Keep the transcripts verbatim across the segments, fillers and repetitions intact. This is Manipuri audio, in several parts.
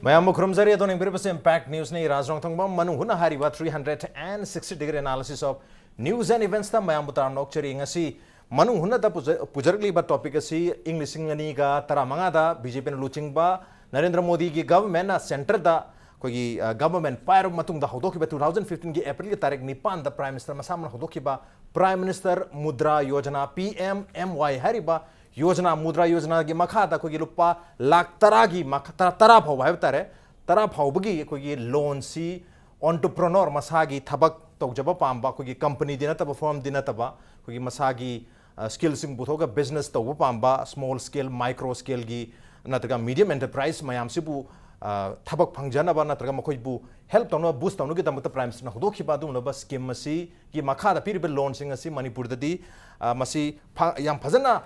ꯃꯌꯥꯝꯕꯨ ꯈꯨꯔꯨꯝꯖꯔꯤ꯫ ꯑꯗꯣꯝꯅ ꯌꯦꯡꯕꯤꯔꯤꯕꯁꯤ Impact Newsꯅꯤ꯫ ꯔꯥꯖ ꯔꯣꯡꯊꯣꯡꯕꯝ ꯃꯅꯨꯡ ꯍꯨꯠꯅ ꯍꯥꯏꯔꯤꯕ three hundred and sixty degree analysis of news and eventsꯇ ꯃꯌꯥꯝꯕꯨ ꯇꯔꯥꯝꯅ ꯑꯣꯛꯆꯔꯤ꯫ ꯉꯁꯤ ꯃꯅꯨꯡ ꯍꯨꯠꯅꯗ ꯄꯨꯖ-, ꯄꯨꯖꯔꯛꯂꯤꯕ topic ꯑꯁꯤ ꯏꯪ ꯂꯤꯁꯤꯡ ꯑꯅꯤꯒ ꯇꯔꯥꯃꯉꯥꯗ BJPꯅ ꯂꯨꯆꯤꯡꯕ ꯅꯔꯦꯟꯗ꯭ꯔ ꯃꯣꯗꯤꯒꯤ governmentꯅ centreꯗ ꯑꯩꯈꯣꯏꯒꯤ, ꯑ, government ꯄꯥꯏꯔꯕ ꯃꯇꯨꯡꯗ ꯍꯧꯗꯣꯛꯈꯤꯕ two thousand fifteenꯒꯤ Aprilꯒꯤ ꯇꯥꯔꯤꯛ ꯅꯤꯄꯥꯟꯗ Prime Minister ꯃꯁꯥꯃꯛꯅ ꯍꯧꯗꯣꯛꯈꯤꯕ Prime Minister Mudra Yojana, PMMY ꯍꯥꯏꯔꯤꯕ ꯌꯣꯖꯅꯥ, ꯃꯨꯗ꯭ꯔꯥ ꯌꯣꯖꯅꯥꯒꯤ ꯃꯈꯥꯗ ꯑꯩꯈꯣꯏꯒꯤ ꯂꯨꯄꯥ ꯂꯥꯈ ꯇꯔꯥꯒꯤ ꯃꯈꯥ, ꯇꯔꯥ, ꯇꯔꯥ ꯐꯥꯎꯕ ꯍꯥꯏꯕ ꯇꯥꯔꯦ, ꯇꯔꯥ ꯐꯥꯎꯕꯒꯤ ꯑꯩꯈꯣꯏꯒꯤ loanꯁꯤ entrepreneur, ꯃꯁꯥꯒꯤ ꯊꯕꯛ ꯇꯧꯖꯕ ꯄꯥꯝꯕ, ꯑꯩꯈꯣꯏꯒꯤ companyꯗꯤ ꯅꯠꯇꯕ, firmꯗꯤ ꯅꯠꯇꯕ, ꯑꯩꯈꯣꯏꯒꯤ ꯃꯁꯥꯒꯤ, ꯑ, skillꯁꯤꯡ ꯄꯨꯊꯣꯛꯑꯒ business ꯇꯧꯕ ꯄꯥꯝꯕ, small scale, micro scaleꯒꯤ ꯅꯠꯇ꯭ꯔꯒ medium enterprise ꯃꯌꯥꯝꯁꯤꯕꯨ, ꯑ, ꯊꯕꯛ ꯐꯪꯖꯅꯕ ꯅꯠꯇ꯭ꯔꯒ ꯃꯈꯣꯏꯕꯨ help ꯇꯧꯅꯕ, boost ꯇꯧꯅꯕꯒꯤꯗꯃꯛꯇ Prime Ministerꯅ ꯍꯧꯗꯣꯛꯈꯤꯕ ꯑꯗꯨꯒꯨꯝꯂꯕ scheme ꯑꯁꯤꯒꯤ ꯃꯈꯥꯗ ꯄꯤꯔꯤꯕ loanꯁꯤꯡ ꯑꯁꯤ ꯃꯅꯤꯄꯨꯔꯗꯗꯤ, ꯑ, ꯃꯁꯤ ꯐ-, ꯌꯥꯝ ꯐꯖꯅ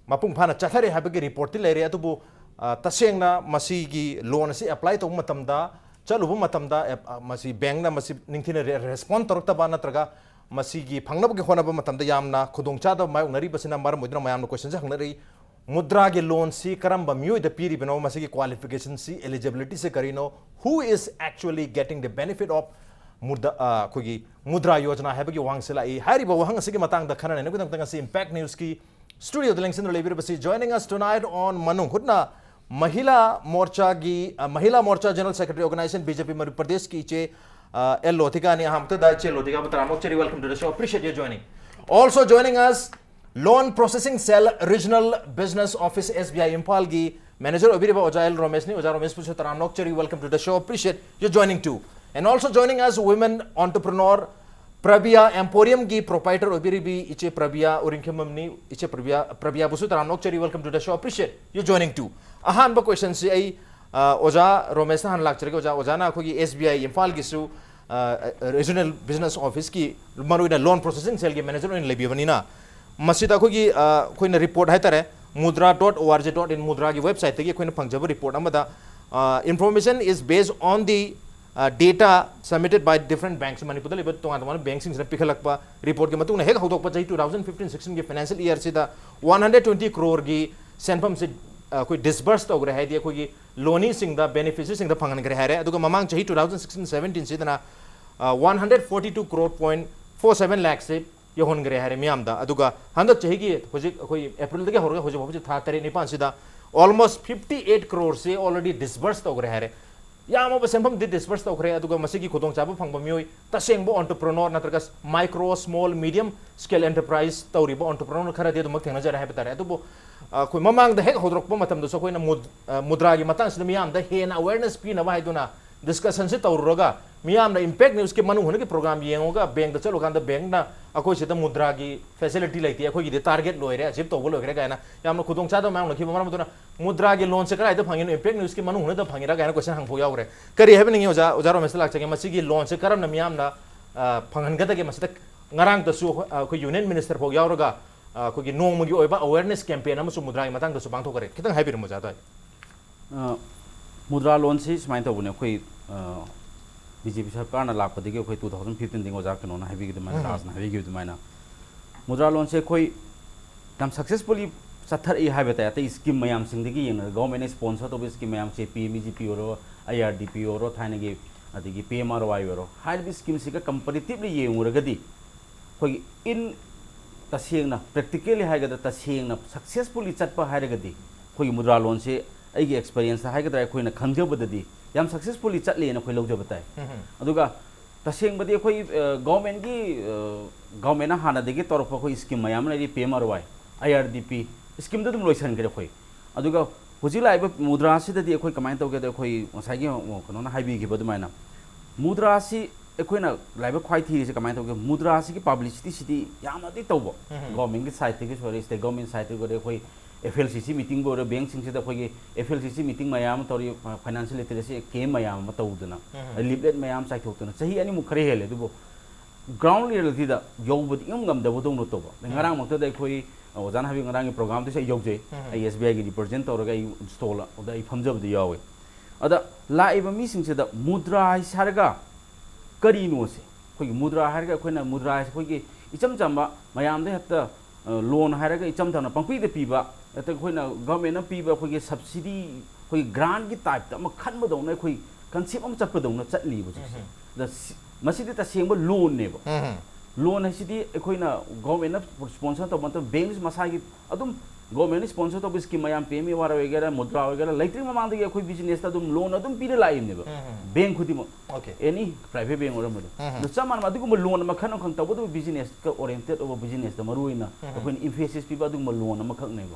ꯃꯄꯨꯡ ꯐꯥꯅ ꯆꯠꯊꯔꯦ ꯍꯥꯏꯕꯒꯤ reportꯇꯤ ꯂꯩꯔꯦ꯫ ꯑꯗꯨꯕꯨ, ꯑ, ꯇꯁꯦꯡꯅ ꯃꯁꯤꯒꯤ loan ꯑꯁꯤ apply ꯇꯧꯕ ꯃꯇꯝꯗ, ꯆꯠꯂꯨꯕ ꯃꯇꯝꯗ, ꯑꯦꯞ-, ꯑ, ꯃꯁꯤ bankꯅ ꯃꯁꯤ ꯅꯤꯡꯊꯤꯅ ꯔꯦ-, respond ꯇꯧꯔꯛꯇꯕ ꯅꯠꯇ꯭ꯔꯒ ꯃꯁꯤꯒꯤ ꯐꯪꯅꯕꯒꯤ ꯍꯣꯠꯅꯕ ꯃꯇꯝꯗ ꯌꯥꯝꯅ ꯈꯨꯗꯣꯡꯆꯥꯗꯕ ꯃꯥꯌꯣꯛꯅꯔꯤꯕꯁꯤꯅ ꯃꯔꯝ ꯑꯣꯏꯗꯨꯅ ꯃꯌꯥꯝꯅ questionꯁꯦ ꯍꯪꯅꯔꯤ꯫ ꯃꯨꯗ꯭ꯔꯥꯒꯤ loanꯁꯤ ꯀꯔꯝꯕ ꯃꯤꯑꯣꯏꯗ ꯄꯤꯔꯤꯕꯅꯣ? ꯃꯁꯤꯒꯤ qualificationꯁꯤ, eligibilityꯁꯦ ꯀꯔꯤꯅꯣ? Who is actually getting the benefit of mood-, ꯑ, ꯑꯩꯈꯣꯏꯒꯤ ꯃꯨꯗ꯭ꯔꯥ ꯌꯣꯖꯅꯥ ꯍꯥꯏꯕꯒꯤ ꯋꯥꯍꯪꯁꯦ ꯂꯥꯛꯏ꯫ ꯍꯥꯏꯔꯤꯕ ꯋꯥꯍꯪ ꯑꯁꯤꯒꯤ ꯃꯇꯥꯡꯗ ꯈꯟꯅ ꯅꯩꯅꯕꯒꯤꯗꯃꯛꯇ ꯉꯁꯤ Impact Newsꯀꯤ studioꯗ ꯂꯦꯡꯁꯤꯟꯗꯨꯅ ꯂꯩꯕꯤꯔꯤꯕꯁꯤ, joining us tonight on ꯃꯅꯨꯡ ꯍꯨꯠꯅ ꯃꯍꯤꯂꯥ ꯃꯣꯔꯆꯥꯒꯤ, ꯑ, ꯃꯍꯤꯂꯥ ꯃꯣꯔꯆꯥ General Secretary Organization BJP Manipur ꯄ꯭ꯔꯗꯦꯁꯀꯤ ꯏꯆꯦ, ꯑ, ꯑꯦꯜ ꯂꯣꯊꯤꯀꯥꯅꯤ꯫ ꯑꯍꯥꯟꯕꯗ ꯏꯆꯦ ꯂꯣꯊꯤꯀꯥꯕꯨ ꯇꯔꯥꯝꯅ ꯑꯣꯛꯆꯔꯤ, welcome to the show, appreciate your joining. Also joining us, Loan Processing Cell Regional Business Office, SBI ꯏꯝꯐꯥꯜꯒꯤ manager ꯑꯣꯏꯕꯤꯔꯤꯕ ꯑꯣꯖꯥ ꯑꯦꯜ ꯔꯣꯃꯦꯁꯅꯤ꯫ ꯑꯣꯖꯥ ꯔꯣꯃꯦꯁꯄꯨꯁꯨ ꯇꯔꯥꯝꯅ ꯑꯣꯛꯆꯔꯤ, welcome to the show, appreciate your joining too. And also joining us, women entrepreneur Prabia Emporiumꯒꯤ proprietor ꯑꯣꯏꯕꯤꯔꯤꯕꯤ ꯏꯆꯦ ꯄ꯭ꯔꯕꯤꯌꯥ ꯎꯔꯤꯡꯈꯦꯝꯕꯝꯅꯤ꯫ ꯏꯆꯦ ꯄ꯭ꯔꯕꯤꯌꯥ, ꯄ꯭ꯔꯕꯤꯌꯥꯕꯨꯁꯨ ꯇꯔꯥꯝꯅ ꯑꯣꯛꯆꯔꯤ, welcome to the show, appreciate your joining too. ꯑꯍꯥꯟꯕ questionꯁꯤ ꯑꯩ, ꯑ, ꯑꯣꯖꯥ ꯔꯣꯃꯦꯁꯇ ꯍꯥꯟꯅ ꯂꯥꯛꯆꯔꯒꯦ꯫ ꯑꯣꯖꯥ, ꯑꯣꯖꯥꯅ ꯑꯩꯈꯣꯏꯒꯤ SBI ꯏꯝꯐꯥꯜꯒꯤꯁꯨ, ꯑ, Regional Business Officeꯀꯤ ꯃꯔꯨꯑꯣꯏꯅ Loan Processing Cellꯒꯤ manager ꯑꯣꯏꯅ ꯂꯩꯕꯤꯕꯅꯤꯅ, ꯃꯁꯤꯗ ꯑꯩꯈꯣꯏꯒꯤ, ꯑ, ꯑꯩꯈꯣꯏꯅ report ꯍꯥꯏꯇꯥꯔꯦ, mudra dot org dot in, ꯃꯨꯗ꯭ꯔꯥꯒꯤ websiteꯇꯒꯤ ꯑꯩꯈꯣꯏꯅ ꯐꯪꯖꯕ report ꯑꯃꯗ, ꯑ, information is based on the, ꯑ, data submitted by different banks, ꯃꯅꯤꯄꯨꯔꯗ ꯂꯩꯕ ꯇꯣꯉꯥꯟ ꯇꯣꯉꯥꯟꯕ bankꯁꯤꯡꯁꯤꯅ ꯄꯤꯈꯠꯂꯛꯄ reportꯀꯤ ꯃꯇꯨꯡ ꯏꯟꯅ ꯍꯦꯛ ꯍꯧꯗꯣꯛꯄ ꯆꯍꯤ two thousand fifteen sixteenꯒꯤ financial yearꯁꯤꯗ one hundred twenty croreꯒꯤ ꯁꯦꯟꯐꯝꯁꯤ ꯑꯩꯈꯣꯏ ꯗꯤꯁꯕꯔꯁ ꯇꯧꯈ꯭ꯔꯦ, ꯍꯥꯏꯗꯤ ꯑꯩꯈꯣꯏꯒꯤ ꯂꯣꯅꯤꯁꯤꯡꯗ, ꯕꯦꯅꯤꯐꯤꯁꯤꯌꯔꯤꯁꯤꯡꯗ ꯐꯪꯍꯟꯈ꯭ꯔꯦ ꯍꯥꯏꯔꯦ꯫ ꯑꯗꯨꯒ ꯃꯃꯥꯡ ꯆꯍꯤ two thousand sixteen seventeen ꯁꯤꯗꯅ one hundred forty two crore point four seven ꯂꯥꯛꯁꯦ ꯌꯧꯍꯟꯈ꯭ꯔꯦ ꯍꯥꯏꯔꯦ ꯃꯤꯌꯥꯝꯗ꯫ ꯑꯗꯨꯒ ꯍꯟꯗꯛ ꯆꯍꯤꯒꯤ ꯍꯧꯖꯤꯛ ꯑꯩꯈꯣꯏ ꯑꯦꯄ꯭ꯔꯤꯜꯗꯒꯤ ꯍꯧꯔꯒ ꯍꯧꯖꯤꯛ ꯐꯥꯎꯕꯁꯤ ꯊꯥ ꯇꯔꯦꯠ ꯅꯤꯄꯥꯟꯁꯤꯗ almost fifty eight crore ꯁꯤ already disburse ꯇꯧꯈ꯭ꯔꯦ ꯍꯥꯏꯔꯦ꯫ ꯌꯥꯝꯃꯕ ꯁꯦꯟꯐꯝꯗꯤ ꯗꯤꯁꯕꯔꯁ ꯇꯧꯈ꯭ꯔꯦ, ꯑꯗꯨꯒ ꯃꯁꯤꯒꯤ ꯈꯨꯗꯣꯡꯆꯥꯕ ꯐꯪꯕ ꯃꯤꯑꯣꯏ ꯇꯁꯦꯡꯕ entrepreneur ꯅꯠꯇ꯭ꯔꯒ micro, small, medium scale enterprise ꯇꯧꯔꯤꯕ entrepreneur ꯈꯔꯗꯤ ꯑꯗꯨꯃꯛ ꯊꯦꯡꯅꯖꯔꯦ ꯍꯥꯏꯕ ꯇꯥꯔꯦ꯫ ꯑꯗꯨꯕꯨ ꯑꯩꯈꯣꯏ ꯃꯃꯥꯡꯗ ꯍꯦꯛ ꯍꯧꯗꯣꯔꯛꯄ ꯃꯇꯝꯗꯁꯨ ꯑꯩꯈꯣꯏꯅ ꯃꯨꯗ꯭ꯔꯥꯒꯤ ꯃꯇꯥꯡꯁꯤꯗ ꯃꯤꯌꯥꯝꯗ ꯍꯦꯟꯅ awareness ꯄꯤꯅꯕ ꯍꯥꯏꯗꯨꯅ ꯗꯤꯁꯀꯁꯟꯁꯤ ꯇꯧꯔꯨꯔꯒ, ꯃꯤꯌꯥꯝꯅ ꯏꯝꯄꯦꯛ ꯅ꯭ꯌꯨꯁꯀꯤ ꯃꯅꯨꯡ ꯍꯨꯠꯅꯒꯤ ꯄ꯭ꯔꯣꯒ꯭ꯔꯥꯝ ꯌꯦꯡꯉꯒ ꯕꯦꯡꯗ ꯆꯠꯂꯨꯀꯥꯟꯗ ꯕꯦꯡꯅ ꯑꯩꯈꯣꯏ ꯁꯤꯗ ꯃꯨꯗ꯭ꯔꯥꯒꯤ ꯐꯦꯁꯤꯂꯤꯇꯤ ꯂꯩꯇꯦ, ꯑꯩꯈꯣꯏꯒꯤꯗꯤ ꯇꯥꯔꯒꯦꯠ ꯂꯣꯏꯔꯦ, ꯑꯆꯤꯞ ꯇꯧꯕ ꯂꯣꯏꯈ꯭ꯔꯦ ꯀꯥꯏꯅ ꯌꯥꯝꯅ ꯈꯨꯗꯣꯡꯆꯥꯗꯕ ꯃꯌꯥꯝ ꯎꯅꯈꯤꯕ꯫ ꯃꯔꯝ ꯑꯗꯨꯅ ꯃꯨꯗ꯭ꯔꯥꯒꯤ ꯂꯣꯟꯁꯦ ꯀꯗꯥꯏꯗ ꯐꯪꯉꯤꯅꯣ, ꯏꯝꯄꯦꯛ ꯅ꯭ꯌꯨꯁꯀꯤ ꯃꯅꯨꯡ ꯍꯨꯠꯅꯗ ꯐꯪꯉꯤꯔꯥ ꯀꯥꯏꯅ ꯀꯣꯏꯁꯟ ꯍꯪꯕ ꯌꯥꯎꯈ꯭ꯔꯦ꯫ ꯀꯔꯤ ꯍꯥꯏꯕꯤꯅꯤꯡꯉꯤ ꯑꯣꯖꯥ, ꯑꯣꯖꯥ ꯔꯣꯃꯦꯁꯇ ꯂꯥꯛꯆꯒꯦ, ꯃꯁꯤꯒꯤ ꯂꯣꯟꯁꯦ ꯀꯔꯝꯅ ꯃꯤꯌꯥꯝꯅ ꯐꯪꯍꯟꯒꯗꯒꯦ? ꯃꯁꯤꯗ ꯉꯔꯥꯡꯗꯁꯨ ꯑꯩꯈꯣꯏ ꯌꯨꯅꯤꯌꯟ ꯃꯤꯅꯤꯁꯇꯔ ꯐꯥꯎ ꯌꯥꯎꯔꯒ ꯑꯩꯈꯣꯏꯒꯤ ꯅꯣꯡꯃꯒꯤ ꯑꯣꯏꯕ ꯑꯋꯦꯔꯅꯦꯁ ꯀꯦꯝꯄꯦꯟ ꯑꯃꯁꯨ ꯃꯨꯗ꯭ꯔꯥꯒꯤ ꯃꯇꯥꯡꯗꯁꯨ ꯄꯥꯡꯊꯣꯛꯈ꯭ꯔꯦ꯫ ꯈꯤꯇꯪ ꯍꯥꯏꯕꯤꯔꯝꯃꯣ ꯑꯣꯖꯥ ꯑꯗꯨꯋꯥꯏ꯫ ꯃꯨꯗ꯭ꯔꯥ ꯂꯣꯟꯁꯤ ꯁꯨꯃꯥꯏꯅ ꯇꯧꯕꯅꯦ꯫ ꯑꯩꯈꯣꯏ ꯕꯤ ꯖꯦ ꯄꯤ ꯁꯔꯀꯥꯔꯅ ꯂꯥꯛꯄꯗꯒꯤ ꯑꯩꯈꯣꯏ two thousand fifteen ꯗꯒꯤ ꯑꯣꯖꯥ ꯀꯩꯅꯣꯅ ꯍꯥꯏꯕꯤꯈꯤꯕ ꯑꯗꯨꯃꯥꯏꯅ, ꯔꯥꯖꯅ ꯍꯥꯏꯕꯤꯈꯤꯕ ꯑꯗꯨꯃꯥꯏꯅ, ꯃꯨꯗ꯭ꯔꯥ ꯂꯣꯟꯁꯦ ꯑꯩꯈꯣꯏ ꯌꯥꯝ ꯁꯛꯁꯦꯁꯐꯨꯜꯂꯤ ꯆꯠꯊꯔꯛꯏ ꯍꯥꯏꯕ ꯇꯥꯏ꯫ ꯑꯇꯩ ꯁ꯭ꯀꯤꯝ ꯃꯌꯥꯝꯁꯤꯡꯗꯒꯤ ꯌꯦꯡꯅꯔꯒ, ꯒꯣꯔꯃꯦꯟꯅ ꯁ꯭ꯄꯣꯟꯁꯔ ꯇꯧꯕ ꯁ꯭ꯀꯤꯝ ꯃꯌꯥꯝꯁꯦ, P M E G P ꯑꯣꯏꯔꯣ, ꯑꯥꯏ ꯑꯥꯔ ꯗꯤ ꯄꯤ ꯑꯣꯏꯔꯣ, ꯊꯥꯏꯅꯒꯤ, ꯑꯗꯒꯤ ꯄꯤ ꯑꯦꯝ ꯑꯥꯔ ꯋꯥꯏ ꯑꯣꯏꯔꯣ, ꯍꯥꯏꯔꯤꯕ ꯁ꯭ꯀꯤꯝꯁꯤꯒ ꯀꯝꯄꯦꯔꯤꯇꯤꯚꯂꯤ ꯌꯦꯡꯉꯨꯔꯒꯗꯤ ꯑꯩꯈꯣꯏꯒꯤ ꯏꯟ ꯇꯁꯦꯡꯅ, ꯄ꯭ꯔꯦꯛꯇꯤꯀꯦꯜꯂꯤ ꯍꯥꯏꯒꯗ꯭ꯔꯥ, ꯇꯁꯦꯡꯅ ꯁꯛꯁꯦꯁꯐꯨꯜꯂꯤ ꯆꯠꯄ ꯍꯥꯏꯔꯒꯗꯤ ꯑꯩꯈꯣꯏꯒꯤ ꯃꯨꯗ꯭ꯔꯥ ꯂꯣꯟꯁꯦ, ꯑꯩꯒꯤ ꯑꯦꯛꯁꯄꯤꯔꯤꯌꯦꯟꯁꯇ ꯍꯥꯏꯒꯗ꯭ꯔꯥ, ꯑꯩꯈꯣꯏꯅ ꯈꯪꯖꯕꯗꯗꯤ ꯌꯥꯝ ꯁꯛꯁꯦꯁꯐꯨꯜꯂꯤ ꯆꯠꯂꯦꯅ ꯑꯩꯈꯣꯏ ꯂꯧꯖꯕ ꯇꯥꯏ꯫ ꯑꯗꯨꯒ ꯇꯁꯦꯡꯕꯗꯤ ꯑꯩꯈꯣꯏ ꯒꯣꯔꯃꯦꯟꯒꯤ, ꯒꯣꯔꯃꯦꯟꯅ ꯍꯥꯟꯅꯗꯒꯤ ꯇꯧꯔꯛꯄ ꯑꯩꯈꯣꯏ ꯁ꯭ꯀꯤꯝ ꯃꯌꯥꯝ ꯑꯃ ꯂꯩꯔꯤ, ꯄꯤ ꯑꯦꯝ ꯑꯥꯔ ꯋꯥꯏ, ꯑꯥꯏ ꯑꯥꯔ ꯗꯤ ꯄꯤ, ꯁ꯭ꯀꯤꯝꯗ ꯑꯗꯨꯝ ꯂꯣꯏꯁꯤꯟꯈ꯭ꯔꯦ ꯑꯩꯈꯣꯏ꯫ ꯑꯗꯨꯒ ꯍꯧꯖꯤꯛ ꯂꯥꯛꯏꯕ ꯃꯨꯗ꯭ꯔꯥꯁꯤꯗꯗꯤ ꯑꯩꯈꯣꯏ ꯀꯃꯥꯏꯅ ꯇꯧꯒꯦꯗ, ꯑꯩꯈꯣꯏ ꯉꯁꯥꯏꯒꯤ ꯀꯩꯅꯣꯅ ꯍꯥꯏꯕꯤꯈꯤꯕ ꯑꯗꯨꯃꯥꯏꯅ, ꯃꯨꯗ꯭ꯔꯥꯁꯤ ꯑꯩꯈꯣꯏꯅ ꯂꯥꯏꯕꯛ ꯈ꯭ꯋꯥꯏ ꯊꯤꯔꯤꯁꯦ ꯀꯃꯥꯏꯅ ꯇꯧꯒꯦ? ꯃꯨꯗ꯭ꯔꯥꯁꯤꯒꯤ ꯄꯕ꯭ꯂꯤꯁꯤꯇꯤꯁꯤꯗꯤ ꯌꯥꯝꯅꯗꯤ ꯇꯧꯕ, ꯒꯣꯔꯃꯦꯟꯒꯤ ꯁꯥꯏꯠꯇꯒꯤꯁꯨ ꯑꯣꯏꯔꯦ, ꯁ꯭ꯇꯦꯠ ꯒꯣꯔꯃꯦꯟ ꯁꯥꯏꯠꯇꯒꯤ ꯑꯣꯏꯔꯦ, ꯑꯩꯈꯣꯏ ꯑꯦꯐ ꯑꯦꯜ ꯁꯤ ꯁꯤ ꯃꯤꯇꯤꯡꯕꯨ ꯑꯣꯏꯔꯣ, ꯕꯦꯡꯁꯤꯡꯁꯤꯗ ꯑꯩꯈꯣꯏꯒꯤ ꯑꯦꯐ ꯑꯦꯜ ꯁꯤ ꯁꯤ ꯃꯤꯇꯤꯡ ꯃꯌꯥꯝ ꯑꯃ ꯇꯧꯔꯤ, ꯐꯥꯏꯅꯥꯟꯁꯤꯌꯦꯜ ꯂꯤꯇꯔꯦꯁꯤ ꯀꯦꯝ ꯃꯌꯥꯝ ꯑꯃ ꯇꯧꯗꯅ, ꯂꯤꯐꯂꯦꯠ ꯃꯌꯥꯝ ꯆꯥꯏꯊꯣꯛꯇꯅ, ꯆꯍꯤ ꯑꯅꯤꯃꯨꯛ ꯈꯔ ꯍꯦꯜꯂꯦ꯫ ꯑꯗꯨꯕꯨ ꯒ꯭ꯔꯥꯎꯟ ꯔꯤꯌꯦꯂꯤꯇꯤꯗ ꯌꯧꯕꯗꯤ ꯏꯉꯝ ꯉꯝꯗꯕꯗꯧꯅ ꯇꯧꯕ꯫ ꯑꯗꯩ ꯉꯔꯥꯡꯃꯛꯇꯗ ꯑꯩꯈꯣꯏ, ꯑꯣꯖꯥꯅ ꯍꯥꯏꯕꯤ ꯉꯔꯥꯡꯒꯤ ꯄ꯭ꯔꯣꯒ꯭ꯔꯥꯝꯗꯨꯁꯨ ꯑꯩ ꯌꯧꯖꯩ꯫ ꯑꯩ ꯑꯦꯁ ꯕꯤ ꯑꯥꯏꯒꯤ ꯔꯤꯄ꯭ꯔꯖꯦꯟ ꯇꯧꯔꯒ ꯑꯩ ꯁ꯭ꯇꯣꯜ ꯑꯗ ꯑꯩ ꯐꯝꯖꯕꯗꯤ ꯌꯥꯎꯋꯦ꯫ ꯑꯗ ꯂꯥꯛꯏꯕ ꯃꯤꯁꯤꯡꯁꯤꯗ ꯃꯨꯗ꯭ꯔꯥ ꯍꯥꯏꯁꯦ ꯍꯥꯏꯔꯒ ꯀꯔꯤꯅꯣꯁꯦ, ꯑꯩꯈꯣꯏꯒꯤ ꯃꯨꯗ꯭ꯔꯥ ꯍꯥꯏꯔꯒ ꯑꯩꯈꯣꯏꯅ ꯃꯨꯗ꯭ꯔꯥ ꯍꯥꯏꯁꯦ ꯑꯩꯈꯣꯏꯒꯤ ꯏꯆꯝ ꯆꯝꯕ ꯃꯌꯥꯝꯗ ꯍꯦꯛꯇ ꯂꯣꯟ ꯍꯥꯏꯔꯒ ꯏꯆꯝ ꯆꯝꯅ ꯄꯪꯄꯤꯗ ꯄꯤꯕ, ꯑꯗ ꯑꯩꯈꯣꯏꯅ ꯒꯚꯔꯟꯃꯦꯟꯠꯅ ꯄꯤꯕ ꯑꯩꯈꯣꯏꯒꯤ ꯁꯕꯁꯤꯗꯤ, ꯑꯩꯈꯣꯏꯒꯤ ꯒ꯭ꯔꯥꯟꯠꯀꯤ ꯇꯥꯏꯞꯇ ꯑꯃ ꯈꯟꯕꯗꯧꯅ, ꯑꯩꯈꯣꯏ ꯀꯟꯁꯦꯞ ꯑꯃ ꯆꯠꯄꯗꯧꯅ ꯆꯠꯂꯤꯕ ꯍꯧꯖꯤꯛꯁꯦ꯫ ꯑꯗ ꯁꯤ-, ꯃꯁꯤꯗꯤ ꯇꯁꯦꯡꯕ ꯂꯣꯟꯅꯦꯕ꯫ ꯂꯣꯟ ꯍꯥꯏꯁꯤꯗꯤ ꯑꯩꯈꯣꯏꯅ ꯒꯚꯔꯟꯃꯦꯟꯠꯅ ꯁ꯭ꯄꯣꯟꯁꯔ ꯇꯧꯕ ꯅꯠꯇꯕ, ꯕꯦꯡꯛ ꯃꯁꯥꯒꯤ ꯑꯗꯨꯝ ꯒꯚꯔꯟꯃꯦꯟꯠꯅ ꯁ꯭ꯄꯣꯟꯁꯔ ꯇꯧꯕ ꯁ꯭ꯀꯤꯝ ꯃꯌꯥꯝ, ꯄꯤ ꯑꯦꯝ ꯑꯦ ꯋꯥꯏ ꯑꯣꯏꯒꯦꯔꯥ, ꯃꯨꯗ꯭ꯔꯥ ꯑꯣꯏꯒꯦꯔꯥ, ꯂꯩꯇ꯭ꯔꯤꯉꯩ ꯃꯃꯥꯡꯗꯒꯤ ꯑꯩꯈꯣꯏ ꯕꯤꯖꯤꯅꯦꯁꯇ ꯑꯗꯨꯝ ꯂꯣꯟ ꯑꯗꯨꯝ ꯄꯤꯔ ꯂꯥꯛꯏꯕꯅꯦꯕ꯫ ꯕꯦꯡꯛ ꯈꯨꯗꯤꯡꯃꯛ, ꯑꯣꯀꯦ꯫ ꯑꯦꯅꯤ ꯄ꯭ꯔꯥꯏꯚꯦꯠ ꯕꯦꯡꯛ ꯑꯣꯏꯔꯝꯕꯗꯣ꯫ ꯑꯗꯣ ꯆꯞ ꯃꯥꯟꯅꯕ ꯑꯗꯨꯒꯨꯝꯕ ꯂꯣꯟ ꯑꯃꯈꯛ ꯑꯃꯈꯛ, ꯇꯧꯕꯇꯕꯨ ꯕꯤꯖꯤꯅꯦꯁꯀ ꯑꯣꯔꯤꯌꯦꯟꯇꯦꯠ ꯑꯣꯏꯕ, ꯕꯤꯖꯤꯅꯦꯁꯇ ꯃꯔꯨ ꯑꯣꯏꯅ ꯑꯩꯈꯣꯏꯅ ꯏꯝꯐꯦꯁꯤꯁ ꯄꯤꯕ ꯑꯗꯨꯒꯨꯝꯕ ꯂꯣꯟ ꯑꯃꯈꯛꯅꯦꯕ꯫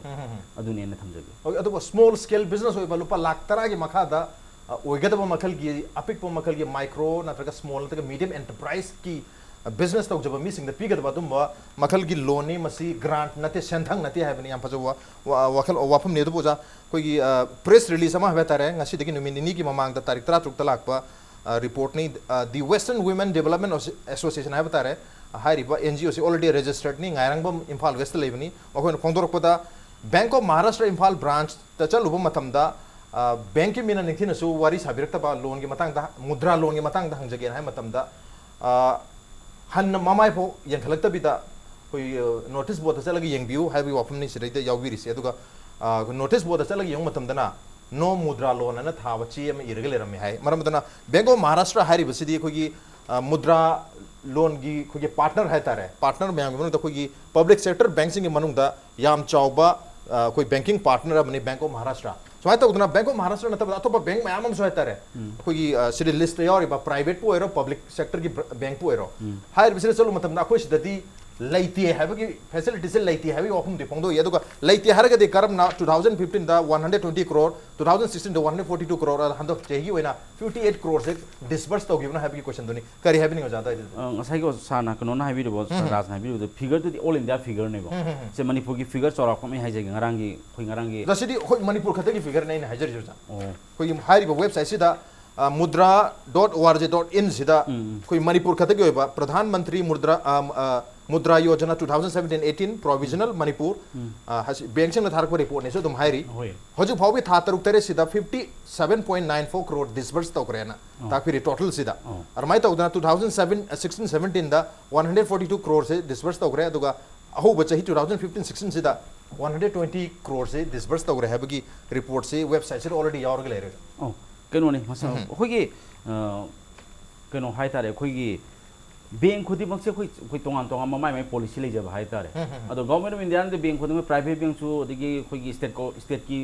ꯑꯗꯨꯅꯦ ꯑꯩꯅ ꯊꯝꯖꯒꯦ꯫ ꯑꯣꯀꯦ, ꯑꯗꯨꯒ ꯁ꯭ꯃꯣꯜ ꯁ꯭ꯀꯦꯜ ꯕꯤꯖꯤꯅꯦꯁ ꯑꯣꯏꯕ ꯂꯨꯄꯥ ꯂꯥꯈ ꯇꯔꯥꯒꯤ ꯃꯈꯥꯗ, ꯑ, ꯑꯣꯏꯒꯗꯕ ꯃꯈꯜꯒꯤ, ꯑꯄꯤꯛꯄ ꯃꯈꯜꯒꯤ ꯃꯥꯏꯀ꯭ꯔꯣ ꯅꯠꯇ꯭ꯔꯒ ꯁ꯭ꯃꯣꯜ ꯅꯠꯇ꯭ꯔꯒ ꯃꯤꯗꯤꯌꯝ ꯑꯦꯟꯇꯔꯄ꯭ꯔꯥꯏꯁꯀꯤ, ꯑ, ꯕꯤꯖꯤꯅꯦꯁ ꯇꯧꯖꯕ ꯃꯤꯁꯤꯡꯗ ꯄꯤꯒꯗꯕ ꯑꯗꯨꯝꯕ ꯃꯈꯜꯒꯤ ꯂꯣꯟꯅꯤ꯫ ꯃꯁꯤ ꯒ꯭ꯔꯥꯟꯠ ꯅꯠꯇꯦ, ꯁꯦꯟꯊꯪ ꯅꯠꯇꯦ ꯍꯥꯏꯕꯅꯤ꯫ ꯌꯥꯝ ꯐꯖꯕ ꯋꯥ-, ꯋꯥ-, ꯋꯥꯈꯜ, ꯋꯥꯐꯝꯅꯤ꯫ ꯑꯗꯨꯕꯨ ꯑꯣꯖꯥ, ꯑꯩꯈꯣꯏꯒꯤ, ꯑ, ꯄ꯭ꯔꯦꯁ ꯔꯤꯂꯤꯖ ꯑꯃ ꯍꯥꯏꯕ ꯇꯥꯔꯦ, ꯉꯁꯤꯗꯒꯤ ꯅꯨꯃꯤꯠ ꯅꯤꯅꯤꯒꯤ ꯃꯃꯥꯡꯗ, ꯇꯥꯔꯤꯛ ꯇꯔꯥꯇꯔꯨꯛꯇ ꯂꯥꯛꯄ, ꯑ, ꯔꯤꯄꯣꯔꯠꯅꯤ꯫ ꯑ, The Western Women Development Asso-, Association ꯍꯥꯏꯕ ꯇꯥꯔꯦ, ꯑ, ꯍꯥꯏꯔꯤꯕ ꯑꯦꯟ ꯖꯤ ꯑꯣꯁꯤ already registeredꯅꯤ, ꯉꯥꯏꯔꯪꯕꯝ, ꯏꯝꯐꯥꯜ ꯋꯦꯁꯇ ꯂꯩꯕꯅꯤ꯫ ꯃꯈꯣꯏꯅ ꯐꯣꯡꯗꯣꯔꯛꯄꯗ, Bank of Maharashtra Imphal branchꯇ ꯆꯠꯂꯨꯕ ꯃꯇꯝꯗ, ꯑ, ꯕꯦꯡꯛꯀꯤ ꯃꯤꯅ ꯅꯤꯡꯊꯤꯅꯁꯨ ꯋꯥꯔꯤ ꯁꯥꯕꯤꯔꯛꯇꯕ, ꯂꯣꯟꯒꯤ ꯃꯇꯥꯡꯗ, ꯃꯨꯗ꯭ꯔꯥ ꯂꯣꯟꯒꯤ ꯃꯇꯥꯡꯗ ꯍꯪꯖꯒꯦꯅ ꯍꯥꯏꯕ ꯃꯇꯝꯗ, ꯑ, ꯍꯟꯅ ꯃꯃꯥꯏꯐꯥꯎ ꯌꯦꯡꯈꯠꯂꯛꯇꯕꯤꯗ, ꯑꯩꯈꯣꯏ, ꯑ, ꯅꯣꯇꯤꯁ ꯕꯣꯔꯗꯇ ꯆꯠꯂꯒ ꯌꯦꯡꯕꯤꯌꯨ ꯍꯥꯏꯕꯒꯤ ꯋꯥꯐꯝꯅꯤ ꯁꯤꯗꯩꯗ ꯌꯥꯎꯕꯤꯔꯤꯁꯦ꯫ ꯑꯗꯨꯒ, ꯑ, ꯅꯣꯇꯤꯁ ꯕꯣꯔꯗꯇ ꯆꯠꯂꯒ ꯌꯦꯡꯕ ꯃꯇꯝꯗꯅ, "No Mudra Loan" ꯑꯅ ꯊꯥꯕ ꯆꯦ ꯑꯃ ꯏꯔꯒ ꯂꯩꯔꯝꯃꯦ ꯍꯥꯏ꯫ ꯃꯔꯝ ꯑꯗꯨꯅ Bank of Maharashtra ꯍꯥꯏꯔꯤꯕꯁꯤꯗꯤ ꯑꯩꯈꯣꯏꯒꯤ, ꯑ, ꯃꯨꯗ꯭ꯔꯥ ꯂꯣꯟꯒꯤ ꯑꯩꯈꯣꯏꯒꯤ ꯄꯥꯔꯠꯅꯔ ꯍꯥꯏꯇꯥꯔꯦ, ꯄꯥꯔꯠꯅꯔ ꯃꯌꯥꯝꯒꯤ ꯃꯅꯨꯡꯗ ꯑꯩꯈꯣꯏꯒꯤ ꯄꯕ꯭ꯂꯤꯛ ꯁꯦꯛꯇꯔ ꯕꯦꯡꯛꯁꯤꯡꯒꯤ ꯃꯅꯨꯡꯗ ꯌꯥꯝ ꯆꯥꯎꯕ, ꯑ, ꯑꯩꯈꯣꯏ ꯕꯦꯡꯀꯤꯡ ꯄꯥꯔꯠꯅꯔ ꯑꯃꯅꯤ Bank of Maharashtra꯫ ꯁꯨꯃꯥꯏꯅ ꯇꯧꯗꯅ Bank of Maharashtra ꯅꯠꯇꯕꯗ ꯑꯇꯣꯞꯄ ꯕꯦꯡꯛ ꯃꯌꯥꯝ ꯑꯃꯁꯨ ꯍꯥꯏꯇꯥꯔꯦ, ꯑꯩꯈꯣꯏꯒꯤ, ꯑ, ꯁꯤꯗ ꯂꯤꯁꯇ ꯌꯥꯎꯔꯤꯕ ꯄ꯭ꯔꯥꯏꯚꯦꯠꯄꯨ ꯑꯣꯏꯔꯣ, ꯄꯕ꯭ꯂꯤꯛ ꯁꯦꯛꯇꯔꯒꯤ ꯕ꯭ꯔ-, ꯕꯦꯡꯛꯄꯨ ꯑꯣꯏꯔꯣ, ꯍꯥꯏꯔꯤꯕꯁꯤꯗ ꯆꯠꯂꯨꯕ ꯃꯇꯝꯗ ꯑꯩꯈꯣꯏ ꯁꯤꯗꯗꯤ ꯂꯩꯇꯦ ꯍꯥꯏꯕꯒꯤ, ꯐꯦꯁꯤꯂꯤꯇꯤꯁꯦ ꯂꯩꯇꯦ ꯍꯥꯏꯕꯒꯤ ꯋꯥꯐꯝꯗꯤ ꯐꯣꯡꯗꯣꯛꯏ꯫ ꯑꯗꯨꯒ ꯂꯩꯇꯦ ꯍꯥꯏꯔꯒꯗꯤ ꯀꯔꯝꯅ two thousand fifteenꯗ one hundred twenty crore, two thousand sixteenꯗ one hundred forty two crore, ꯑꯗ ꯍꯟꯗꯛ ꯆꯍꯤꯒꯤ ꯑꯣꯏꯅ fifty eight croreꯁꯦ ꯗꯤꯁꯕꯔꯁ ꯇꯧꯈꯤꯕꯅꯣ ꯍꯥꯏꯕꯒꯤ ꯀꯣꯏꯁꯟꯗꯨꯅꯤ꯫ ꯀꯔꯤ ꯍꯥꯏꯕꯤꯅꯤꯡꯉꯤ ꯑꯣꯖꯥ ꯑꯗꯨꯋꯥꯏꯗꯨꯗ? ꯑ, ꯉꯁꯥꯏꯒꯤ ꯁꯥꯔꯅ ꯀꯩꯅꯣꯅ ꯍꯥꯏꯕꯤꯔꯤꯕ, ꯁꯥꯔ ꯔꯥꯖꯅ ꯍꯥꯏꯕꯤꯔꯤꯕꯗꯣ, ꯐꯤꯒꯔꯗꯨꯗꯤ ꯑꯣꯜ ꯏꯟꯗꯤꯌꯥ ꯐꯤꯒꯔꯅꯦꯕ꯫ ꯁꯦ, ꯃꯅꯤꯄꯨꯔꯒꯤ ꯐꯤꯒꯔ ꯆꯥꯎꯔꯥꯛꯄ ꯑꯃ ꯑꯩ ꯍꯥꯏꯖꯒꯦ, ꯉꯔꯥꯡꯒꯤ, ꯑꯩꯈꯣꯏ ꯉꯔꯥꯡꯒꯤ ꯑꯗ ꯁꯤꯗꯤ ꯑꯩꯈꯣꯏ ꯃꯅꯤꯄꯨꯔ ꯈꯛꯇꯒꯤ ꯐꯤꯒꯔꯅꯦ ꯑꯩꯅ ꯍꯥꯏꯖꯔꯤꯁꯦ, ꯑꯣꯖꯥ꯫ ꯑꯣ꯫ ꯑꯩꯈꯣꯏꯒꯤ ꯍꯥꯏꯔꯤꯕ ꯋꯦꯕꯁꯥꯏꯠꯁꯤꯗ, ꯑ, mudra dot org dot inꯁꯤꯗ ꯑꯩꯈꯣꯏ ꯃꯅꯤꯄꯨꯔ ꯈꯛꯇꯒꯤ ꯑꯣꯏꯕ ꯄ꯭ꯔꯙꯥꯟ ꯃꯟꯇ꯭ꯔꯤ ꯃꯨꯗ꯭ꯔꯥ, ꯑ, ꯑ, Mudra Yojana two thousand seventeen eighteen provisional Manipur, ꯑ, ꯍꯥꯏꯁꯤ ꯕꯦꯡꯛꯁꯤꯡꯅ ꯊꯥꯔꯛꯄ ꯔꯤꯄꯣꯔꯠꯅꯤꯁꯨ ꯑꯗꯨꯝ ꯍꯥꯏꯔꯤ꯫ ꯍꯣꯏ꯫ ꯍꯧꯖꯤꯛ ꯐꯥꯎꯕꯒꯤ ꯊꯥ ꯇꯔꯨꯛ ꯇꯔꯦꯠꯁꯤꯗ fifty seven point nine four crore ꯗꯤꯁꯕꯔꯁ ꯇꯧꯈ꯭ꯔꯦꯅ ꯇꯥꯛꯄꯤꯔꯤ ꯇꯣꯇꯦꯜꯁꯤꯗ꯫ ꯑꯣ꯫ ꯑꯗꯨꯃꯥꯏꯅ ꯇꯧꯗꯅ two thousand seven, sixteen seventeenꯗ one hundred forty two croreꯁꯦ ꯗꯤꯁꯕꯔꯁ ꯇꯧꯈ꯭ꯔꯦ, ꯑꯗꯨꯒ ꯑꯍꯧꯕ ꯆꯍꯤ two thousand fifteen sixteenꯁꯤꯗ ꯋꯥꯟ ꯍꯟꯗ꯭ꯔꯦꯠ ꯇ꯭ꯋꯦꯟꯇꯤ ꯀ꯭ꯔꯣꯔꯁꯦ ꯗꯤꯁꯕꯔꯁ ꯇꯧꯈ꯭ꯔꯦ ꯍꯥꯏꯕꯒꯤ ꯔꯤꯄꯣꯔꯠꯁꯦ ꯋꯦꯕꯁꯥꯏꯠꯁꯤꯗ ꯑꯣꯜꯔꯦꯗꯤ ꯌꯥꯎꯔꯒ ꯂꯩꯔꯦ꯫ ꯑꯣ, ꯀꯩꯅꯣꯅꯤ ꯃꯁꯥ ꯎꯝ꯫ ꯑꯩꯈꯣꯏꯒꯤ ꯑ, ꯀꯩꯅꯣ ꯍꯥꯏꯇꯥꯔꯦ, ꯑꯩꯈꯣꯏꯒꯤ ꯕꯦꯡ ꯈꯨꯗꯤꯡꯃꯛꯁꯦ ꯑꯩꯈꯣꯏ ꯑꯩꯈꯣꯏ ꯇꯣꯉꯥꯟ ꯇꯣꯉꯥꯟꯕ ꯃꯥꯏ ꯃꯥꯏ ꯄꯣꯂꯤꯁꯤ ꯂꯩꯖꯕ ꯍꯥꯏꯇꯥꯔꯦ꯫ ꯎꯝ, ꯎꯝ, ꯎꯝ꯫ ꯑꯗꯣ ꯒꯚꯔꯟꯃꯦꯟꯠ ꯑꯣꯐ ꯏꯟꯗꯤꯌꯥꯅꯗꯤ ꯕꯦꯡ ꯈꯨꯗꯤꯡꯃꯛ, ꯄ꯭ꯔꯥꯏꯚꯦꯠ ꯕꯦꯡꯁꯨ, ꯑꯗꯒꯤ ꯑꯩꯈꯣꯏꯒꯤ ꯁ꯭ꯇꯦꯠ ꯁ꯭ꯇꯦꯠꯀꯤ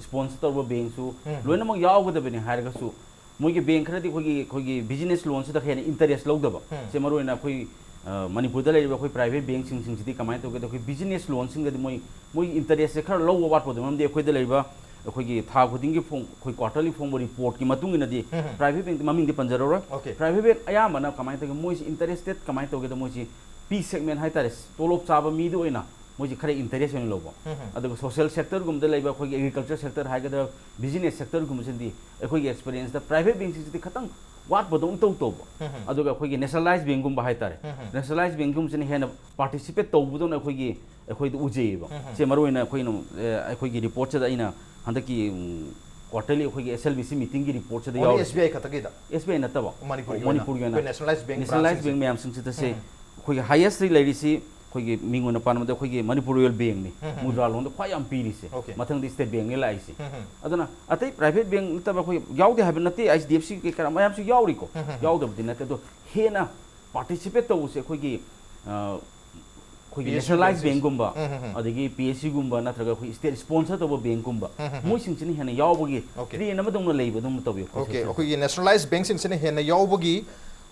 ꯁ꯭ꯄꯣꯟꯁꯔ ꯇꯧꯕ ꯕꯦꯡꯁꯨ ꯎꯝ, ꯎꯝ꯫ ꯂꯣꯏꯅꯃꯛ ꯌꯥꯎꯒꯗꯕꯅꯤ ꯍꯥꯏꯔꯒꯁꯨ, ꯃꯣꯏꯒꯤ ꯕꯦꯡ ꯈꯔꯗꯤ ꯑꯩꯈꯣꯏꯒꯤ ꯑꯩꯈꯣꯏꯒꯤ ꯕꯤꯖꯤꯅꯦꯁ ꯂꯣꯟꯁꯤꯗ ꯍꯦꯟꯅ ꯏꯟꯇꯔꯦꯁ ꯂꯧꯗꯕ꯫ ꯎꯝ꯫ ꯁꯦ ꯃꯔꯨꯑꯣꯏꯅ ꯑꯩꯈꯣꯏ ꯑ, ꯃꯅꯤꯄꯨꯔꯗ ꯂꯩꯔꯤꯕ ꯑꯩꯈꯣꯏ ꯄ꯭ꯔꯥꯏꯚꯦꯠ ꯕꯦꯡꯁꯤꯡꯁꯤꯡꯁꯤꯗꯤ ꯀꯃꯥꯏꯅ ꯇꯧꯒꯦꯗ, ꯑꯩꯈꯣꯏ ꯕꯤꯖꯤꯅꯦꯁ ꯂꯣꯟꯁꯤꯡꯗꯗꯤ ꯃꯣꯏ ꯃꯣꯏꯒꯤ ꯏꯟꯇꯔꯦꯁꯁꯦ ꯈꯔ ꯂꯧꯕ ꯋꯥꯠꯄꯗꯣ, ꯃꯔꯝꯗꯤ ꯑꯩꯈꯣꯏꯗ ꯂꯩꯔꯤꯕ ꯑꯩꯈꯣꯏꯒꯤ ꯊꯥ ꯈꯨꯗꯤꯡꯒꯤ ꯐꯣꯡ ꯑꯩꯈꯣꯏ ꯀ꯭ꯋꯥꯔꯇꯔꯂꯤ ꯐꯣꯡꯕ ꯔꯤꯄꯣꯔꯠꯀꯤ ꯃꯇꯨꯡ ꯏꯟꯅꯗꯤ ꯎꯝ, ꯎꯝ꯫ ꯄ꯭ꯔꯥꯏꯚꯦꯠ ꯕꯦꯡꯛꯇꯤ ꯃꯃꯤꯡꯗꯤ ꯄꯟꯖꯔꯔꯣꯏ꯫ Okay꯫ ꯄ꯭ꯔꯥꯏꯚꯦꯠ ꯕꯦꯡꯛ ꯑꯌꯥꯝꯕꯅ ꯀꯃꯥꯏꯅ ꯇꯧꯒꯦ, ꯃꯣꯏꯁꯤ ꯏꯟꯇꯔꯦꯁꯇꯦꯠ ꯀꯃꯥꯏꯅ ꯇꯧꯒꯦꯗ, ꯃꯣꯏꯁꯤ ꯄꯤ ꯁꯦꯒꯃꯦꯟꯠ ꯍꯥꯏꯇꯥꯔꯦ, ꯇꯣꯂꯣꯞ ꯆꯥꯕ ꯃꯤꯗ ꯑꯣꯏꯅ ꯃꯣꯏꯁꯤ ꯈꯔ ꯏꯟꯇꯔꯦꯁ ꯑꯣꯏꯅ ꯂꯧꯕ꯫ ꯎꯝ, ꯎꯝ꯫ ꯑꯗꯨꯒ ꯁꯣꯁꯦꯜ ꯁꯦꯛꯇꯔꯒꯨꯝꯕꯗ ꯂꯩꯕ ꯑꯩꯈꯣꯏꯒꯤ ꯑꯦꯒ꯭ꯔꯤꯀꯜꯆꯔ ꯁꯦꯛꯇꯔ ꯍꯥꯏꯒꯗ꯭ꯔꯥ, ꯕꯤꯖꯤꯅꯦꯁ ꯁꯦꯛꯇꯔꯒꯨꯝꯕꯁꯤꯗꯤ ꯑꯩꯈꯣꯏꯒꯤ ꯑꯦꯛꯁꯄꯤꯔꯤꯌꯦꯟꯁꯇ ꯄ꯭ꯔꯥꯏꯚꯦꯠ ꯕꯦꯡꯛꯁꯤꯡꯁꯤꯗꯤ ꯈꯤꯇꯪ ꯋꯥꯠꯄꯗꯧꯅ ꯏꯇꯧ ꯇꯧꯕ꯫ ꯎꯝ, ꯎꯝ꯫ ꯑꯗꯨꯒ ꯑꯩꯈꯣꯏꯒꯤ ꯅꯦꯁꯅꯦꯂꯥꯏꯖ ꯕꯦꯡꯛꯒꯨꯝꯕ ꯍꯥꯏꯇꯥꯔꯦ, ꯎꯝ, ꯎꯝ꯫ ꯅꯦꯁꯅꯦꯂꯥꯏꯖ ꯕꯦꯡꯛꯒꯨꯝꯕꯁꯤꯅ ꯍꯦꯟꯅ ꯄꯥꯔꯇꯤꯁꯤꯄꯦꯠ ꯇꯧꯕꯗꯧꯅ ꯑꯩꯈꯣꯏꯒꯤ ꯑꯩꯈꯣꯏꯗ ꯎꯖꯩꯌꯦꯕ꯫ ꯎꯝ, ꯎꯝ꯫ ꯁꯦ ꯃꯔꯨꯑꯣꯏꯅ ꯑꯩꯈꯣꯏꯅ ꯑ, ꯑꯩꯈꯣꯏꯒꯤ ꯔꯤꯄꯣꯔꯠꯁꯤꯗ ꯑꯩꯅ ꯍꯟꯗꯛꯀꯤ ꯎꯝ, ꯀ꯭ꯋꯥꯔꯇꯔꯂꯤ ꯑꯩꯈꯣꯏꯒꯤ ꯑꯦꯁ ꯑꯦꯜ ꯕꯤ ꯁꯤ ꯃꯤꯇꯤꯡꯒꯤ ꯔꯤꯄꯣꯔꯠꯁꯤꯗ Only ꯌꯥꯎꯔꯤ꯫ S B I ꯈꯛꯇꯒꯤꯗ? ꯑꯦꯁ ꯕꯤ ꯑꯥꯏ ꯅꯠꯇꯕ, ꯃꯅꯤꯄꯨꯔꯒꯤ ꯃꯅꯤꯄꯨꯔꯒꯤ ꯑꯣꯏꯅ ꯑꯣꯏꯅ ꯑꯩꯈꯣꯏ ꯅꯦꯁꯅꯦꯂꯥꯏꯖ ꯕꯦꯡꯛ ꯅꯦꯁꯅꯦꯂꯥꯏꯖ branchꯁꯤꯡꯁꯦ? ꯃꯌꯥꯝꯁꯤꯡꯁꯤꯗꯁꯦ ꯎꯝ꯫ ꯑꯩꯈꯣꯏꯒꯤ ꯍꯥꯏꯌꯦꯁꯂꯤ ꯂꯩꯔꯤꯁꯤ ꯑꯩꯈꯣꯏꯒꯤ ꯃꯤꯡ ꯑꯣꯏꯅ ꯄꯥꯟꯕꯗ ꯑꯩꯈꯣꯏꯒꯤ ꯃꯅꯤꯄꯨꯔ ꯔꯨꯔꯦꯜ ꯕꯦꯡꯛꯅꯤ꯫ ꯎꯝ, ꯎꯝ꯫ ꯃꯨꯗ꯭ꯔꯥ ꯂꯣꯟꯗ ꯈ꯭ꯋꯥꯏ ꯌꯥꯝ ꯄꯤꯔꯤꯁꯦ꯫ Okay꯫ ꯃꯊꯪꯗꯤ ꯁ꯭ꯇꯦꯠ ꯕꯦꯡꯛꯅꯤ ꯂꯥꯛꯏꯁꯦ꯫ ꯎꯝ, ꯎꯝ꯫ ꯑꯗꯨꯅ ꯑꯇꯩ ꯄ꯭ꯔꯥꯏꯚꯦꯠ ꯕꯦꯡꯛ ꯅꯠꯇꯕ ꯑꯩꯈꯣꯏ ꯌꯥꯎꯗꯦ ꯍꯥꯏꯕ ꯅꯠꯇꯦ, ꯑꯩꯆ ꯗꯤ ꯑꯦꯐ ꯁꯤ ꯀꯩꯀꯥ ꯃꯌꯥꯝꯁꯨ ꯌꯥꯎꯔꯤꯀꯣ꯫ ꯎꯝ, ꯎꯝ, ꯎꯝ꯫ ꯌꯥꯎꯗꯕꯗꯤ ꯅꯠꯇꯦ, ꯑꯗꯣ ꯍꯦꯟꯅ ꯄꯥꯔꯇꯤꯁꯤꯄꯦꯠ ꯇꯧꯕꯁꯦ ꯑꯩꯈꯣꯏꯒꯤ ꯑ, ꯑꯩꯈꯣꯏꯒꯤ ꯄꯤ ꯑꯦꯁ ꯌꯨ ꯅꯦꯁꯅꯦꯂꯥꯏꯖ ꯕꯦꯡꯛꯁꯤꯡ꯫ ꯕꯦꯡꯛꯒꯨꯝꯕ, ꯎꯝ, ꯎꯝ, ꯎꯝ꯫ ꯑꯗꯒꯤ ꯄꯤ ꯑꯦꯁ ꯌꯨꯒꯨꯝꯕ ꯅꯠꯇ꯭ꯔꯒ ꯑꯩꯈꯣꯏ ꯁ꯭ꯇꯦꯠ ꯁ꯭ꯄꯣꯟꯁꯔ ꯇꯧꯕ ꯕꯦꯡꯛꯒꯨꯝꯕ, ꯎꯝ, ꯎꯝ, ꯎꯝ꯫ ꯃꯣꯏꯁꯤꯡꯁꯤꯅ ꯍꯦꯟꯅ ꯌꯥꯎꯕꯒꯤ Okay꯫ ꯇ꯭ꯔꯦꯟ ꯑꯃꯗꯧꯅ ꯂꯩꯕꯗꯧꯅ ꯇꯧꯋꯤ꯫ Okay, ꯑꯩꯈꯣꯏꯒꯤ ꯅꯦꯁꯅꯦꯂꯥꯏꯖ ꯕꯦꯡꯛꯁꯤꯡꯁꯤꯅ ꯍꯦꯟꯅ ꯌꯥꯎꯕꯒꯤ,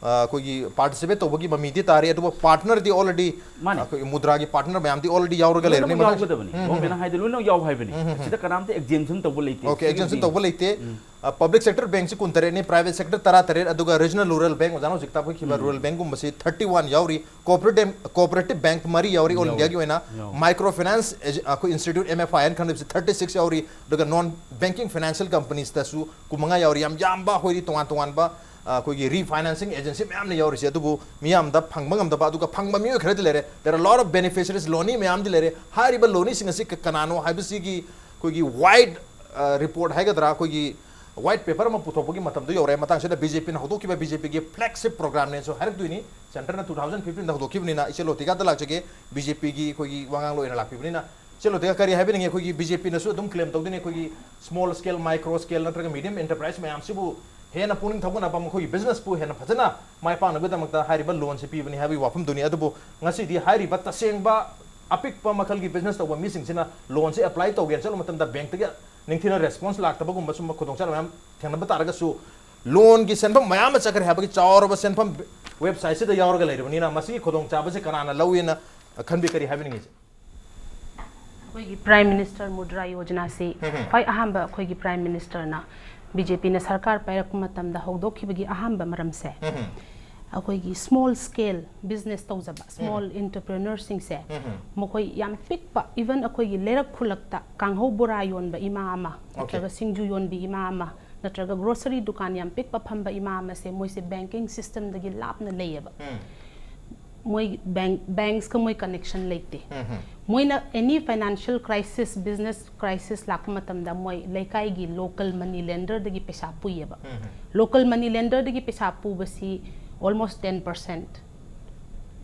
ꯑ, ꯑꯩꯈꯣꯏꯒꯤ ꯄꯥꯔꯇꯤꯁꯤꯄꯦꯠ ꯇꯧꯕꯒꯤ ꯃꯃꯤꯗꯤ ꯇꯥꯔꯦ, ꯑꯗꯨꯕꯨ ꯄꯥꯔꯠꯅꯔꯗꯤ already, ꯃꯥꯅꯦ꯫ ꯑꯩꯈꯣꯏꯒꯤ ꯃꯨꯗ꯭ꯔꯥꯒꯤ ꯄꯥꯔꯠꯅꯔ ꯃꯌꯥꯝꯗꯤ already ꯌꯥꯎꯔꯒ ꯂꯩꯔꯕꯅꯤ꯫ ꯂꯣꯏꯅꯃꯛ ꯃꯊꯪ- ꯌꯥꯎꯒꯗꯕꯅꯤ꯫ ꯎꯝ, ꯎꯝ, ꯒꯣꯔꯃꯦꯟꯅ ꯎꯝ꯫ ꯍꯥꯏꯗꯤ ꯂꯣꯏꯅꯃꯛ ꯌꯥꯎ ꯍꯥꯏꯕꯅꯤ꯫ ꯎꯝ, ꯎꯝ, ꯎꯝ꯫ ꯁꯤꯗ ꯀꯅꯥꯝꯇ exemption ꯇꯧꯕ ꯂꯩꯇꯦ꯫ Okay, exemption ꯁꯤꯒꯤꯗꯤ ꯇꯧꯕ ꯂꯩꯇꯦ꯫ ꯎꯝ꯫ ꯑ, ꯄꯕ꯭ꯂꯤꯛ ꯁꯦꯛꯇꯔ ꯕꯦꯡꯛꯁꯤ ꯀꯨꯟꯇꯔꯦꯠꯅꯤ, ꯄ꯭ꯔꯥꯏꯚꯦꯠ ꯁꯦꯛꯇꯔ ꯇꯔꯥꯇꯔꯦꯠ, ꯑꯗꯨꯒ ꯔꯤꯖꯅꯦꯜ ꯔꯨꯔꯦꯜ ꯕꯦꯡꯛ, ꯑꯣꯖꯥꯅ ꯍꯧꯖꯤꯛ ꯇꯥꯛꯄꯤꯈꯤꯕ ꯎꯝ꯫ ꯔꯨꯔꯦꯜ ꯕꯦꯡꯛꯀꯨꯝꯕꯁꯤ ꯊꯥꯔꯇꯤ ꯋꯥꯟ ꯌꯥꯎꯔꯤ, ꯀꯣꯑꯣꯄꯔꯦꯇꯤꯚ, ꯀꯣꯑꯣꯄꯔꯦꯇꯤꯚ ꯕꯦꯡꯛ ꯃꯔꯤ ꯌꯥꯎꯔꯤ ꯑꯣꯜ ꯌꯥꯎꯔꯤ꯫ ꯏꯟꯗꯤꯌꯥꯒꯤ ꯑꯣꯏꯅ, ꯌꯥꯎꯔꯤ꯫ ꯃꯥꯏꯀ꯭ꯔꯣ ꯐꯥꯏꯅꯥꯟꯁ ꯑꯦꯖ-, ꯑꯩꯈꯣꯏ institute M F I N ꯈꯟꯕꯁꯤ ꯊꯥꯔꯇꯤ ꯁꯤꯛꯁ ꯌꯥꯎꯔꯤ, ꯑꯗꯨꯒ ꯅꯣꯟ ꯕꯦꯡꯀꯤꯡ ꯐꯥꯏꯅꯥꯟꯁꯤꯌꯦꯜ ꯀꯝꯄꯅꯤꯁꯇꯁꯨ ꯀꯨꯟꯃꯉꯥ ꯌꯥꯎꯔꯤ꯫ ꯌꯥꯝ ꯌꯥꯝꯕ ꯑꯩꯈꯣꯏꯗꯤ ꯇꯣꯉꯥꯟ ꯇꯣꯉꯥꯟꯕ, ꯑ, ꯑꯩꯈꯣꯏꯒꯤ ꯔꯤꯐꯥꯏꯅꯥꯟꯁꯤꯡ ꯑꯦꯖꯦꯟꯁꯤ ꯃꯌꯥꯝꯅ ꯌꯥꯎꯔꯤꯁꯦ꯫ ꯑꯗꯨꯕꯨ ꯃꯤꯌꯥꯝꯗ ꯐꯪꯕ ꯉꯝꯗꯕ, ꯑꯗꯨꯒ ꯐꯪꯕ ꯃꯤꯑꯣꯏ ꯈꯔꯗꯤ ꯂꯩꯔꯦ, there are lot of beneficiaries, ꯂꯣꯅꯤ ꯃꯌꯥꯝꯗꯤ ꯂꯩꯔꯦ꯫ ꯍꯥꯏꯔꯤꯕ ꯂꯣꯅꯤꯁꯤꯡ ꯑꯁꯤ ꯀ-, ꯀꯅꯥꯅꯣ ꯍꯥꯏꯕꯁꯤꯒꯤ ꯑꯩꯈꯣꯏꯒꯤ ꯋꯥꯏꯠ, ꯑ, ꯔꯤꯄꯣꯔꯠ ꯍꯥꯏꯒꯗ꯭ꯔꯥ, ꯑꯩꯈꯣꯏꯒꯤ ꯋꯥꯏꯠ ꯄꯦꯄꯔ ꯑꯃ ꯄꯨꯊꯣꯛꯄꯒꯤ ꯃꯇꯝꯗꯣ ꯌꯧꯔꯛꯑꯦ꯫ ꯃꯇꯥꯡꯁꯤꯗ ꯕꯤ ꯖꯦ ꯄꯤꯅ ꯍꯧꯗꯣꯛꯈꯤꯕ, ꯕꯤ ꯖꯦ ꯄꯤꯒꯤ ꯐ꯭ꯂꯦꯒꯁꯤꯞ ꯄ꯭ꯔꯣꯒ꯭ꯔꯥꯝꯅꯦꯁꯨ ꯍꯥꯏꯔꯛꯇꯣꯏꯅꯤ꯫ ꯁꯦꯟꯇꯔꯅ ꯇꯨ ꯊꯥꯎꯖꯟ ꯐꯤꯐꯇꯤꯟꯗ ꯍꯧꯗꯣꯛꯈꯤꯕꯅꯤꯅ, ꯏꯆꯦ ꯂꯣꯇꯤꯀꯥꯗ ꯂꯥꯛꯆꯒꯦ, ꯕꯤ ꯖꯦ ꯄꯤꯒꯤ ꯑꯩꯈꯣꯏꯒꯤ ꯋꯥꯉꯥꯡꯂꯣꯏ ꯑꯣꯏꯅ ꯂꯥꯛꯄꯤꯕꯅꯤꯅ, ꯆꯠꯂꯨꯗꯒ ꯀꯔꯤ ꯍꯥꯏꯕꯤꯅꯤꯡꯉꯤ? ꯑꯩꯈꯣꯏꯒꯤ ꯕꯤ ꯖꯦ ꯄꯤꯅꯁꯨ ꯑꯗꯨꯝ ꯀ꯭ꯂꯦꯝ ꯇꯧꯗꯣꯏꯅꯤ, ꯑꯩꯈꯣꯏꯒꯤ ꯁ꯭ꯃꯣꯜ ꯁ꯭ꯀꯦꯜ, ꯃꯥꯏꯀ꯭ꯔꯣ ꯁ꯭ꯀꯦꯜ ꯅꯠꯇ꯭ꯔꯒ ꯃꯤꯗꯤꯌꯝ ꯑꯦꯟꯇꯔꯄ꯭ꯔꯥꯏꯁ ꯃꯌꯥꯝꯁꯤꯕꯨ ꯍꯦꯟꯅ ꯄꯨꯛꯅꯤꯡ ꯊꯧꯒꯠꯅꯕ, ꯃꯈꯣꯏꯒꯤ ꯕꯤꯖꯤꯅꯦꯁꯄꯨ ꯍꯦꯟꯅ ꯐꯖꯅ ꯃꯥꯏ ꯄꯥꯛꯅꯕꯒꯤꯗꯃꯛꯇ ꯍꯥꯏꯔꯤꯕ ꯂꯣꯟꯁꯤ ꯄꯤꯕꯅꯤ ꯍꯥꯏꯕꯒꯤ ꯋꯥꯐꯝꯗꯨꯅꯤ꯫ ꯑꯗꯨꯕꯨ ꯉꯁꯤꯗꯤ ꯍꯥꯏꯔꯤꯕ ꯇꯁꯦꯡꯕ ꯑꯄꯤꯛꯄ ꯃꯈꯜꯒꯤ ꯕꯤꯖꯤꯅꯦꯁ ꯇꯧꯕ ꯃꯤꯁꯤꯡꯁꯤꯅ ꯂꯣꯟꯁꯤ ꯑꯦꯄ꯭ꯂꯥꯏ ꯇꯧꯒꯦꯅ ꯆꯠꯂꯨꯕ ꯃꯇꯝꯗ ꯕꯦꯡꯛꯇꯒꯤ ꯅꯤꯡꯊꯤꯅ ꯔꯦꯁꯄꯣꯟꯁ ꯂꯥꯛꯇꯕꯒꯨꯝꯕ ꯁꯨꯝꯕ ꯈꯨꯗꯣꯡꯆꯥꯗꯕ ꯃꯌꯥꯝ ꯊꯦꯡꯅꯕ ꯇꯥꯔꯒꯁꯨ, ꯂꯣꯟꯒꯤ ꯁꯦꯟꯐꯝ ꯃꯌꯥꯝ ꯑꯃ ꯆꯠꯈ꯭ꯔꯦ ꯍꯥꯏꯕꯒꯤ ꯆꯥꯎꯔꯕ ꯁꯦꯟꯐꯝ ꯋꯦꯕꯁꯥꯏꯠꯁꯤꯗ ꯌꯥꯎꯔꯒ ꯂꯩꯔꯕꯅꯤꯅ, ꯃꯁꯤꯒꯤ ꯈꯨꯗꯣꯡꯆꯥꯕꯁꯤ ꯀꯅꯥꯅ ꯂꯧꯏꯅ ꯈꯟꯕꯤ? ꯀꯔꯤ ꯍꯥꯏꯕꯤꯅꯤꯡꯉꯤ? ꯑꯩꯈꯣꯏꯒꯤ ꯄ꯭ꯔꯥꯏꯝ ꯃꯤꯅꯤꯁꯇꯔ ꯃꯨꯗ꯭ꯔꯥ ꯌꯣꯖꯅꯥꯁꯤ ꯈ꯭ꯋꯥꯏ ꯑꯍꯥꯟꯕ ꯑꯩꯈꯣꯏꯒꯤ ꯄ꯭ꯔꯥꯏꯝ ꯃꯤꯅꯤꯁꯇꯔꯅ ꯕꯤ ꯖꯦ ꯄꯤꯅ ꯁꯔꯀꯥꯔ ꯄꯥꯏꯔꯛꯄ ꯃꯇꯝꯗ ꯍꯧꯗꯣꯛꯈꯤꯕꯒꯤ ꯑꯍꯥꯟꯕ ꯃꯔꯝꯁꯦ, ꯑꯩꯈꯣꯏꯒꯤ ꯁ꯭ꯃꯣꯜ ꯁ꯭ꯀꯦꯜ ꯕꯤꯖꯤꯅꯦꯁ ꯇꯧꯖꯕ ꯁ꯭ꯃꯣꯜ ꯑꯦꯟꯇꯔꯄ꯭ꯔꯦꯅꯔꯁꯤꯡꯁꯦ, ꯃꯈꯣꯏ ꯌꯥꯝ ꯄꯤꯛꯄ, ꯏꯚꯟ ꯑꯩꯈꯣꯏꯒꯤ ꯂꯩꯔꯛ ꯈꯨꯜꯂꯛꯇ ꯀꯥꯡꯍꯧ ꯕꯣꯔꯥ ꯌꯣꯟꯕ ꯏꯃꯥ ꯑꯃ ꯅꯠꯇ꯭ꯔꯒ ꯁꯤꯡꯖꯨ ꯌꯣꯟꯕꯤ ꯏꯃꯥ ꯑꯃ ꯅꯠꯇ꯭ꯔꯒ ꯒ꯭ꯔꯣꯁꯔꯤ ꯗꯨꯀꯥꯟ ꯌꯥꯝ ꯄꯤꯛꯄ ꯐꯝꯕ ꯏꯃꯥ ꯑꯃꯁꯦ ꯃꯣꯏꯁꯦ ꯕꯦꯡꯀꯤꯡ ꯁꯤꯁꯇꯦꯝꯗꯒꯤ ꯂꯥꯞꯅ ꯂꯩꯌꯦꯕ꯫ ꯃꯣꯏ ꯕꯦꯡꯛ ꯕꯦꯡꯛꯁꯀ ꯃꯣꯏ ꯀꯅꯦꯛꯁꯟ ꯂꯩꯇꯦ꯫ ꯃꯣꯏꯅ ꯑꯦꯅꯤ ꯐꯥꯏꯅꯥꯟꯁꯤꯌꯦꯜ ꯀ꯭ꯔꯥꯏꯁꯤꯁ, ꯕꯤꯖꯤꯅꯦꯁ ꯀ꯭ꯔꯥꯏꯁꯤꯁ ꯂꯥꯛꯄ ꯃꯇꯝꯗ ꯃꯣꯏ ꯂꯩꯀꯥꯏꯒꯤ ꯂꯣꯀꯦꯜ ꯃꯅꯤ ꯂꯦꯟꯗꯔꯗꯒꯤ ꯄꯩꯁꯥ ꯄꯨꯏꯌꯦꯕ꯫ ꯂꯣꯀꯦꯜ ꯃꯅꯤ ꯂꯦꯟꯗꯔꯗꯒꯤ ꯄꯩꯁꯥ ꯄꯨꯕꯁꯤ almost ten percent,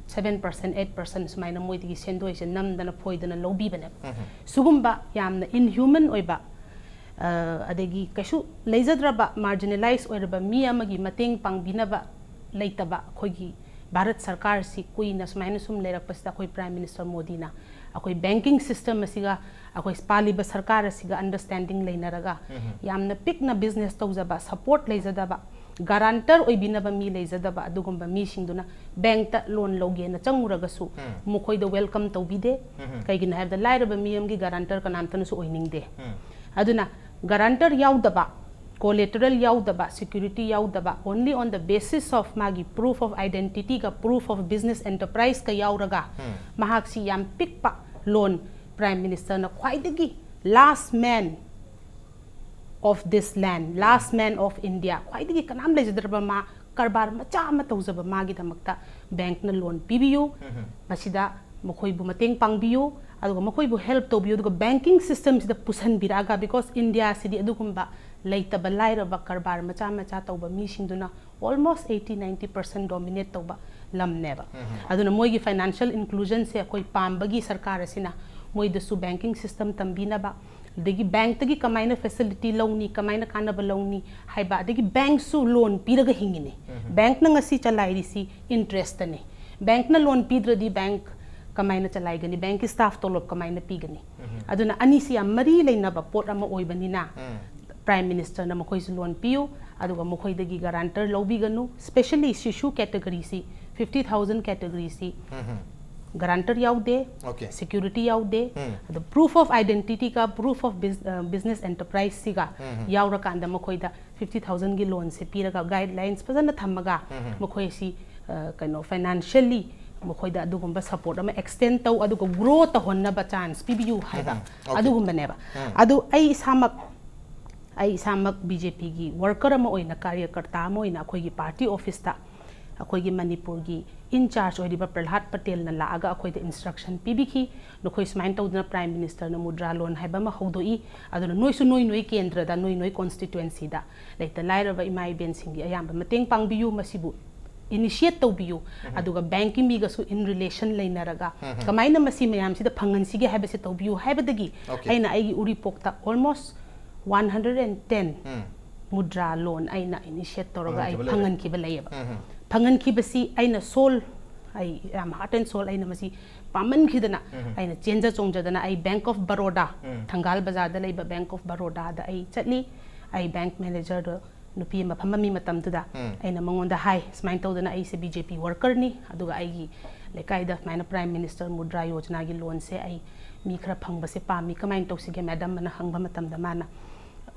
seven percent, eight percent ꯁꯨꯃꯥꯏꯅ ꯃꯣꯏꯗꯒꯤ ꯁꯦꯟꯗꯣꯏꯁꯦ ꯅꯝꯗꯅ ꯐꯣꯏꯗꯅ ꯂꯧꯕꯤꯕꯅꯦꯕ꯫ ꯁꯤꯒꯨꯝꯕ ꯌꯥꯝꯅ ꯏꯟꯍ꯭ꯌꯨꯃꯟ ꯑꯣꯏꯕ, ꯑ, ꯑꯗꯒꯤ ꯀꯩꯁꯨ ꯂꯩꯖꯗ꯭ꯔꯕ, ꯃꯥꯔꯖꯤꯅꯦꯂꯥꯏꯁ ꯑꯣꯏꯔꯕ ꯃꯤ ꯑꯃꯒꯤ ꯃꯇꯦꯡ ꯄꯥꯡꯕꯤꯅꯕ ꯂꯩꯇꯕ ꯑꯩꯈꯣꯏꯒꯤ ꯚꯥꯔꯠ ꯁꯔꯀꯥꯔꯁꯤ ꯀꯨꯏꯅ ꯁꯨꯃꯥꯏꯅ ꯁꯨꯝ ꯂꯩꯔꯛꯄꯁꯤꯗ ꯑꯩꯈꯣꯏ ꯄ꯭ꯔꯥꯏꯝ ꯃꯤꯅꯤꯁꯇꯔ ꯃꯣꯗꯤꯅ ꯑꯩꯈꯣꯏ ꯕꯦꯡꯀꯤꯡ ꯁꯤꯁꯇꯦꯝ ꯑꯁꯤꯒ ꯑꯩꯈꯣꯏ ꯄꯥꯜꯂꯤꯕ ꯁꯔꯀꯥꯔ ꯑꯁꯤꯒ ꯑꯟꯗꯔꯁ꯭ꯇꯦꯟꯗꯤꯡ ꯂꯩꯅꯔꯒ ꯌꯥꯝꯅ ꯄꯤꯛꯅ ꯕꯤꯖꯤꯅꯦꯁ ꯇꯧꯖꯕ, ꯁꯄꯣꯔꯠ ꯂꯩꯖꯗꯕ, ꯒꯥꯔꯥꯟꯇꯔ ꯑꯣꯏꯕꯤꯅꯕ ꯃꯤ ꯂꯩꯖꯗꯕ ꯑꯗꯨꯒꯨꯝꯕ ꯃꯤꯁꯤꯡꯗꯨꯅ ꯕꯦꯡꯛꯇ ꯂꯣꯟ ꯂꯧꯒꯦꯅ ꯆꯪꯉꯨꯔꯒꯁꯨ ꯃꯈꯣꯏꯗ ꯋꯦꯜꯀꯝ ꯇꯧꯕꯤꯗꯦ꯫ ꯀꯩꯒꯤꯅꯣ ꯍꯥꯏꯕꯗ ꯂꯥꯏꯔꯕ ꯃꯤ ꯑꯃꯒꯤ ꯒꯥꯔꯥꯟꯇꯔ ꯀꯅꯥꯝꯇꯅꯁꯨ ꯑꯣꯏꯅꯤꯡꯗꯦ꯫ ꯑꯗꯨꯅ ꯒꯥꯔꯥꯟꯇꯔ ꯌꯥꯎꯗꯕ, ꯀꯣꯂꯦꯇꯔꯦꯜ ꯌꯥꯎꯗꯕ, ꯁꯦꯀ꯭ꯌꯨꯔꯤꯇꯤ ꯌꯥꯎꯗꯕ, only on the basis of ꯃꯥꯒꯤ proof of identityꯒ proof of business enterpriseꯀ ꯌꯥꯎꯔꯒ ꯃꯍꯥꯛꯁꯤ ꯌꯥꯝ ꯄꯤꯛꯄ ꯂꯣꯟ ꯄ꯭ꯔꯥꯏꯝ ꯃꯤꯅꯤꯁꯇꯔꯅ ꯈ꯭ꯋꯥꯏꯗꯒꯤ last man of this land, last man of India, ꯈ꯭ꯋꯥꯏꯗꯒꯤ ꯀꯅꯥꯝ ꯂꯩꯖꯗ꯭ꯔꯕ ꯃꯥ ꯀꯔꯕꯥꯔ ꯃꯆꯥ ꯑꯃ ꯇꯧꯖꯕ ꯃꯥꯒꯤꯗꯃꯛꯇ ꯕꯦꯡꯛꯅ ꯂꯣꯟ ꯄꯤꯕꯤꯌꯨ, ꯃꯁꯤꯗ ꯃꯈꯣꯏꯕꯨ ꯃꯇꯦꯡ ꯄꯥꯡꯕꯤꯌꯨ, ꯑꯗꯨꯒ ꯃꯈꯣꯏꯕꯨ ꯍꯦꯜꯞ ꯇꯧꯕꯤꯌꯨ, ꯑꯗꯨꯒ ꯕꯦꯡꯀꯤꯡ ꯁꯤꯁꯇꯦꯝꯁꯤꯗ ꯄꯨꯁꯟꯕꯤꯔꯛꯑꯒ, because ꯏꯟꯗꯤꯌꯥꯁꯤꯗꯤ ꯑꯗꯨꯒꯨꯝꯕ ꯂꯩꯇꯕ ꯂꯥꯏꯔꯕ ꯀꯔꯕꯥꯔ ꯃꯆꯥ ꯃꯆꯥ ꯇꯧꯕ ꯃꯤꯁꯤꯡꯗꯨꯅ almost eighty ninety percent dominate ꯇꯧꯕ ꯂꯝꯅꯦꯕ꯫ ꯑꯗꯨꯅ ꯃꯣꯏꯒꯤ ꯐꯥꯏꯅꯥꯟꯁꯤꯌꯦꯜ ꯏꯟꯀ꯭ꯂꯨꯖꯟꯁꯦ ꯑꯩꯈꯣꯏ ꯄꯥꯝꯕꯒꯤ ꯁꯔꯀꯥꯔ ꯑꯁꯤꯅ ꯃꯣꯏꯗꯁꯨ banking system ꯇꯝꯕꯤꯅꯕ, ꯑꯗꯒꯤ bankꯇꯒꯤ ꯀꯃꯥꯏꯅ facility ꯂꯧꯅꯤ, ꯀꯃꯥꯏꯅ ꯀꯥꯟꯅꯕ ꯂꯧꯅꯤ ꯍꯥꯏꯕ, ꯑꯗꯒꯤ bankꯁꯨ loan ꯄꯤꯔꯒ ꯍꯤꯡꯉꯤꯅꯦ꯫ Bankꯅ ꯉꯁꯤ ꯆꯂꯥꯏꯔꯤꯁꯤ interestꯇꯅꯦ꯫ Bankꯅ loan ꯄꯤꯗ꯭ꯔꯗꯤ bank ꯀꯃꯥꯏꯅ ꯆꯂꯥꯏꯒꯅꯤ? Bankꯀꯤ staff ꯇꯣꯂꯣꯞ ꯀꯃꯥꯏꯅ ꯄꯤꯒꯅꯤ? ꯑꯗꯨꯅ ꯑꯅꯤꯁꯤ ꯌꯥꯝ ꯃꯔꯤ ꯂꯩꯅꯕ ꯄꯣꯠ ꯑꯃ ꯑꯣꯏꯕꯅꯤꯅ, Prime Ministerꯅ ꯃꯈꯣꯏꯁꯨ loan ꯄꯤꯌꯨ, ꯑꯗꯨꯒ ꯃꯈꯣꯏꯗꯒꯤ guarantor ꯂꯧꯕꯤꯒꯅꯨ꯫ Specially ꯁꯤꯁꯨ categoryꯁꯤ, fifty thousand categoryꯁꯤ guarantor ꯌꯥꯎꯗꯦ, Okay. security ꯌꯥꯎꯗꯦ, ꯎꯝ. ꯑꯗꯣ proof of identityꯒ proof of bus- ꯑ, business enterpriseꯁꯤꯒ ꯌꯥꯎꯔꯀꯥꯟꯗ ꯃꯈꯣꯏꯗ fifty thousandꯒꯤ loanꯁꯦ ꯄꯤꯔꯒ guidelines ꯐꯖꯅ ꯊꯝꯃꯒ ꯃꯈꯣꯏꯁꯤ, ꯑ, ꯀꯩꯅꯣ, financially ꯃꯈꯣꯏꯗ ꯑꯗꯨꯒꯨꯝꯕ support ꯑꯃ extend ꯇꯧ, ꯑꯗꯨꯒ grow ꯇꯧꯍꯟꯅꯕ chance ꯄꯤꯕꯤꯌꯨ ꯍꯥꯏꯕ, ꯎꯝ, okay. ꯑꯗꯨꯒꯨꯝꯕꯅꯦꯕ꯫ ꯎꯝ. ꯑꯗꯨ ꯑꯩ ꯏꯁꯥꯃꯛ, ꯑꯩ ꯏꯁꯥꯃꯛ BJPꯒꯤ worker ꯑꯃ ꯑꯣꯏꯅ, ꯀꯥꯔꯌꯀꯔꯇꯥ ꯑꯃ ꯑꯣꯏꯅ ꯑꯩꯈꯣꯏꯒꯤ party officeꯇ ꯑꯩꯈꯣꯏꯒꯤ ꯃꯅꯤꯄꯨꯔꯒꯤ in charge ꯑꯣꯏꯔꯤꯕ ꯄ꯭ꯔꯍ꯭ꯂꯥꯗ ꯄꯇꯦꯜꯅ ꯂꯥꯛꯑꯒ ꯑꯩꯈꯣꯏꯗ instruction ꯄꯤꯕꯤꯈꯤ꯫ ꯅꯈꯣꯏ ꯁꯨꯃꯥꯏꯅ ꯇꯧꯗꯅ Prime Ministerꯅ ꯃꯨꯗ꯭ꯔꯥ loan ꯍꯥꯏꯕ ꯑꯃ ꯍꯧꯗꯣꯛꯏ, ꯑꯗꯨꯅ ꯅꯣꯏꯁꯨ ꯅꯣꯏ ꯅꯣꯏ ꯀꯦꯟꯗ꯭ꯔꯗ, ꯅꯣꯏ ꯅꯣꯏ constituencyꯗ ꯂꯩꯇ ꯂꯥꯏꯔꯕ ꯏꯃꯥ ꯏꯕꯦꯟꯁꯤꯡꯒꯤ ꯑꯌꯥꯝꯕ ꯃꯇꯦꯡ ꯄꯥꯡꯕꯤꯌꯨ, ꯃꯁꯤꯕꯨ initiate ꯇꯧꯕꯤꯌꯨ, ꯑꯗꯨꯒ bankꯀꯤ ꯃꯤꯒꯁꯨ in relation ꯂꯩꯅꯔꯒ ꯀꯃꯥꯏꯅ ꯃꯁꯤ ꯃꯌꯥꯝꯁꯤꯗ ꯐꯪꯍꯟꯁꯤꯒꯦ ꯍꯥꯏꯕꯁꯤ ꯇꯧꯕꯤꯌꯨ ꯍꯥꯏꯕꯗꯒꯤ Okay. ꯑꯩꯅ ꯑꯩꯒꯤ ꯎꯔꯤꯄꯣꯛꯇ almost one hundred and ten um. Mudra loan ꯑꯩꯅ initiate ꯇꯧꯔꯒ ꯑꯩ ꯐꯪꯍꯟꯈꯤꯕ ꯂꯩꯔꯦ꯫ ꯐꯪꯍꯟꯈꯤꯕ ꯂꯩꯌꯦꯕ꯫ ꯎꯝ. ꯐꯪꯍꯟꯈꯤꯕꯁꯤ ꯑꯩꯅ soul, ꯑꯩ ꯌꯥꯝ heart and soul ꯑꯩꯅ ꯃꯁꯤ ꯄꯥꯝꯃꯟꯈꯤꯗꯅ ꯎꯝ. ꯑꯩꯅ ꯆꯦꯟꯖ ꯆꯣꯡꯖꯗꯅ ꯑꯩ Bank of Baroda, ꯎꯝ. ꯊꯪꯒꯥꯜ ꯕꯖꯥꯔꯗ ꯂꯩꯕ Bank of Barodaꯗ ꯑꯩ ꯆꯠꯂꯤ꯫ ꯑꯩ bank managerꯗꯣ ꯅꯨꯄꯤ ꯑꯃ ꯐꯝꯃꯝꯃꯤ ꯃꯇꯝꯗꯨꯗ ꯎꯝ. ꯑꯩꯅ ꯃꯉꯣꯟꯗ ꯍꯥꯏ, "ꯁꯨꯃꯥꯏꯅ ꯇꯧꯗꯅ ꯑꯩꯁꯦ BJP workerꯅꯤ, ꯑꯗꯨꯒ ꯑꯩꯒꯤ ꯂꯩꯀꯥꯏꯗ ꯁꯨꯃꯥꯏꯅ Prime Minister Mudra Yojanaꯒꯤ loanꯁꯦ ꯑꯩ ꯃꯤ ꯈꯔ ꯐꯪꯕꯁꯦ ꯄꯥꯝꯃꯤ, ꯀꯃꯥꯏꯅ ꯇꯧꯁꯤꯒꯦ madam?" ꯑꯅ ꯍꯪꯕ ꯃꯇꯝꯗ ꯃꯥꯅ,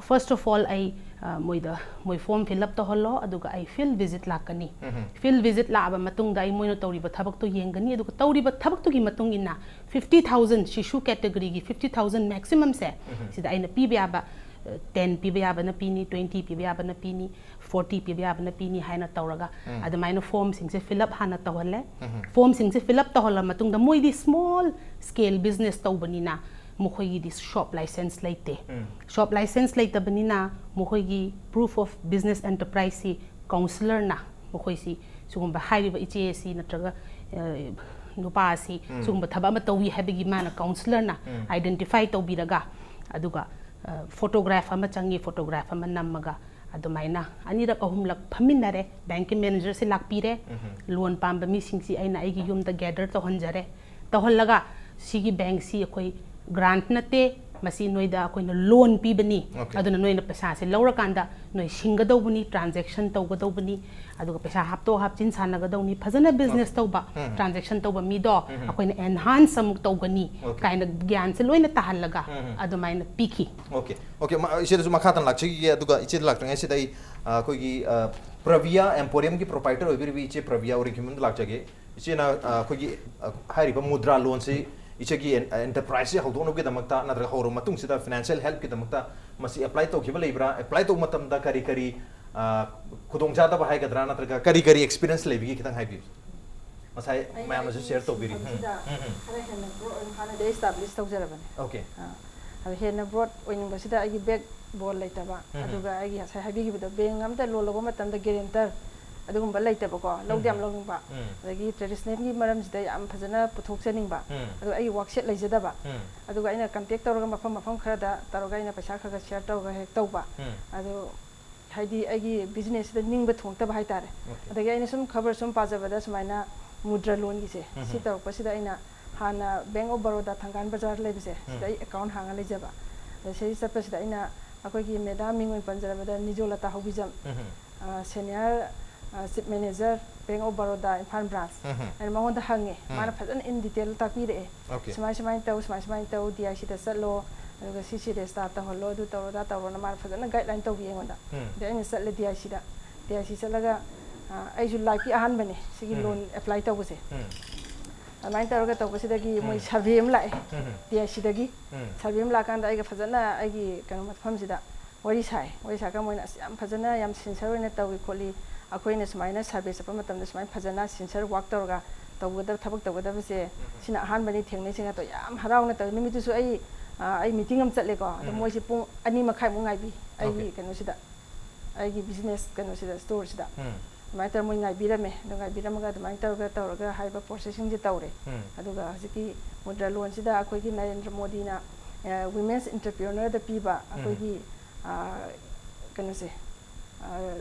first of all, ꯑꯩ, ꯑ, ꯃꯣꯏꯗ, ꯃꯣꯏ form fill up ꯇꯧꯍꯜꯂꯣ, ꯑꯗꯨꯒ ꯑꯩ field visit ꯂꯥꯛꯀꯅꯤ꯫ ꯎꯝ. Field visit ꯂꯥꯛꯑꯕ ꯃꯇꯨꯡꯗ ꯑꯩ ꯃꯣꯏꯅ ꯇꯧꯔꯤꯕ ꯊꯕꯛꯇꯣ ꯌꯦꯡꯒꯅꯤ, ꯑꯗꯨꯒ ꯇꯧꯔꯤꯕ ꯊꯕꯛꯇꯨꯒꯤ ꯃꯇꯨꯡ ꯏꯟꯅ fifty thousand, ꯁꯤꯁꯨ categoryꯒꯤ fifty thousand maximumꯁꯦ, ꯁꯤꯗ ꯑꯩꯅ ꯄꯤꯕ ꯌꯥꯕ, ꯑ, ten ꯄꯤꯕ ꯌꯥꯕꯅ ꯄꯤꯅꯤ, twenty ꯄꯤꯕ ꯌꯥꯕꯅ ꯄꯤꯅꯤ, forty ꯄꯤꯕ ꯌꯥꯕꯅ ꯄꯤꯅꯤ ꯍꯥꯏꯅ ꯇꯧꯔꯒ, ꯎꯝ. ꯑꯗꯨꯃꯥꯏꯅ formꯁꯤꯡꯁꯦ fill up ꯍꯥꯟꯅ ꯇꯧꯍꯜꯂꯦ꯫ ꯎꯝ. Formꯁꯤꯡꯁꯦ fill up ꯇꯧꯍꯜꯂ ꯃꯇꯨꯡꯗ, ꯃꯣꯏꯗꯤ small scale business ꯇꯧꯕꯅꯤꯅ ꯃꯈꯣꯏꯒꯤꯗꯤ shop license ꯂꯩꯇꯦ꯫ ꯎꯝ. Shop license ꯂꯩꯇꯕꯅꯤꯅ ꯃꯈꯣꯏꯒꯤ proof of business enterpriseꯁꯤ councillorꯅ ꯃꯈꯣꯏꯁꯤ ꯁꯤꯒꯨꯝꯕ ꯍꯥꯏꯔꯤꯕ ꯏꯆꯦ ꯑꯁꯤ ꯅꯠꯇ꯭ꯔꯒ, ꯑ, ꯅꯨꯄꯥ ꯑꯁꯤ ꯁꯤꯒꯨꯝꯕ ꯊꯕꯛ ꯑꯃ ꯇꯧꯏ ꯍꯥꯏꯕꯒꯤ ꯃꯥꯅ ꯀꯥꯎꯟꯁꯤꯂꯔꯅ ꯑꯥꯏꯗꯦꯟꯇꯤꯐꯥꯏ ꯇꯧꯕꯤꯔꯒ, ꯑꯗꯨꯒ ꯐꯣꯇꯣꯒ꯭ꯔꯥꯐ ꯑꯃ ꯆꯪꯉꯤ, ꯐꯣꯇꯣꯒ꯭ꯔꯥꯐ ꯑꯃ ꯅꯝꯃꯒ ꯑꯗꯨꯃꯥꯏꯅ ꯑꯅꯤꯔꯛ ꯑꯍꯨꯝꯂꯛ ꯐꯝꯃꯤꯟꯅꯔꯦ꯫ ꯕꯦꯡꯀꯤ ꯃꯦꯅꯦꯖꯔꯁꯤ ꯂꯥꯛꯄꯤꯔꯦ, ꯂꯣꯟ ꯄꯥꯝꯕ ꯃꯤꯁꯤꯡꯁꯤ ꯑꯩꯅ ꯑꯩꯒꯤ ꯌꯨꯝꯗ ꯒꯦꯗꯔ ꯇꯧꯍꯟꯖꯔꯦ꯫ ꯇꯧꯍꯜꯂꯒ ꯁꯤꯒꯤ ꯕꯦꯡꯁꯤ ꯑꯩꯈꯣꯏ ꯒ꯭ꯔꯥꯟꯠ ꯅꯠꯇꯦ, ꯃꯁꯤ ꯅꯣꯏꯗ ꯑꯩꯈꯣꯏꯅ ꯂꯣꯟ ꯄꯤꯕꯅꯤ꯫ Okay. ꯑꯗꯨꯅ ꯅꯣꯏꯅ ꯄꯩꯁꯥꯁꯦ ꯂꯧꯔꯀꯥꯟꯗ ꯅꯣꯏ ꯁꯤꯡꯒꯗꯧꯕꯅꯤ, ꯇ꯭ꯔꯥꯟꯖꯦꯛꯁꯟ ꯇꯧꯒꯗꯧꯕꯅꯤ, ꯑꯗꯨꯒ ꯄꯩꯁꯥ ꯍꯥꯞꯇꯣꯛ ꯍꯥꯞꯆꯤꯟ ꯁꯥꯟꯅꯒꯗꯧꯅꯤ꯫ ꯐꯖꯅ ꯕꯤꯖꯤꯅꯦꯁ ꯇꯧꯕ, ꯇ꯭ꯔꯥꯟꯖꯦꯛꯁꯟ ꯇꯧꯕ ꯃꯤꯗꯣ ꯑꯩꯈꯣꯏꯅ ꯑꯦꯟꯍꯥꯟꯁ ꯑꯃꯨꯛ ꯇꯧꯒꯅꯤ Okay. ꯀꯥꯏꯅ ꯒ꯭ꯌꯥꯟꯁꯦ ꯂꯣꯏꯅ ꯇꯥꯍꯜꯂꯒ ꯑꯗꯨꯃꯥꯏꯅ ꯄꯤꯈꯤ꯫ Okay, okay, ꯃ- ꯏꯆꯦꯗꯁꯨ ꯃꯈꯥ ꯇꯥꯅ ꯂꯥꯛꯆꯈꯤꯒꯦ꯫ ꯑꯗꯨꯒ ꯏꯆꯦꯗ ꯂꯥꯛꯇ꯭ꯔꯤꯉꯩꯁꯤꯗ ꯑꯩ, ꯑ, ꯑꯩꯈꯣꯏꯒꯤ, ꯑ, ꯄ꯭ꯔꯕꯤꯌꯥ ꯑꯦꯝꯄꯣꯔꯤꯌꯝꯒꯤ ꯄ꯭ꯔꯣꯄꯥꯏꯇꯔ ꯑꯣꯏꯕꯤꯔꯤꯕꯤ ꯏꯆꯦ ꯄ꯭ꯔꯕꯤꯌꯥ ꯎꯔꯤꯡꯈꯤꯃꯌꯨꯝꯗ ꯂꯥꯛꯆꯒꯦ꯫ ꯏꯆꯦꯅ, ꯑ, ꯑꯩꯈꯣꯏꯒꯤ, ꯑ, ꯍꯥꯏꯔꯤꯕ ꯃꯨꯗ꯭ꯔꯥ ꯂꯣꯟꯁꯤ ꯏꯆꯦꯒꯤ ꯑꯦꯟ-, ꯑꯦꯟꯇꯔꯄ꯭ꯔꯥꯏꯁꯁꯤ ꯍꯧꯗꯣꯛꯅꯕꯒꯤꯗꯃꯛꯇ ꯅꯠꯇ꯭ꯔꯒ ꯍꯧꯔꯕ ꯃꯇꯨꯡꯁꯤꯗ ꯐꯥꯏꯅꯥꯟꯁꯤꯌꯦꯜ ꯍꯦꯜꯞꯀꯤꯗꯃꯛꯇ ꯃꯁꯤ ꯑꯦꯄ꯭ꯂꯥꯏ ꯇꯧꯈꯤꯕ ꯂꯩꯕ꯭ꯔꯥ? ꯑꯦꯄ꯭ꯂꯥꯏ ꯇꯧꯕ ꯃꯇꯝꯗ ꯀꯔꯤ ꯀꯔꯤ, ꯑ, ꯈꯨꯗꯣꯡꯆꯥꯗꯕ ꯍꯥꯏꯒꯗ꯭ꯔꯥ, ꯅꯠꯇ꯭ꯔꯒ ꯀꯔꯤ ꯀꯔꯤ ꯑꯦꯛꯁꯄꯤꯔꯤꯌꯦꯟꯁ ꯂꯩꯕꯒꯦ, ꯈꯤꯇꯪ ꯍꯥꯏꯕꯤꯌꯨ꯫ ꯉꯁꯥꯏ ꯑꯩ ꯃꯌꯥꯝꯅꯁꯨ ꯑꯩꯒꯤ ꯁꯤꯌꯔ ꯇꯧꯕꯤꯔꯤ꯫ ꯁꯤꯟꯐꯝꯁꯤꯗ ꯎꯝ, ꯎꯝ, ꯎꯝ꯫ ꯈꯔ ꯍꯦꯟꯅ ꯒ꯭ꯔꯣ ꯑꯣꯏꯅ ꯍꯥꯟꯅꯗꯤ ꯑꯦꯁꯇꯥꯕ꯭ꯂꯤꯁ ꯇꯧꯖꯔꯕꯅꯦ꯫ Okay. ꯑꯥ, ꯑꯗꯣ ꯍꯦꯟꯅ ꯕ꯭ꯔꯣꯗ ꯑꯣꯏꯅꯤꯡꯕꯁꯤꯗ ꯑꯩꯒꯤ ꯕꯦꯛ ꯕꯣꯟ ꯂꯩꯇꯕ, ꯎꯝ꯫ ꯑꯗꯨꯒ ꯑꯩꯒꯤ ꯉꯁꯥꯏ ꯍꯥꯏꯕꯤꯈꯤꯕꯗꯣ, ꯕꯦꯡ ꯑꯃꯗ ꯂꯣꯟ ꯂꯧꯕ ꯃꯇꯝꯗ ꯒꯦꯔꯦꯟꯇꯔ ꯑꯗꯨꯒꯨꯝꯕ ꯂꯩꯇꯕꯀꯣ, ꯂꯧꯗꯤ ꯌꯥꯝ ꯎꯝ꯫ ꯂꯧꯅꯤꯡꯕ, ꯎꯝ꯫ ꯑꯗꯒꯤ ꯇ꯭ꯔꯦꯗꯤꯁꯅꯦꯜꯒꯤ ꯃꯔꯝꯁꯤꯗ ꯌꯥꯝ ꯐꯖꯅ ꯄꯨꯊꯣꯛꯆꯅꯤꯡꯕ, ꯎꯝ꯫ ꯑꯗꯨꯒ ꯑꯩꯒꯤ ꯋꯥꯛꯁꯦꯠ ꯂꯩꯖꯗꯕ, ꯎꯝ꯫ ꯑꯗꯨꯒ ꯑꯩꯅ ꯀꯟꯇꯦꯛ ꯇꯧꯔꯒ ꯃꯐꯝ ꯃꯐꯝ ꯈꯔꯗ ꯇꯧꯔꯒ ꯑꯩꯅ ꯄꯩꯁꯥ ꯈꯔ ꯈꯔ ꯁꯤꯌꯔ ꯇꯧꯔꯒ ꯍꯦꯛ ꯇꯧꯕ, ꯎꯝ꯫ ꯑꯗꯣ ꯍꯥꯏꯗꯤ ꯑꯩꯒꯤ ꯕꯤꯖꯤꯅꯦꯁꯁꯤꯗ ꯅꯤꯡꯕ ꯊꯨꯡꯉꯛꯇꯕ ꯍꯥꯏꯇꯥꯔꯦ꯫ Okay. ꯑꯗꯒꯤ ꯑꯩꯅ ꯁꯨꯝ ꯈꯕꯔ ꯁꯨꯝ ꯄꯥꯖꯕꯗ ꯁꯨꯃꯥꯏꯅ ꯃꯨꯗ꯭ꯔ ꯂꯣꯟꯒꯤꯁꯦ, ꯁꯤ ꯎꯝ꯫ ꯇꯧꯔꯛꯄꯁꯤꯗ ꯑꯩꯅ ꯍꯥꯟꯅ ꯕꯦꯡ ꯑꯣꯐ ꯕꯔꯣꯗꯥ ꯊꯪꯒꯥꯜ ꯕꯖꯥꯔ ꯂꯩꯕꯁꯦ, ꯎꯝ꯫ ꯁꯤꯗ ꯑꯩ ꯑꯦꯀꯥꯎꯟ ꯍꯥꯡꯉ ꯂꯩꯖꯕ꯫ ꯑꯗ ꯁꯤꯗ ꯆꯠꯄꯁꯤꯗ ꯑꯩꯅ ꯑꯩꯈꯣꯏꯒꯤ ꯃꯦꯗꯥꯝ ꯃꯤꯡ ꯑꯣꯏꯅ ꯄꯟꯖꯔꯕꯗ ꯅꯤꯖꯣꯂꯇꯥ ꯍꯧꯕꯤꯖꯝ, ꯎꯝ꯫ Uh, senior, uh, chief manager, bank of Baroda Imphal branch um. ꯍꯥꯏꯅ ꯃꯉꯣꯟꯗ ꯍꯪꯉꯦ꯫ ꯎꯝ꯫ ꯃꯥꯅ ꯐꯖꯅ ꯏꯟ ꯗꯤꯇꯦꯜ ꯇꯥꯛꯄꯤꯔꯛꯑꯦ꯫ Okay. ꯁꯨꯃꯥꯏ ꯁꯨꯃꯥꯏꯅ ꯇꯧ, ꯁꯨꯃꯥꯏ ꯁꯨꯃꯥꯏꯅ ꯇꯧ, ꯗꯤ ꯑꯥꯏ ꯁꯤꯗ ꯆꯠꯂꯣ, ꯑꯗꯨꯒ ꯁꯤ ꯁꯤ ꯔꯦꯖꯤꯁꯇꯥꯔ ꯇꯧꯍꯜꯂꯣ, ꯑꯗꯨ ꯇꯧꯔꯣ, ꯑꯗꯥ ꯇꯧꯔꯣꯅ ꯃꯥꯅ ꯐꯖꯅ ꯒꯥꯏꯗꯂꯥꯏꯟ ꯇꯧꯕꯤ ꯑꯩꯉꯣꯟꯗ꯫ ꯎꯝ꯫ ꯑꯗꯩ ꯑꯩꯅ ꯆꯠꯂꯦ ꯗꯤ ꯑꯥꯏ ꯁꯤꯗ꯫ ꯗꯤ ꯑꯥꯏ ꯁꯤ ꯆꯠꯂꯒ, ꯑ, ꯑꯩꯁꯨ ꯂꯥꯏꯐꯀꯤ ꯑꯍꯥꯟꯕꯅꯦ ꯁꯤꯒꯤ ꯎꯝ꯫ ꯂꯣꯟ ꯑꯦꯄ꯭ꯂꯥꯏ ꯇꯧꯕꯁꯦ꯫ ꯎꯝ꯫ ꯑꯗꯨꯃꯥꯏꯅ ꯇꯧꯔꯒ ꯇꯧꯕꯁꯤꯗꯒꯤ ꯃꯣꯏ ꯎꯝ꯫ ꯁꯔꯚꯦ ꯑꯃ ꯂꯥꯛꯑꯦ ꯎꯝ꯫ ꯗꯤ ꯑꯥꯏ ꯁꯤꯗꯒꯤ꯫ ꯎꯝ꯫ ꯁꯔꯚꯦ ꯑꯃ ꯂꯥꯛꯑꯀꯥꯟꯗ ꯑꯩꯒ ꯐꯖꯅ ꯑꯩꯒꯤ ꯀꯩꯅꯣ ꯃꯐꯝꯁꯤꯗ ꯋꯥꯔꯤ ꯁꯥꯏ꯫ ꯋꯥꯔꯤ ꯁꯥꯀꯥꯟꯗ ꯃꯣꯏꯅ ꯑꯁ ꯌꯥꯝ ꯐꯖꯅ ꯌꯥꯝ ꯁꯤꯟꯁꯤꯌꯔ ꯑꯣꯏꯅ ꯇꯧꯏ ꯈꯣꯠꯂꯤ, ꯑꯩꯈꯣꯏꯅ ꯁꯨꯃꯥꯏꯅ ꯁꯔꯚꯦ ꯆꯠꯄ ꯃꯇꯝꯗ ꯁꯨꯃꯥꯏꯅ ꯐꯖꯅ ꯁꯤꯟꯁꯤꯌꯔ ꯋꯥꯛ ꯇꯧꯔꯒ ꯇꯧꯒꯗꯕ ꯊꯕꯛ ꯇꯧꯒꯗꯕꯁꯦ ꯁꯤꯅ ꯑꯍꯥꯟꯕꯅꯤ ꯊꯦꯡꯅꯩꯁꯦ ꯉꯥꯛꯇ ꯌꯥꯝ ꯍꯔꯥꯎꯅ ꯇꯧꯏ꯫ ꯅꯨꯃꯤꯠꯇꯨꯁꯨ ꯑꯩ, ꯑ, ꯑꯩ ꯃꯤꯇꯤꯡ ꯑꯃ ꯆꯠꯂꯦꯀꯣ, ꯑꯗꯣ ꯎꯝ꯫ ꯃꯣꯏꯁꯦ ꯄꯨꯡ ꯑꯅꯤ ꯃꯈꯥꯏꯃꯨꯛ ꯉꯥꯏꯕꯤ ꯑꯩꯒꯤ Okay. ꯀꯩꯅꯣꯁꯤꯗ, ꯑꯩꯒꯤ ꯕꯤꯖꯤꯅꯦꯁ ꯀꯩꯅꯣꯁꯤꯗ, ꯁ꯭ꯇꯣꯔꯁꯤꯗ꯫ ꯎꯝ꯫ ꯑꯗꯨꯃꯥꯏꯅ ꯇꯧꯔꯒ ꯃꯣꯏ ꯉꯥꯏꯕꯤꯔꯝꯃꯦ꯫ ꯑꯗꯣ ꯉꯥꯏꯕꯤꯔꯝꯃꯒ ꯑꯗꯨꯃꯥꯏꯅ ꯇꯧꯔꯒ, ꯇꯧꯔꯒ ꯍꯥꯏꯔꯤꯕ ꯄ꯭ꯔꯣꯁꯦꯁꯁꯤꯡꯁꯦ ꯇꯧꯔꯦ꯫ ꯎꯝ꯫ ꯑꯗꯨꯒ ꯍꯧꯖꯤꯛꯀꯤ ꯃꯨꯗ꯭ꯔꯥ ꯂꯣꯟꯁꯤꯗ ꯑꯩꯈꯣꯏꯒꯤ ꯅꯔꯦꯟꯗ꯭ꯔ ꯃꯣꯗꯤꯅ, ꯑ, ꯋꯤꯃꯦꯟꯁ ꯑꯦꯟꯇꯔꯄ꯭ꯔꯤꯅꯔꯗ ꯄꯤꯕ ꯎꯝ꯫ ꯑꯩꯈꯣꯏꯒꯤ, ꯑ, ꯀꯩꯅꯣꯁꯦ, ꯑ,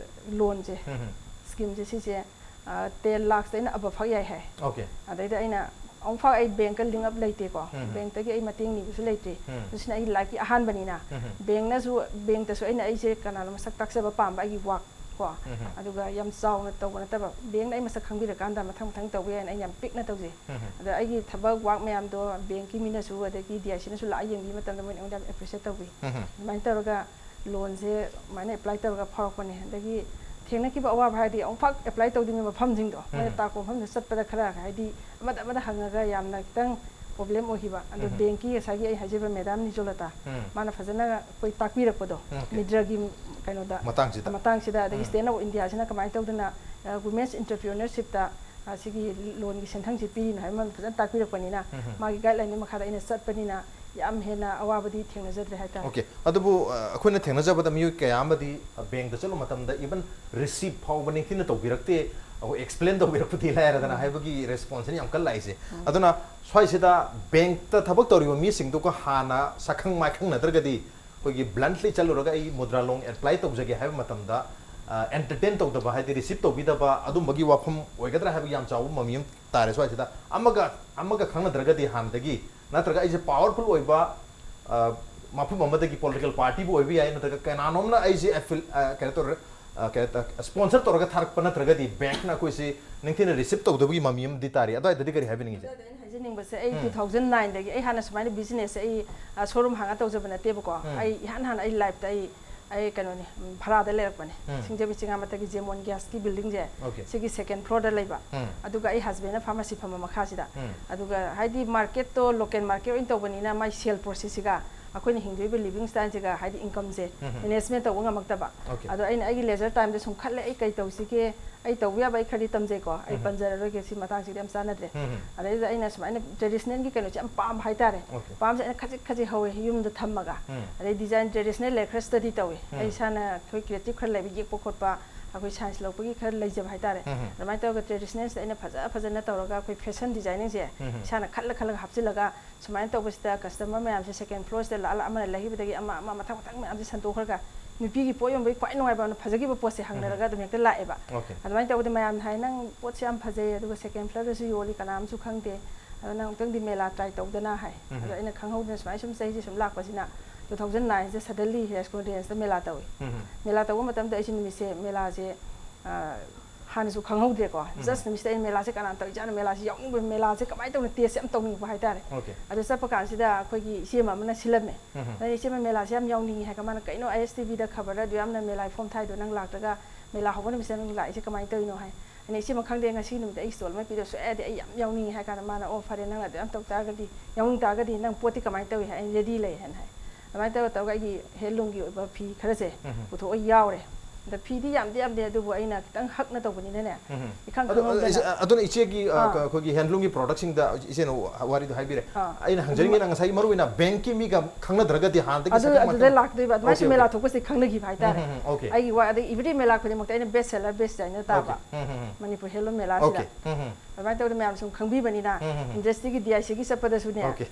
ꯂꯣꯟꯁꯦ, ꯎꯝ꯫ ꯁ꯭ꯀꯤꯝꯁꯦ ꯁꯤꯁꯦ, ꯑ, ꯇꯦꯟ ꯂꯥꯛꯁꯇ ꯑꯩꯅ ꯑꯕꯐꯥꯎ ꯌꯥꯏ ꯍꯥꯏ꯫ ꯑꯣꯀꯦ꯫ ꯑꯗꯩꯗ ꯑꯩꯅ ꯑꯃꯨꯛꯐꯥꯎ ꯑꯩ ꯕꯦꯡꯛꯀ ꯂꯤꯡ ꯑꯞ ꯂꯩꯇꯦꯀꯣ꯫ ꯎꯝ꯫ ꯕꯦꯡꯛꯇꯒꯤ ꯑꯩ ꯃꯇꯦꯡ ꯅꯤꯕꯁꯨ ꯂꯩꯇ꯭ꯔꯤ꯫ ꯎꯝ꯫ ꯑꯗꯨ ꯁꯤꯅ ꯑꯩꯒꯤ ꯂꯥꯏꯐꯀꯤ ꯑꯍꯥꯟꯕꯅꯤꯅ ꯎꯝ꯫ ꯕꯦꯡꯛꯅꯁꯨ, ꯕꯦꯡꯛꯇꯁꯨ ꯑꯩꯅ ꯑꯩꯁꯦ ꯀꯅꯥꯅꯣ ꯃꯁꯛ ꯇꯥꯛꯆꯕ ꯄꯥꯝꯕ ꯑꯩꯒꯤ ꯋꯥꯛ ꯀꯣ꯫ ꯎꯝ꯫ ꯑꯗꯨꯒ ꯌꯥꯝ ꯆꯥꯎꯅ ꯇꯧꯕ ꯅꯠꯇꯕ, ꯕꯦꯡꯛꯅ ꯑꯩ ꯃꯁꯛ ꯈꯪꯕꯤꯔꯀꯥꯟꯗ ꯃꯊꯪ ꯃꯊꯪ ꯇꯧꯕ ꯌꯥꯏꯅ ꯑꯩꯅ ꯌꯥꯝ ꯄꯤꯛꯅ ꯇꯧꯖꯩ꯫ ꯎꯝ꯫ ꯑꯗ ꯑꯩꯒꯤ ꯊꯕꯛ ꯋꯥꯛ ꯃꯌꯥꯝꯗꯣ ꯕꯦꯡꯛꯀꯤ ꯃꯤꯅꯁꯨ ꯑꯗꯒꯤ ꯗꯤ ꯑꯥꯏ ꯁꯤꯅꯁꯨ ꯂꯥꯛꯑ ꯌꯦꯡꯕꯤꯕ ꯃꯇꯝꯗ ꯃꯣꯏꯅ ꯑꯩꯉꯣꯟꯗ ꯌꯥꯝ ꯑꯦꯄ꯭ꯔꯤꯁꯤꯌꯦꯠ ꯇꯧꯕꯤ꯫ ꯎꯝ꯫ ꯑꯗꯨꯃꯥꯏꯅ ꯇꯧꯔꯒ ꯂꯣꯟꯁꯦ ꯑꯗꯨꯃꯥꯏꯅ ꯑꯦꯄ꯭ꯂꯥꯏ ꯇꯧꯔꯒ ꯐꯥꯎꯔꯛꯄꯅꯦ꯫ ꯑꯗꯒꯤ ꯊꯦꯡꯅꯈꯤꯕ ꯑꯋꯥꯕ ꯍꯥꯏꯔꯗꯤ ꯑꯃꯨꯛꯐꯥꯎ ꯑꯦꯄ꯭ꯂꯥꯏ ꯇꯧꯗ꯭ꯔꯤꯉꯩ ꯃꯐꯝꯁꯤꯡꯗꯣ, ꯃꯣꯏꯅ ꯎꯝ꯫ ꯇꯥꯛꯄ ꯃꯐꯝꯗꯣ ꯆꯠꯄꯗ ꯈꯔ ꯍꯥꯏꯗꯤ ꯑꯃꯗ ꯑꯃꯗ ꯍꯪꯉꯒ ꯌꯥꯝꯅ ꯈꯤꯇꯪ ꯄ꯭ꯔꯣꯕ꯭ꯂꯦꯝ ꯑꯣꯏꯈꯤꯕ꯫ ꯑꯗꯣ ꯎꯝ꯫ ꯕꯦꯡꯛꯀꯤ ꯉꯁꯥꯏꯒꯤ ꯑꯩ ꯍꯥꯏꯖꯔꯤꯕ ꯃꯦꯗꯥꯝ ꯅꯤꯖꯣꯂꯇꯥ, ꯎꯝ꯫ ꯃꯥꯅ ꯐꯖꯅ ꯑꯩꯈꯣꯏ ꯇꯥꯛꯄꯤꯔꯛꯄꯗꯣ, ꯎꯝ, ꯑꯣꯀꯦ꯫ ꯃꯨꯗ꯭ꯔꯥꯒꯤ ꯀꯩꯅꯣꯗ, ꯃꯇꯥꯡꯁꯤꯗ꯫ ꯃꯇꯥꯡꯁꯤꯗ, ꯑꯗꯒꯤ ꯎꯝ꯫ ꯁ꯭ꯇꯦꯟꯗꯔꯠ ꯑꯣꯐ ꯏꯟꯗꯤꯌꯥꯁꯤꯅ ꯀꯃꯥꯏꯅ ꯇꯧꯗꯅ, ꯑ, ꯋꯨꯃꯦꯟꯁ ꯑꯦꯟꯇꯔꯄ꯭ꯔꯤꯅꯔꯁꯤꯞꯇ, ꯑ, ꯁꯤꯒꯤ ꯂꯣꯟꯒꯤ ꯁꯦꯟꯊꯪꯁꯤ ꯄꯤꯔꯤꯅꯣ ꯍꯥꯏꯕ ꯃꯌꯥꯝ ꯐꯖꯅ ꯇꯥꯛꯄꯤꯔꯛꯄꯅꯤꯅ, ꯎꯝ꯫ ꯃꯥꯒꯤ ꯒꯥꯏꯗꯂꯥꯏꯟꯒꯤ ꯃꯈꯥꯗ ꯑꯩꯅ ꯆꯠꯄꯅꯤꯅ ꯌꯥꯝ ꯍꯦꯟꯅ ꯑꯋꯥꯕꯗꯤ ꯊꯦꯡꯅꯖꯗ꯭ꯔꯦ ꯍꯥꯏꯇꯥꯔꯦ꯫ ꯑꯣꯀꯦ꯫ ꯑꯗꯨꯕꯨ, ꯑ, ꯑꯩꯈꯣꯏꯅ ꯊꯦꯡꯅꯖꯕꯗ ꯃꯤꯑꯣꯏ ꯀꯌꯥ ꯑꯃꯗꯤ, ꯑ, ꯕꯦꯡꯛꯇ ꯆꯠꯂꯨꯕ ꯃꯇꯝꯗ even receive ꯐꯥꯎꯕ ꯅꯤꯡꯊꯤꯅ ꯇꯧꯕꯤꯔꯛꯇꯦ, ꯑꯩꯈꯣꯏ explain ꯇꯧꯕꯤꯔꯛꯄꯗꯤ ꯂꯥꯏꯔꯗꯅ ꯎꯝ꯫ ꯍꯥꯏꯕꯒꯤ responseꯁꯤꯅ ꯌꯥꯝ ꯀꯟꯅ ꯂꯥꯛꯏꯁꯦ꯫ ꯎꯝ꯫ ꯑꯗꯨꯅ ꯁ꯭ꯋꯥꯏꯁꯤꯗ ꯕꯦꯡꯛꯇ ꯊꯕꯛ ꯇꯧꯔꯤꯕ ꯃꯤꯁꯤꯡꯗꯨꯒ ꯍꯥꯟꯅ ꯁꯛꯈꯪ ꯃꯥꯏꯈꯪꯅꯗ꯭ꯔꯒꯗꯤ ꯑꯩꯈꯣꯏꯒꯤ bluntly ꯆꯠꯂꯨꯔꯒ ꯑꯩ ꯃꯨꯗ꯭ꯔꯥ ꯂꯣꯟ ꯑꯦꯄ꯭ꯂꯥꯏ ꯇꯧꯖꯒꯦ ꯍꯥꯏꯕ ꯃꯇꯝꯗ, ꯑ, entertain ꯇꯧꯗꯕ, ꯍꯥꯏꯗꯤ receive ꯇꯧꯕꯤꯗꯕ ꯑꯗꯨꯝꯕꯒꯤ ꯋꯥꯐꯝ ꯑꯣꯏꯒꯗ꯭ꯔꯥ ꯍꯥꯏꯕꯒꯤ ꯌꯥꯝ ꯆꯥꯎꯕ ꯃꯃꯤ ꯑꯃ ꯇꯥꯔꯦ ꯁ꯭ꯋꯥꯏꯁꯤꯗ꯫ ꯑꯃꯒ, ꯑꯃꯒ ꯈꯪꯅꯗ꯭ꯔꯒꯗꯤ ꯍꯥꯟꯅꯗꯒꯤ, ꯅꯠꯇ꯭ꯔꯒ ꯑꯩꯁꯦ powerful ꯑꯣꯏꯕ, ꯑ, ꯃꯐꯝ ꯑꯃꯗꯒꯤ political partyꯕꯨ ꯑꯣꯏꯕ ꯌꯥꯏ, ꯅꯠꯇ꯭ꯔꯒ ꯀꯅꯥꯅꯣꯝꯅ ꯑꯩꯁꯦ affil-, ꯑ, ꯀꯩꯅꯣ ꯇꯧꯔ-, ꯑ, ꯀꯩꯅꯣ ꯇ-, sponsor ꯇꯧꯔꯒ ꯊꯥꯔꯛꯄ ꯅꯠꯇ꯭ꯔꯒꯗꯤ ꯕꯦꯡꯛꯅ ꯑꯩꯈꯣꯏꯁꯦ ꯅꯤꯡꯊꯤꯅ receive ꯇꯧꯗꯕꯒꯤ ꯃꯃꯤ ꯑꯃꯗꯤ ꯇꯥꯔꯤ꯫ ꯑꯗꯨꯋꯥꯏꯗꯗꯤ ꯀꯔꯤ ꯍꯥꯏꯕꯤꯅꯤꯡꯉꯤꯁꯦ? ꯑꯗꯨꯗ ꯑꯩꯅ ꯍꯥꯏꯖꯅꯤꯡꯕꯁꯦ, ꯑꯩ ꯎꯝ꯫ two thousand nineꯗꯒꯤ ꯑꯩ ꯍꯥꯟꯅ ꯁꯨꯃꯥꯏꯅ business ꯑꯩ, ꯑ, showroom ꯍꯥꯡꯉ ꯇꯧꯖꯕ ꯅꯠꯇꯦꯕꯀꯣ꯫ ꯎꯝ꯫ ꯑꯩ ꯏꯍꯥꯟ ꯍꯥꯟꯅ ꯑꯩ lifeꯇ ꯑꯩ, ꯑꯩ ꯀꯩꯅꯣꯅꯤ, ꯎꯝ, ꯚꯔꯥꯗ ꯂꯩꯔꯛꯄꯅꯦ꯫ ꯎꯝ꯫ ꯁꯤꯡꯖꯃꯩ ꯆꯤꯉꯥ ꯃꯊꯛꯀꯤ ꯖꯦꯃꯣꯟ gasꯀꯤ buildingꯁꯦ, ꯑꯣꯀꯦ꯫ ꯁꯤꯒꯤ second floorꯗ ꯂꯩꯕ꯫ ꯎꯝ꯫ ꯑꯗꯨꯒ ꯑꯩ husbandꯅ pharmacy ꯐꯝꯕ ꯃꯈꯥꯁꯤꯗ꯫ ꯎꯝ꯫ ꯑꯗꯨꯒ ꯍꯥꯏꯗꯤ marketꯇꯣ local market ꯑꯣꯏꯅ ꯇꯧꯕꯅꯤꯅ ꯃꯥꯏ sale processꯁꯤꯒ ꯑꯩꯈꯣꯏꯅ ꯍꯤꯡꯗꯣꯔꯤꯕ living styleꯁꯤꯒ ꯍꯥꯏꯗꯤ incomeꯁꯦ ꯎꯝ꯫ management ꯇꯧꯕ ꯉꯝꯃꯛꯇꯕ꯫ ꯑꯣꯀꯦ꯫ ꯑꯗꯣ ꯑꯩꯅ ꯑꯩꯒꯤ leisure timeꯗ ꯁꯨꯝ ꯈꯜꯂꯦ, ꯑꯩ ꯀꯩ ꯇꯧꯁꯤꯒꯦ? ꯑꯩ ꯇꯧꯕ ꯌꯥꯕ ꯑꯩ ꯈꯔꯗꯤ ꯇꯝꯖꯩꯀꯣ꯫ ꯑꯩ ꯎꯝ꯫ ꯄꯟꯖꯔꯔꯣꯏꯒꯦ, ꯁꯤ ꯃꯇꯥꯡꯁꯤꯗꯤ ꯌꯥꯝ ꯆꯥꯟꯅꯗ꯭ꯔꯦ꯫ ꯎꯝ꯫ ꯑꯗꯩꯗ ꯑꯩꯅ ꯁꯨꯃꯥꯏꯅ traditionalꯒꯤ ꯀꯩꯅꯣꯁꯦ ꯌꯥꯝ ꯄꯥꯝꯕ ꯍꯥꯏꯇꯥꯔꯦ꯫ ꯑꯣꯀꯦ꯫ ꯄꯥꯝꯕꯁꯦ ꯑꯩꯅ ꯈꯖꯤꯛ ꯈꯖꯤꯛ ꯍꯧꯋꯦ, ꯌꯨꯝꯗ ꯊꯝꯃꯒ꯫ ꯎꯝ꯫ ꯑꯗꯩ design traditional ꯂꯩꯔ ꯈꯔ study ꯇꯧꯋꯦ꯫ ꯎꯝ꯫ ꯑꯩ ꯏꯁꯥꯅ ꯑꯩꯈꯣꯏ creative ꯈꯔ ꯂꯩꯕ, ꯌꯦꯛꯄ ꯈꯣꯠꯄ, ꯑꯩꯈꯣꯏ ꯁꯥꯏꯟꯁ ꯂꯧꯕꯒꯤ ꯈꯔ ꯂꯩꯖꯕ ꯍꯥꯏꯇꯥꯔꯦ꯫ ꯑꯗꯨꯃꯥꯏꯅ ꯇꯧꯔꯒ ꯇ꯭ꯔꯦꯗꯤꯁꯅꯦꯜꯁꯤꯗ ꯑꯩꯅ ꯐꯖ ꯐꯖꯅ ꯇꯧꯔꯒ ꯑꯩꯈꯣꯏ ꯐꯦꯁꯟ ꯗꯤꯖꯥꯏꯅꯤꯡꯁꯦ ꯏꯁꯥꯅ ꯈꯜꯂ ꯈꯜꯂꯒ ꯍꯥꯞꯆꯤꯜꯂꯒ, ꯁꯨꯃꯥꯏꯅ ꯇꯧꯕꯁꯤꯗ ꯀꯁꯇꯃꯔ ꯃꯌꯥꯝꯁꯦ ꯁꯦꯀꯦꯟ ꯐ꯭ꯂꯣꯔꯁꯤꯗ ꯂꯥꯛꯑ ꯑꯃꯅ ꯂꯩꯈꯤꯕꯗꯒꯤ ꯑꯃ ꯑꯃ ꯃꯊꯪ ꯃꯊꯪ ꯃꯌꯥꯝꯁꯦ ꯁꯟꯗꯣꯛꯈ꯭ꯔꯒ, ꯅꯨꯄꯤꯒꯤ ꯄꯣꯠ ꯌꯣꯟꯕꯒꯤ ꯈ꯭ꯋꯥꯏ ꯅꯨꯡꯉꯥꯏꯕ ꯑꯃꯅ ꯐꯖꯈꯤꯕ ꯄꯣꯠꯁꯦ ꯍꯪꯅꯔꯒ ꯑꯗꯨꯝ ꯍꯦꯛꯇ ꯂꯥꯛꯑꯦꯕ꯫ ꯑꯣꯀꯦ꯫ ꯑꯗꯨꯃꯥꯏꯅ ꯇꯧꯕꯗ ꯃꯌꯥꯝꯅ ꯍꯥꯏ, "ꯅꯪ ꯄꯣꯠꯁꯦ ꯌꯥꯝ ꯐꯖꯩ, ꯑꯗꯨꯒ ꯁꯦꯀꯦꯟ ꯐ꯭ꯂꯣꯔꯗꯁꯨ ꯌꯣꯜꯂꯤ, ꯀꯅꯥꯝꯁꯨ ꯈꯪꯗꯦ, ꯑꯗꯣ ꯅꯪ ꯑꯃꯨꯛꯇꯪꯗꯤ ꯃꯦꯂꯥ ꯇ꯭ꯔꯥꯏ ꯇꯧꯗꯅ" ꯍꯥꯏ꯫ ꯑꯗꯣ ꯑꯩꯅ ꯈꯪꯍꯧꯗꯅ ꯁꯨꯃꯥꯏꯅ ꯁꯨꯝ ꯆꯍꯤꯁꯦ ꯁꯨꯝ ꯂꯥꯛꯄꯁꯤꯅ, ꯇꯨ ꯊꯥꯎꯖꯟ ꯅꯥꯏꯟꯁꯤꯗ ꯁꯗꯟꯂꯤ ꯍꯤꯌꯥꯔ ꯁ꯭ꯀꯨꯜ ꯔꯦꯟꯖꯇ ꯃꯦꯂꯥ ꯇꯧꯏ꯫ ꯃꯦꯂꯥ ꯇꯧꯕ ꯃꯇꯝꯗ ꯑꯩꯁꯦ ꯅꯨꯃꯤꯠꯁꯦ ꯃꯦꯂꯥꯁꯦ, ꯑ, ꯍꯥꯟꯅꯁꯨ ꯈꯪꯍꯧꯗ꯭ꯔꯦꯀꯣ꯫ ꯖꯁ ꯅꯨꯃꯤꯠꯁꯤꯗ ꯑꯩꯅ ꯃꯦꯂꯥꯁꯦ ꯀꯅꯥꯅ ꯇꯧꯔꯤꯖꯥꯠꯅꯣ, ꯃꯦꯂꯥꯁꯦ ꯌꯥꯎꯅꯤꯡꯕ, ꯃꯦꯂꯥꯁꯦ ꯀꯃꯥꯏꯅ ꯇꯧꯅ ꯇꯦꯁꯁꯦ ꯌꯥꯝ ꯇꯧꯅꯤꯡꯕ ꯍꯥꯏꯇꯥꯔꯦ꯫ ꯑꯣꯀꯦ꯫ ꯑꯗꯨ ꯆꯠꯄ ꯀꯥꯟꯁꯤꯗ ꯑꯩꯈꯣꯏꯒꯤ ꯏꯆꯦ ꯑꯃꯅ ꯁꯤꯜꯂꯝꯃꯦ꯫ ꯑꯗ ꯏꯆꯦ, "ꯃꯦꯂꯥꯁꯦ ꯌꯥꯝ ꯌꯥꯎꯅꯤꯡꯉꯤ" ꯍꯥꯏꯒ, ꯃꯥꯅ, "ꯀꯩꯅꯣ, ꯑꯥꯏ ꯑꯦꯁ ꯇꯤ ꯚꯤꯗ ꯈꯕꯔꯗ ꯑꯗꯨ ꯌꯥꯝꯅ ꯃꯦꯂꯥꯒꯤ ꯐꯣꯝ ꯊꯥꯏꯗꯣ, ꯅꯪ ꯂꯥꯛꯇ꯭ꯔꯒ ꯃꯦꯂꯥ ꯍꯧꯕ ꯅꯨꯃꯤꯠꯁꯤꯗ ꯅꯪ ꯂꯥꯛꯏꯁꯦ ꯀꯃꯥꯏꯅ ꯇꯧꯔꯤꯅꯣ?" ꯍꯥꯏ꯫ ꯑꯩꯅ, "ꯏꯆꯦ, ꯃꯈꯪꯗꯦ, ꯉꯁꯤꯒꯤ ꯅꯨꯃꯤꯠꯇ ꯑꯩ ꯁ꯭ꯇꯣꯜ ꯑꯃ ꯄꯤꯗꯕ ꯁꯨꯡꯌꯥ ꯌꯥꯗꯦ, ꯑꯩ ꯌꯥꯝ ꯌꯥꯎꯅꯤꯡꯉꯤ" ꯍꯥꯏ ꯀꯥꯟꯗ ꯃꯥꯅ, "ꯑꯣ, ꯐꯔꯦ, ꯅꯪꯅ ꯑꯗꯨ ꯌꯥꯝ ꯇꯧ ꯇꯥꯔꯒꯗꯤ, ꯌꯥꯎꯅꯤꯡ ꯇꯥꯔꯒꯗꯤ ꯅꯪ ꯄꯣꯠꯇꯤ ꯀꯃꯥꯏꯅ ꯇꯧꯏ?" ꯍꯥꯏ꯫ ꯑꯩꯅ, "ꯔꯦꯗꯤ ꯂꯩ" ꯍꯥꯏꯅ ꯍꯥꯏ꯫ ꯑꯗꯨꯃꯥꯏꯅ ꯇꯧꯔ ꯇꯧꯔꯒ ꯑꯩꯒꯤ ꯍꯦꯟꯂꯨꯝꯒꯤ ꯑꯣꯏꯕ ꯐꯤ ꯈꯔꯁꯦ ꯄꯨꯊꯣꯛꯑ ꯌꯥꯎꯔꯦ꯫ ꯑꯗ ꯐꯤꯗꯤ ꯌꯥꯝꯗꯤ ꯌꯥꯝꯗꯦ, ꯑꯗꯨꯕꯨ ꯑꯩꯅ ꯈꯤꯇꯪ ꯍꯛꯅ ꯇꯧꯕꯅꯤꯅꯅꯦ, ꯏꯈꯪ ꯑꯗꯣ, ꯈꯪꯍꯧꯗꯅ꯫ ꯑ, ꯑꯗꯨꯅ ꯏꯆꯦꯒꯤ, ꯑ, ꯑꯥ꯫ ꯑꯩꯈꯣꯏꯒꯤ ꯍꯦꯟꯂꯨꯝꯒꯤ ꯄ꯭ꯔꯣꯗꯛꯁꯤꯡꯗ ꯏꯆꯦꯅ ꯋꯥꯔꯤꯗꯣ ꯍꯥꯏꯕꯤꯔꯦ꯫ ꯑꯥ꯫ ꯑꯩꯅ ꯍꯪꯖꯅꯤꯡꯉꯤꯅ ꯉꯁꯥꯏ ꯃꯔꯨ ꯑꯣꯏꯅ ꯕꯦꯡꯛꯀꯤ ꯃꯤꯒ ꯈꯪꯅꯗ꯭ꯔꯒꯗꯤ ꯍꯥꯟꯅꯗꯒꯤ ꯑꯗꯨ, ꯁꯛꯈꯪ ꯑꯗꯨꯗ ꯃꯥꯏꯈꯪ- ꯂꯥꯛꯇꯣꯏꯕ, ꯑꯗꯨꯃꯥꯏꯅ ꯑꯣꯀꯦ, ꯃꯦꯂꯥ ꯑꯣꯀꯦ꯫ ꯊꯣꯛꯄꯁꯦ ꯈꯪꯅꯈꯤꯕ ꯍꯥꯏꯇꯥꯔꯦ꯫ ꯎꯝ, ꯎꯝ, ꯑꯣꯀꯦ꯫ ꯑꯩꯒꯤ ꯋꯥ-, ꯑꯗꯩ every ꯃꯦꯂꯥ ꯈꯨꯗꯤꯡꯃꯛꯇ ꯑꯩꯅ best seller, best designer ꯇꯥꯕ꯫ ꯑꯣꯀꯦ꯫ ꯎꯝ, ꯎꯝ, ꯎꯝ꯫ ꯃꯅꯤꯄꯨꯔ ꯍꯦꯟꯂꯨꯝ ꯃꯦꯂꯥꯁꯤꯗ꯫ ꯑꯣꯀꯦ꯫ ꯎꯝ, ꯎꯝ꯫ ꯑꯗꯨꯃꯥꯏꯅ ꯇꯧꯗꯅ ꯃꯌꯥꯝ ꯁꯨꯝ ꯈꯪꯕꯤꯕꯅꯤꯅ, ꯎꯝ, ꯎꯝ, ꯎꯝ꯫ ꯏꯟꯗꯁꯇ꯭ꯔꯤꯒꯤ ꯗꯤ ꯑꯥꯏ ꯁꯤꯒꯤ ꯆꯠꯄꯗꯁꯨꯅꯦ, ꯑꯣꯀꯦ꯫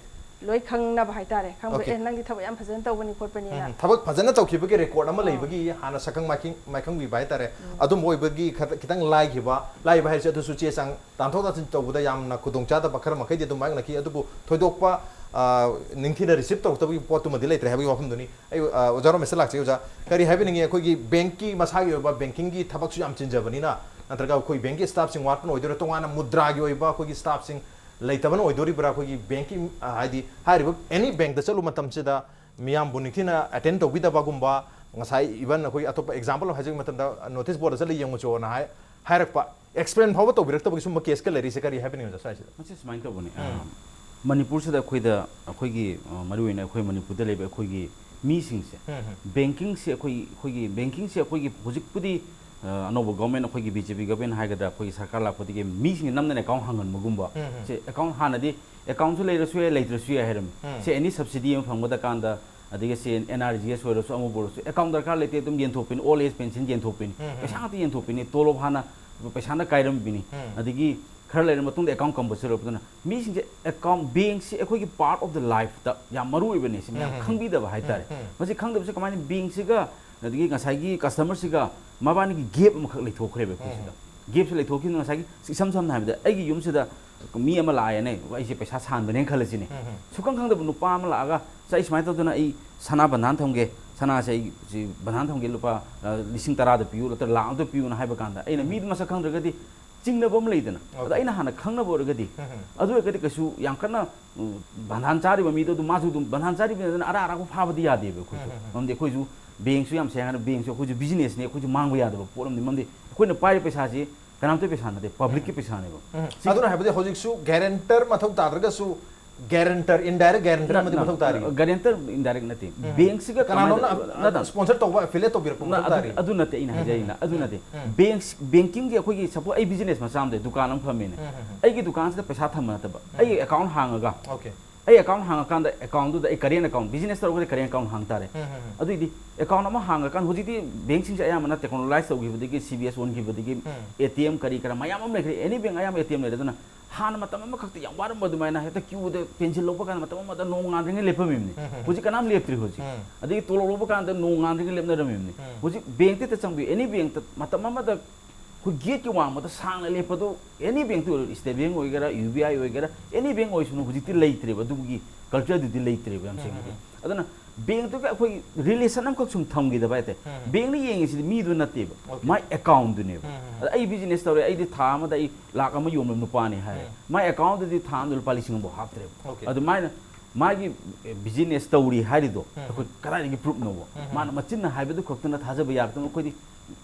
ꯂꯣꯏ ꯈꯪꯅꯕ ꯍꯥꯏꯇꯥꯔꯦ꯫ ꯈꯪꯕ, ꯑꯣꯀꯦ꯫ "ꯑꯦ, ꯅꯪꯗꯤ ꯊꯕꯛ ꯌꯥꯝ ꯐꯖꯅ ꯇꯧꯕꯅꯤ ꯈꯣꯠꯄꯅꯤꯅ"꯫ ꯎꯝ, ꯊꯕꯛ ꯐꯖꯅ ꯇꯧꯈꯤꯕꯒꯤ ꯔꯦꯀꯣꯔꯗ ꯑꯃ ꯑꯥ꯫ ꯂꯩꯕꯒꯤ ꯍꯥꯟꯅ ꯁꯛꯈꯪ ꯃꯥꯏꯈꯪ-, ꯃꯥꯏꯈꯪꯕꯤꯕ ꯍꯥꯏꯇꯥꯔꯦ꯫ ꯑꯗꯨꯝꯕ ꯑꯣꯏꯕꯒꯤ ꯈꯔ-, ꯈꯤꯇꯪ ꯂꯥꯏꯈꯤꯕ, ꯂꯥꯏꯕ ꯍꯥꯏꯔꯤꯁꯦ ꯑꯗꯨꯁꯨ ꯆꯦ ꯆꯥꯡ ꯇꯥꯟꯊꯣꯛ ꯇꯥꯟꯁꯤꯟ ꯇꯧꯕꯗ ꯌꯥꯝꯅ ꯈꯨꯗꯣꯡꯆꯥꯗꯕ ꯈꯔ ꯃꯈꯩꯗꯤ ꯑꯗꯨꯝ ꯃꯥꯌꯣꯛꯅꯈꯤ, ꯑꯗꯨꯕꯨ ꯊꯣꯏꯗꯣꯛꯄ, ꯑ, ꯅꯤꯡꯊꯤꯅ ꯔꯤꯁꯤꯞ ꯇꯧꯔꯛꯇꯕꯒꯤ ꯄꯣꯠꯇꯨꯃꯗꯤ ꯂꯩꯇ꯭ꯔꯦ ꯍꯥꯏꯕꯒꯤ ꯋꯥꯐꯝꯗꯨꯅꯤ꯫ ꯑꯩ, ꯑ, ꯑꯣꯖꯥ ꯔꯣꯃꯦꯁꯇ ꯂꯥꯛꯆꯒꯦ꯫ ꯑꯣꯖꯥ, ꯀꯔꯤ ꯍꯥꯏꯕꯤꯅꯤꯡꯉꯤ? ꯑꯩꯈꯣꯏꯒꯤ ꯕꯦꯡꯛꯀꯤ ꯃꯁꯥꯒꯤ ꯑꯣꯏꯕ ꯕꯦꯡꯀꯤꯡꯒꯤ ꯊꯕꯛꯁꯨ ꯌꯥꯝ ꯆꯤꯟꯖꯕꯅꯤꯅ, ꯅꯠꯇ꯭ꯔꯒ ꯑꯩꯈꯣꯏ ꯕꯦꯡꯛꯀꯤ ꯁ꯭ꯇꯥꯐꯁꯤꯡ ꯋꯥꯠꯄꯅ ꯑꯣꯏꯗꯣꯏꯔꯥ, ꯇꯣꯉꯥꯟꯅ ꯃꯨꯗ꯭ꯔꯥꯒꯤ ꯑꯣꯏꯕ ꯑꯩꯈꯣꯏꯒꯤ ꯁ꯭ꯇꯥꯐꯁꯤꯡ ꯂꯩꯇꯕꯅ ꯑꯣꯏꯗꯣꯔꯤꯕ꯭ꯔꯥ? ꯑꯩꯈꯣꯏꯒꯤ ꯕꯦꯡꯛꯀꯤ, ꯑ, ꯍꯥꯏꯗꯤ ꯍꯥꯏꯔꯤꯕ ꯑꯦꯅꯤ ꯕꯦꯡꯛꯇ ꯆꯠꯂꯨ ꯃꯇꯝꯁꯤꯗ ꯃꯤꯌꯥꯝꯕꯨ ꯅꯤꯡꯊꯤꯅ ꯑꯦꯇꯦꯟ ꯇꯧꯕꯤꯗꯕꯒꯨꯝꯕ, ꯉꯁꯥꯏ even ꯑꯩꯈꯣꯏ ꯑꯇꯣꯞꯄ ꯑꯦꯛꯖꯥꯝꯄꯜ ꯑꯃ ꯍꯥꯏꯖꯒꯤ ꯃꯇꯝꯗ, "ꯅꯣꯇꯤꯁ ꯕꯣꯔꯗꯇ ꯆꯠꯂ ꯌꯦꯡꯉꯨꯆꯣꯅ" ꯍꯥꯏ-, ꯍꯥꯏꯔꯛꯄ, ꯑꯦꯛꯁꯄ꯭ꯂꯦꯟ ꯐꯥꯎꯕ ꯇꯧꯕꯤꯔꯛꯇꯕꯒꯤ ꯁꯨꯝꯕ ꯀꯦꯁꯀ ꯂꯩꯔꯤꯁꯦ ꯀꯔꯤ ꯍꯥꯏꯕꯤꯅꯤꯡꯉꯤ, ꯑꯣꯖꯥ, ꯁ꯭ꯋꯥꯏꯁꯤꯗ? ꯃꯁꯤ ꯁꯨꯃꯥꯏꯅ ꯇꯧꯕꯅꯤ꯫ ꯑ, ꯎꯝ꯫ ꯃꯅꯤꯄꯨꯔꯁꯤꯗ ꯑꯩꯈꯣꯏꯗ, ꯑꯩꯈꯣꯏꯒꯤ, ꯑ, ꯃꯔꯨꯑꯣꯏꯅ ꯑꯩꯈꯣꯏ ꯃꯅꯤꯄꯨꯔꯗ ꯂꯩꯕ ꯑꯩꯈꯣꯏꯒꯤ ꯃꯤꯁꯤꯡꯁꯦ, ꯎꯝ, ꯎꯝ꯫ ꯕꯦꯡꯀꯤꯡꯁꯦ ꯑꯩꯈꯣꯏ, ꯑꯩꯈꯣꯏꯒꯤ ꯕꯦꯡꯀꯤꯡꯁꯦ ꯑꯩꯈꯣꯏꯒꯤ ꯍꯧꯖꯤꯛꯄꯨꯗꯤ, ꯑ, ꯑꯅꯧꯕ ꯒꯣꯔꯃꯦꯟ, ꯑꯩꯈꯣꯏꯒꯤ ꯕꯤ ꯖꯦ ꯄꯤ ꯒꯣꯔꯃꯦꯟ ꯍꯥꯏꯒꯗ꯭ꯔꯥ, ꯑꯩꯈꯣꯏꯒꯤ ꯁꯔꯀꯥꯔ ꯂꯥꯛꯄꯗꯒꯤ ꯃꯤꯁꯤꯡꯁꯦ ꯅꯝꯗꯅ ꯑꯦꯀꯥꯎꯟ ꯍꯥꯡꯍꯟꯕꯒꯨꯝꯕ, ꯎꯝ, ꯎꯝ꯫ ꯁꯦ ꯑꯦꯀꯥꯎꯟ ꯍꯥꯟꯅꯗꯤ ꯑꯦꯀꯥꯎꯟꯁꯨ ꯂꯩꯔꯁꯨ ꯌꯥꯏ, ꯂꯩꯇ꯭ꯔꯁꯨ ꯌꯥꯏ ꯍꯥꯏꯔꯝꯃꯤ꯫ ꯎꯝ꯫ ꯁꯦ ꯑꯦꯅꯤ ꯁꯕꯁꯤꯗꯤ ꯑꯃ ꯐꯪꯕꯗ ꯀꯥꯟꯗ ꯑꯗꯒꯤ ꯁꯦ ꯑꯦꯟ ꯑꯥꯔ ꯖꯤ ꯑꯦꯁ ꯑꯣꯏꯔꯁꯨ, ꯑꯃꯕꯨ ꯑꯣꯏꯔꯁꯨ, ꯑꯦꯀꯥꯎꯟ ꯗꯔꯀꯥꯔ ꯂꯩꯇꯦ, ꯑꯗꯨꯝ ꯌꯦꯟꯊꯣꯛꯄꯤꯅꯤ, ꯑꯣꯜ ꯑꯦꯖ ꯄꯦꯟꯁꯤꯟ ꯌꯦꯟꯊꯣꯛꯄꯤꯅꯤ, ꯎꯝ, ꯎꯝ꯫ ꯄꯩꯁꯥ ꯉꯥꯛꯇ ꯌꯦꯟꯊꯣꯛꯄꯤꯅꯤ, ꯇꯣꯂꯣꯞ ꯍꯥꯟꯅ ꯄꯩꯁꯥꯅ ꯀꯥꯏꯔꯝꯕꯤꯅꯤ, ꯎꯝ꯫ ꯑꯗꯒꯤ ꯈꯔ ꯂꯩꯔ ꯃꯇꯨꯡꯗ ꯑꯦꯀꯥꯎꯟ ꯀꯝꯄꯜꯁꯔꯤ ꯑꯣꯏꯔꯛꯄꯗꯨꯅ ꯃꯤꯁꯤꯡꯁꯦ ꯑꯦꯀꯥꯎꯟ, ꯕꯦꯡꯁꯤ ꯑꯩꯈꯣꯏꯒꯤ ꯄꯥꯔꯠ ꯑꯣꯐ ꯗ ꯂꯥꯏꯐꯇ ꯌꯥꯝ ꯃꯔꯨ ꯑꯣꯏꯕꯅꯦ, ꯁꯤ ꯃꯌꯥꯝ ꯎꯝ, ꯎꯝ꯫ ꯈꯪꯕꯤꯗꯕ ꯍꯥꯏꯇꯥꯔꯦ꯫ ꯎꯝ, ꯎꯝ꯫ ꯃꯁꯤ ꯈꯪꯗꯕꯁꯦ ꯀꯃꯥꯏꯅ, ꯕꯦꯡꯁꯤꯒ ꯑꯗꯒꯤ ꯉꯁꯥꯏꯒꯤ ꯀꯁꯇꯃꯔꯁꯤꯒ ꯃꯕꯥꯅꯤꯒꯤ ꯒꯦꯞ ꯑꯃꯈꯛ ꯂꯩꯊꯣꯛꯈ꯭ꯔꯦꯕ ꯑꯩꯈꯣꯏ ꯎꯝ, ꯁꯤꯗ꯫ ꯒꯦꯞꯁꯦ ꯂꯩꯊꯣꯛꯈꯤꯕꯅ ꯉꯁꯥꯏꯒꯤ, ꯏꯁꯝ ꯁꯝꯅ ꯍꯥꯏꯕꯗ ꯑꯩꯒꯤ ꯌꯨꯝꯁꯤꯗ ꯃꯤ ꯑꯃ ꯂꯥꯛꯑꯦꯅꯦ, ꯑꯩꯁꯦ ꯄꯩꯁꯥ ꯁꯥꯟꯕꯅꯦꯅ ꯈꯜꯂꯁꯤꯅꯦ꯫ ꯎꯝ, ꯎꯝ꯫ ꯁꯨꯈꯪ ꯈꯪꯗꯕ ꯅꯨꯄꯥ ꯑꯃ ꯂꯥꯛꯑꯒ, "ꯁꯥꯔ, ꯑꯩ ꯁꯨꯃꯥꯏꯅ ꯇꯧꯗꯅ ꯑꯩ ꯁꯅꯥ ꯕꯟꯙꯥꯟ ꯊꯝꯒꯦ, ꯁꯅꯥꯁꯦ ꯑꯩ ꯁꯤ ꯕꯟꯙꯥꯟ ꯊꯝꯒꯦ, ꯂꯨꯄꯥ, ꯑ, ꯂꯤꯁꯤꯡ ꯇꯔꯥꯗ ꯄꯤꯌꯨ, ꯅꯠꯇ꯭ꯔꯒ ꯂꯥꯛ ꯑꯃꯗ ꯄꯤꯌꯨꯅ" ꯍꯥꯏꯕ ꯀꯥꯟꯗ, ꯑꯩꯅ ꯎꯝ꯫ ꯃꯤꯗꯨ ꯃꯁꯛ ꯈꯪꯗ꯭ꯔꯒꯗꯤ ꯆꯤꯡꯅꯕ ꯑꯃ ꯂꯩꯗꯅ꯫ ꯑꯗ Okay. ꯑꯩꯅ ꯍꯥꯟꯅ ꯈꯪꯅꯕ ꯑꯣꯏꯔꯒꯗꯤ, ꯎꯝ, ꯎꯝ꯫ ꯑꯗꯨ ꯑꯣꯏꯔꯒꯗꯤ ꯀꯩꯁꯨ ꯌꯥꯝ ꯀꯟꯅ, ꯎꯝ, ꯕꯟꯙꯥꯟ ꯆꯥꯔꯤꯕ ꯃꯤꯗꯣ ꯑꯗꯨꯝ, ꯃꯥꯁꯨ ꯑꯗꯨꯝ ꯕꯟꯙꯥꯟ ꯆꯥꯔꯤꯕꯅꯤꯅ ꯑꯔꯥꯛ ꯑꯔꯥꯛꯄ ꯐꯥꯕꯗꯤ ꯌꯥꯗꯦꯕ ꯑꯩꯈꯣꯏꯁꯨ꯫ ꯎꯝ, ꯎꯝ, ꯎꯝ꯫ ꯃꯔꯝꯗꯤ ꯑꯩꯈꯣꯏꯁꯨ ꯕꯦꯡꯁꯨ ꯌꯥꯝ ꯁꯦꯡꯅ ꯍꯥꯏꯅ, ꯕꯦꯡꯁꯨ ꯑꯩꯈꯣꯏꯁꯨ ꯕꯤꯖꯤꯅꯦꯁꯅꯦ, ꯑꯩꯈꯣꯏꯁꯨ ꯃꯥꯡꯕ ꯌꯥꯗꯕ ꯄꯣꯠ ꯑꯃꯅꯤ꯫ ꯃꯔꯝꯗꯤ ꯑꯩꯈꯣꯏꯅ ꯄꯥꯏꯔꯤꯕ ꯄꯩꯁꯥꯁꯤ ꯀꯅꯥꯝꯇꯒꯤ ꯄꯩꯁꯥ ꯅꯠꯇꯦ, ꯄꯕ꯭ꯂꯤꯛꯀꯤ ꯄꯩꯁꯥꯅꯦꯕ꯫ ꯎꯝ꯫ ꯁꯤ ꯑꯗꯨꯅ ꯍꯥꯏꯕꯗꯤ ꯍꯧꯖꯤꯛꯁꯨ ꯒꯦꯔꯦꯟꯇꯔ ꯃꯊꯧ ꯇꯥꯗ꯭ꯔꯒꯁꯨ ꯒꯦꯔꯦꯟꯇꯔ, ꯏꯟꯗꯥꯏꯔꯦꯛ ꯒꯦꯔꯦꯟꯇꯔ ꯑꯃꯗꯤ ꯃꯊꯧ ꯇꯥꯔꯤ꯫ ꯒꯦꯔꯦꯟꯇꯔ ꯏꯟꯗꯥꯏꯔꯦꯛ ꯅꯠꯇꯦ꯫ ꯎꯝ꯫ ꯕꯦꯡꯁꯤꯒ ꯀꯅꯥꯅꯣꯝꯅ ꯀꯃꯥꯏꯅ-, ꯅꯠꯇꯦ꯫ ꯁ꯭ꯄꯣꯟꯁꯔ ꯇꯧꯕ, ꯑꯦꯐꯤꯂꯦꯠ ꯇꯧꯕꯤꯔꯛꯄ ꯅ-, ꯃꯊꯧ ꯑꯗꯨ, ꯇꯥꯔꯤ꯫ ꯑꯗꯨ ꯅꯠꯇꯦ ꯑꯩꯅ ꯎꯝ, ꯍꯥꯏꯖꯔꯤꯅ, ꯎꯝ, ꯑꯗꯨ ꯎꯝ, ꯅꯠꯇꯦ꯫ ꯎꯝ꯫ ꯕꯦꯡꯁ-, ꯕꯦꯡꯀꯤꯡꯒꯤ ꯑꯩꯈꯣꯏꯒꯤ, ꯁꯄꯣꯁ ꯑꯩ ꯕꯤꯖꯤꯅꯦꯁ ꯃꯆꯥ ꯑꯃ ꯂꯩ, ꯗꯨꯀꯥꯟ ꯑꯃ ꯐꯝꯃꯦꯅꯦ꯫ ꯎꯝ, ꯎꯝ, ꯎꯝ꯫ ꯑꯩꯒꯤ ꯗꯨꯀꯥꯟꯁꯤꯗ ꯄꯩꯁꯥ ꯊꯝꯕ ꯅꯠꯇꯕ, ꯎꯝ꯫ ꯑꯩꯒꯤ ꯑꯦꯀꯥꯎꯟ ꯍꯥꯡꯉꯒ, Okay. ꯑꯩ ꯑꯦꯀꯥꯎꯟ ꯍꯥꯡꯉꯀꯥꯟꯗ ꯑꯦꯀꯥꯎꯟꯗꯨꯗ ꯑꯩ ꯀꯔꯦꯟ ꯑꯦꯀꯥꯎꯟ, ꯕꯤꯖꯤꯅꯦꯁ ꯇꯧꯔꯒꯗꯤ ꯀꯔꯦꯟ ꯑꯦꯀꯥꯎꯟ ꯍꯥꯡ ꯇꯥꯔꯦ꯫ ꯎꯝ, ꯎꯝ, ꯎꯝ꯫ ꯑꯗꯨꯏꯗꯤ ꯑꯦꯀꯥꯎꯟ ꯑꯃ ꯍꯥꯡꯉꯀꯥꯟꯗ, ꯍꯧꯖꯤꯛꯇꯤ ꯕꯦꯡꯁꯤꯡꯁꯦ ꯑꯌꯥꯝꯕꯅ ꯇꯦꯛꯅꯣꯂꯣꯖꯥꯏꯁ ꯇꯧꯈꯤꯕꯗꯒꯤ, ꯁꯤ ꯕꯤ ꯑꯦꯁ ꯑꯣꯟꯈꯤꯕꯗꯒꯤ, ꯎꯝ꯫ ꯑꯦ ꯇꯤ ꯑꯦꯝ ꯀꯔꯤ ꯀꯔꯥ ꯃꯌꯥꯝ ꯑꯃ ꯂꯩꯈ꯭ꯔꯦ, ꯑꯦꯅꯤ ꯕꯦꯡ ꯑꯌꯥꯝꯕ ꯑꯦ ꯇꯤ ꯑꯦꯝ ꯂꯩꯔꯦ꯫ ꯑꯗꯨꯅ ꯍꯥꯟꯅ ꯃꯇꯝ ꯑꯃꯈꯛꯇ ꯌꯥꯝ ꯋꯥꯔꯝꯕ ꯑꯗꯨꯃꯥꯏꯅ ꯍꯦꯛꯇ ꯀ꯭ꯌꯨꯗ ꯄꯦꯟꯁꯤꯜ ꯂꯧꯕ ꯀꯥꯟꯗ ꯃꯇꯝ ꯑꯃꯗ ꯅꯣꯡ ꯉꯥꯟꯗ꯭ꯔꯤꯉꯩ ꯂꯦꯞꯄꯝꯃꯤꯕꯅꯤ꯫ ꯎꯝ, ꯎꯝ, ꯎꯝ꯫ ꯍꯧꯖꯤꯛ ꯀꯅꯥꯝ ꯂꯦꯞꯇ꯭ꯔꯤ ꯍꯧꯖꯤꯛ꯫ ꯎꯝ꯫ ꯑꯗꯒꯤ ꯇꯣꯂꯣꯞ ꯂꯧꯕ ꯀꯥꯟꯗ ꯅꯣꯡ ꯉꯥꯟꯗ꯭ꯔꯤꯉꯩ ꯂꯦꯞꯅꯔꯝꯃꯤꯕꯅꯤ꯫ ꯎꯝ꯫ ꯍꯧꯖꯤꯛ ꯕꯦꯡꯛꯇ ꯍꯦꯛꯇ ꯆꯪꯕꯤꯌꯨ, ꯑꯦꯅꯤ ꯕꯦꯡꯛꯇ ꯃꯇꯝ ꯑꯃꯗ ꯑꯩꯈꯣꯏ ꯒꯦꯠꯀꯤ ꯋꯥꯡꯃꯗ ꯁꯥꯡꯅ ꯂꯦꯞꯄꯗꯣ, ꯑꯦꯅꯤ ꯕꯦꯡꯛꯇ ꯑꯣꯏꯔꯣ, ꯁ꯭ꯇꯦꯠ ꯕꯦꯡꯛ ꯑꯣꯏꯒꯦꯔꯥ, ꯌꯨ ꯕꯤ ꯑꯥꯏ ꯑꯣꯏꯒꯦꯔꯥ, ꯑꯦꯅꯤ ꯕꯦꯡꯛ ꯑꯣꯏꯁꯅꯨ, ꯍꯧꯖꯤꯛꯇꯤ ꯂꯩꯇ꯭ꯔꯦꯕ, ꯑꯗꯨꯒꯤ ꯀꯜꯆꯔꯗꯨꯗꯤ ꯂꯩꯇ꯭ꯔꯦꯕ ꯌꯥꯝ ꯎꯝ, ꯁꯦꯡꯅꯗꯤ꯫ ꯎꯝ, ꯑꯗꯨꯅ ꯕꯦꯡꯛꯇꯨꯒ ꯑꯩꯈꯣꯏꯒꯤ ꯔꯤꯂꯦꯁꯟ ꯑꯃꯈꯛ ꯁꯨꯝ ꯊꯝꯈꯤꯗꯕ ꯍꯥꯏꯇꯥꯔꯦ꯫ ꯎꯝ, ꯎꯝ꯫ ꯕꯦꯡꯛꯅ ꯌꯦꯡꯉꯤꯁꯤꯗꯤ ꯃꯤꯗꯨ ꯅꯠꯇꯦꯕ, Okay. ꯃꯥꯏ ꯑꯦꯀꯥꯎꯟꯗꯨꯅꯦꯕ꯫ ꯎꯝ, ꯎꯝ, ꯎꯝ꯫ ꯑꯗ ꯑꯩ ꯕꯤꯖꯤꯅꯦꯁ ꯇꯧꯔꯦ, ꯑꯩꯗꯤ ꯊꯥ ꯑꯃꯗ ꯑꯩ ꯂꯥꯛ ꯑꯃ ꯌꯣꯟꯕ ꯅꯨꯄꯥꯅꯤ ꯍꯥꯏꯔꯦ꯫ ꯎꯝ꯫ ꯃꯥꯏ ꯑꯦꯀꯥꯎꯟꯗꯗꯤ ꯊꯥ ꯑꯃꯗ ꯂꯨꯄꯥ ꯂꯤꯁꯤꯡ ꯑꯃꯐꯥꯎ ꯍꯥꯞꯇ꯭ꯔꯦꯕ꯫ Okay. ꯑꯗꯨꯃꯥꯏꯅ ꯃꯥꯒꯤ ꯕꯤꯖꯤꯅꯦꯁ ꯇꯧꯔꯤ ꯍꯥꯏꯔꯤꯗꯣ ꯎꯝ, ꯎꯝ꯫ ꯑꯩꯈꯣꯏ ꯀꯗꯥꯏꯗꯒꯤ ꯄ꯭ꯔꯨꯞꯅꯣꯕ? ꯎꯝ, ꯎꯝ꯫ ꯃꯥꯅ ꯃꯆꯤꯟꯅ ꯍꯥꯏꯕꯗꯨ ꯈꯛꯇꯅ ꯊꯥꯖꯕ ꯌꯥꯔꯛꯇꯅ ꯑꯩꯈꯣꯏꯗꯤ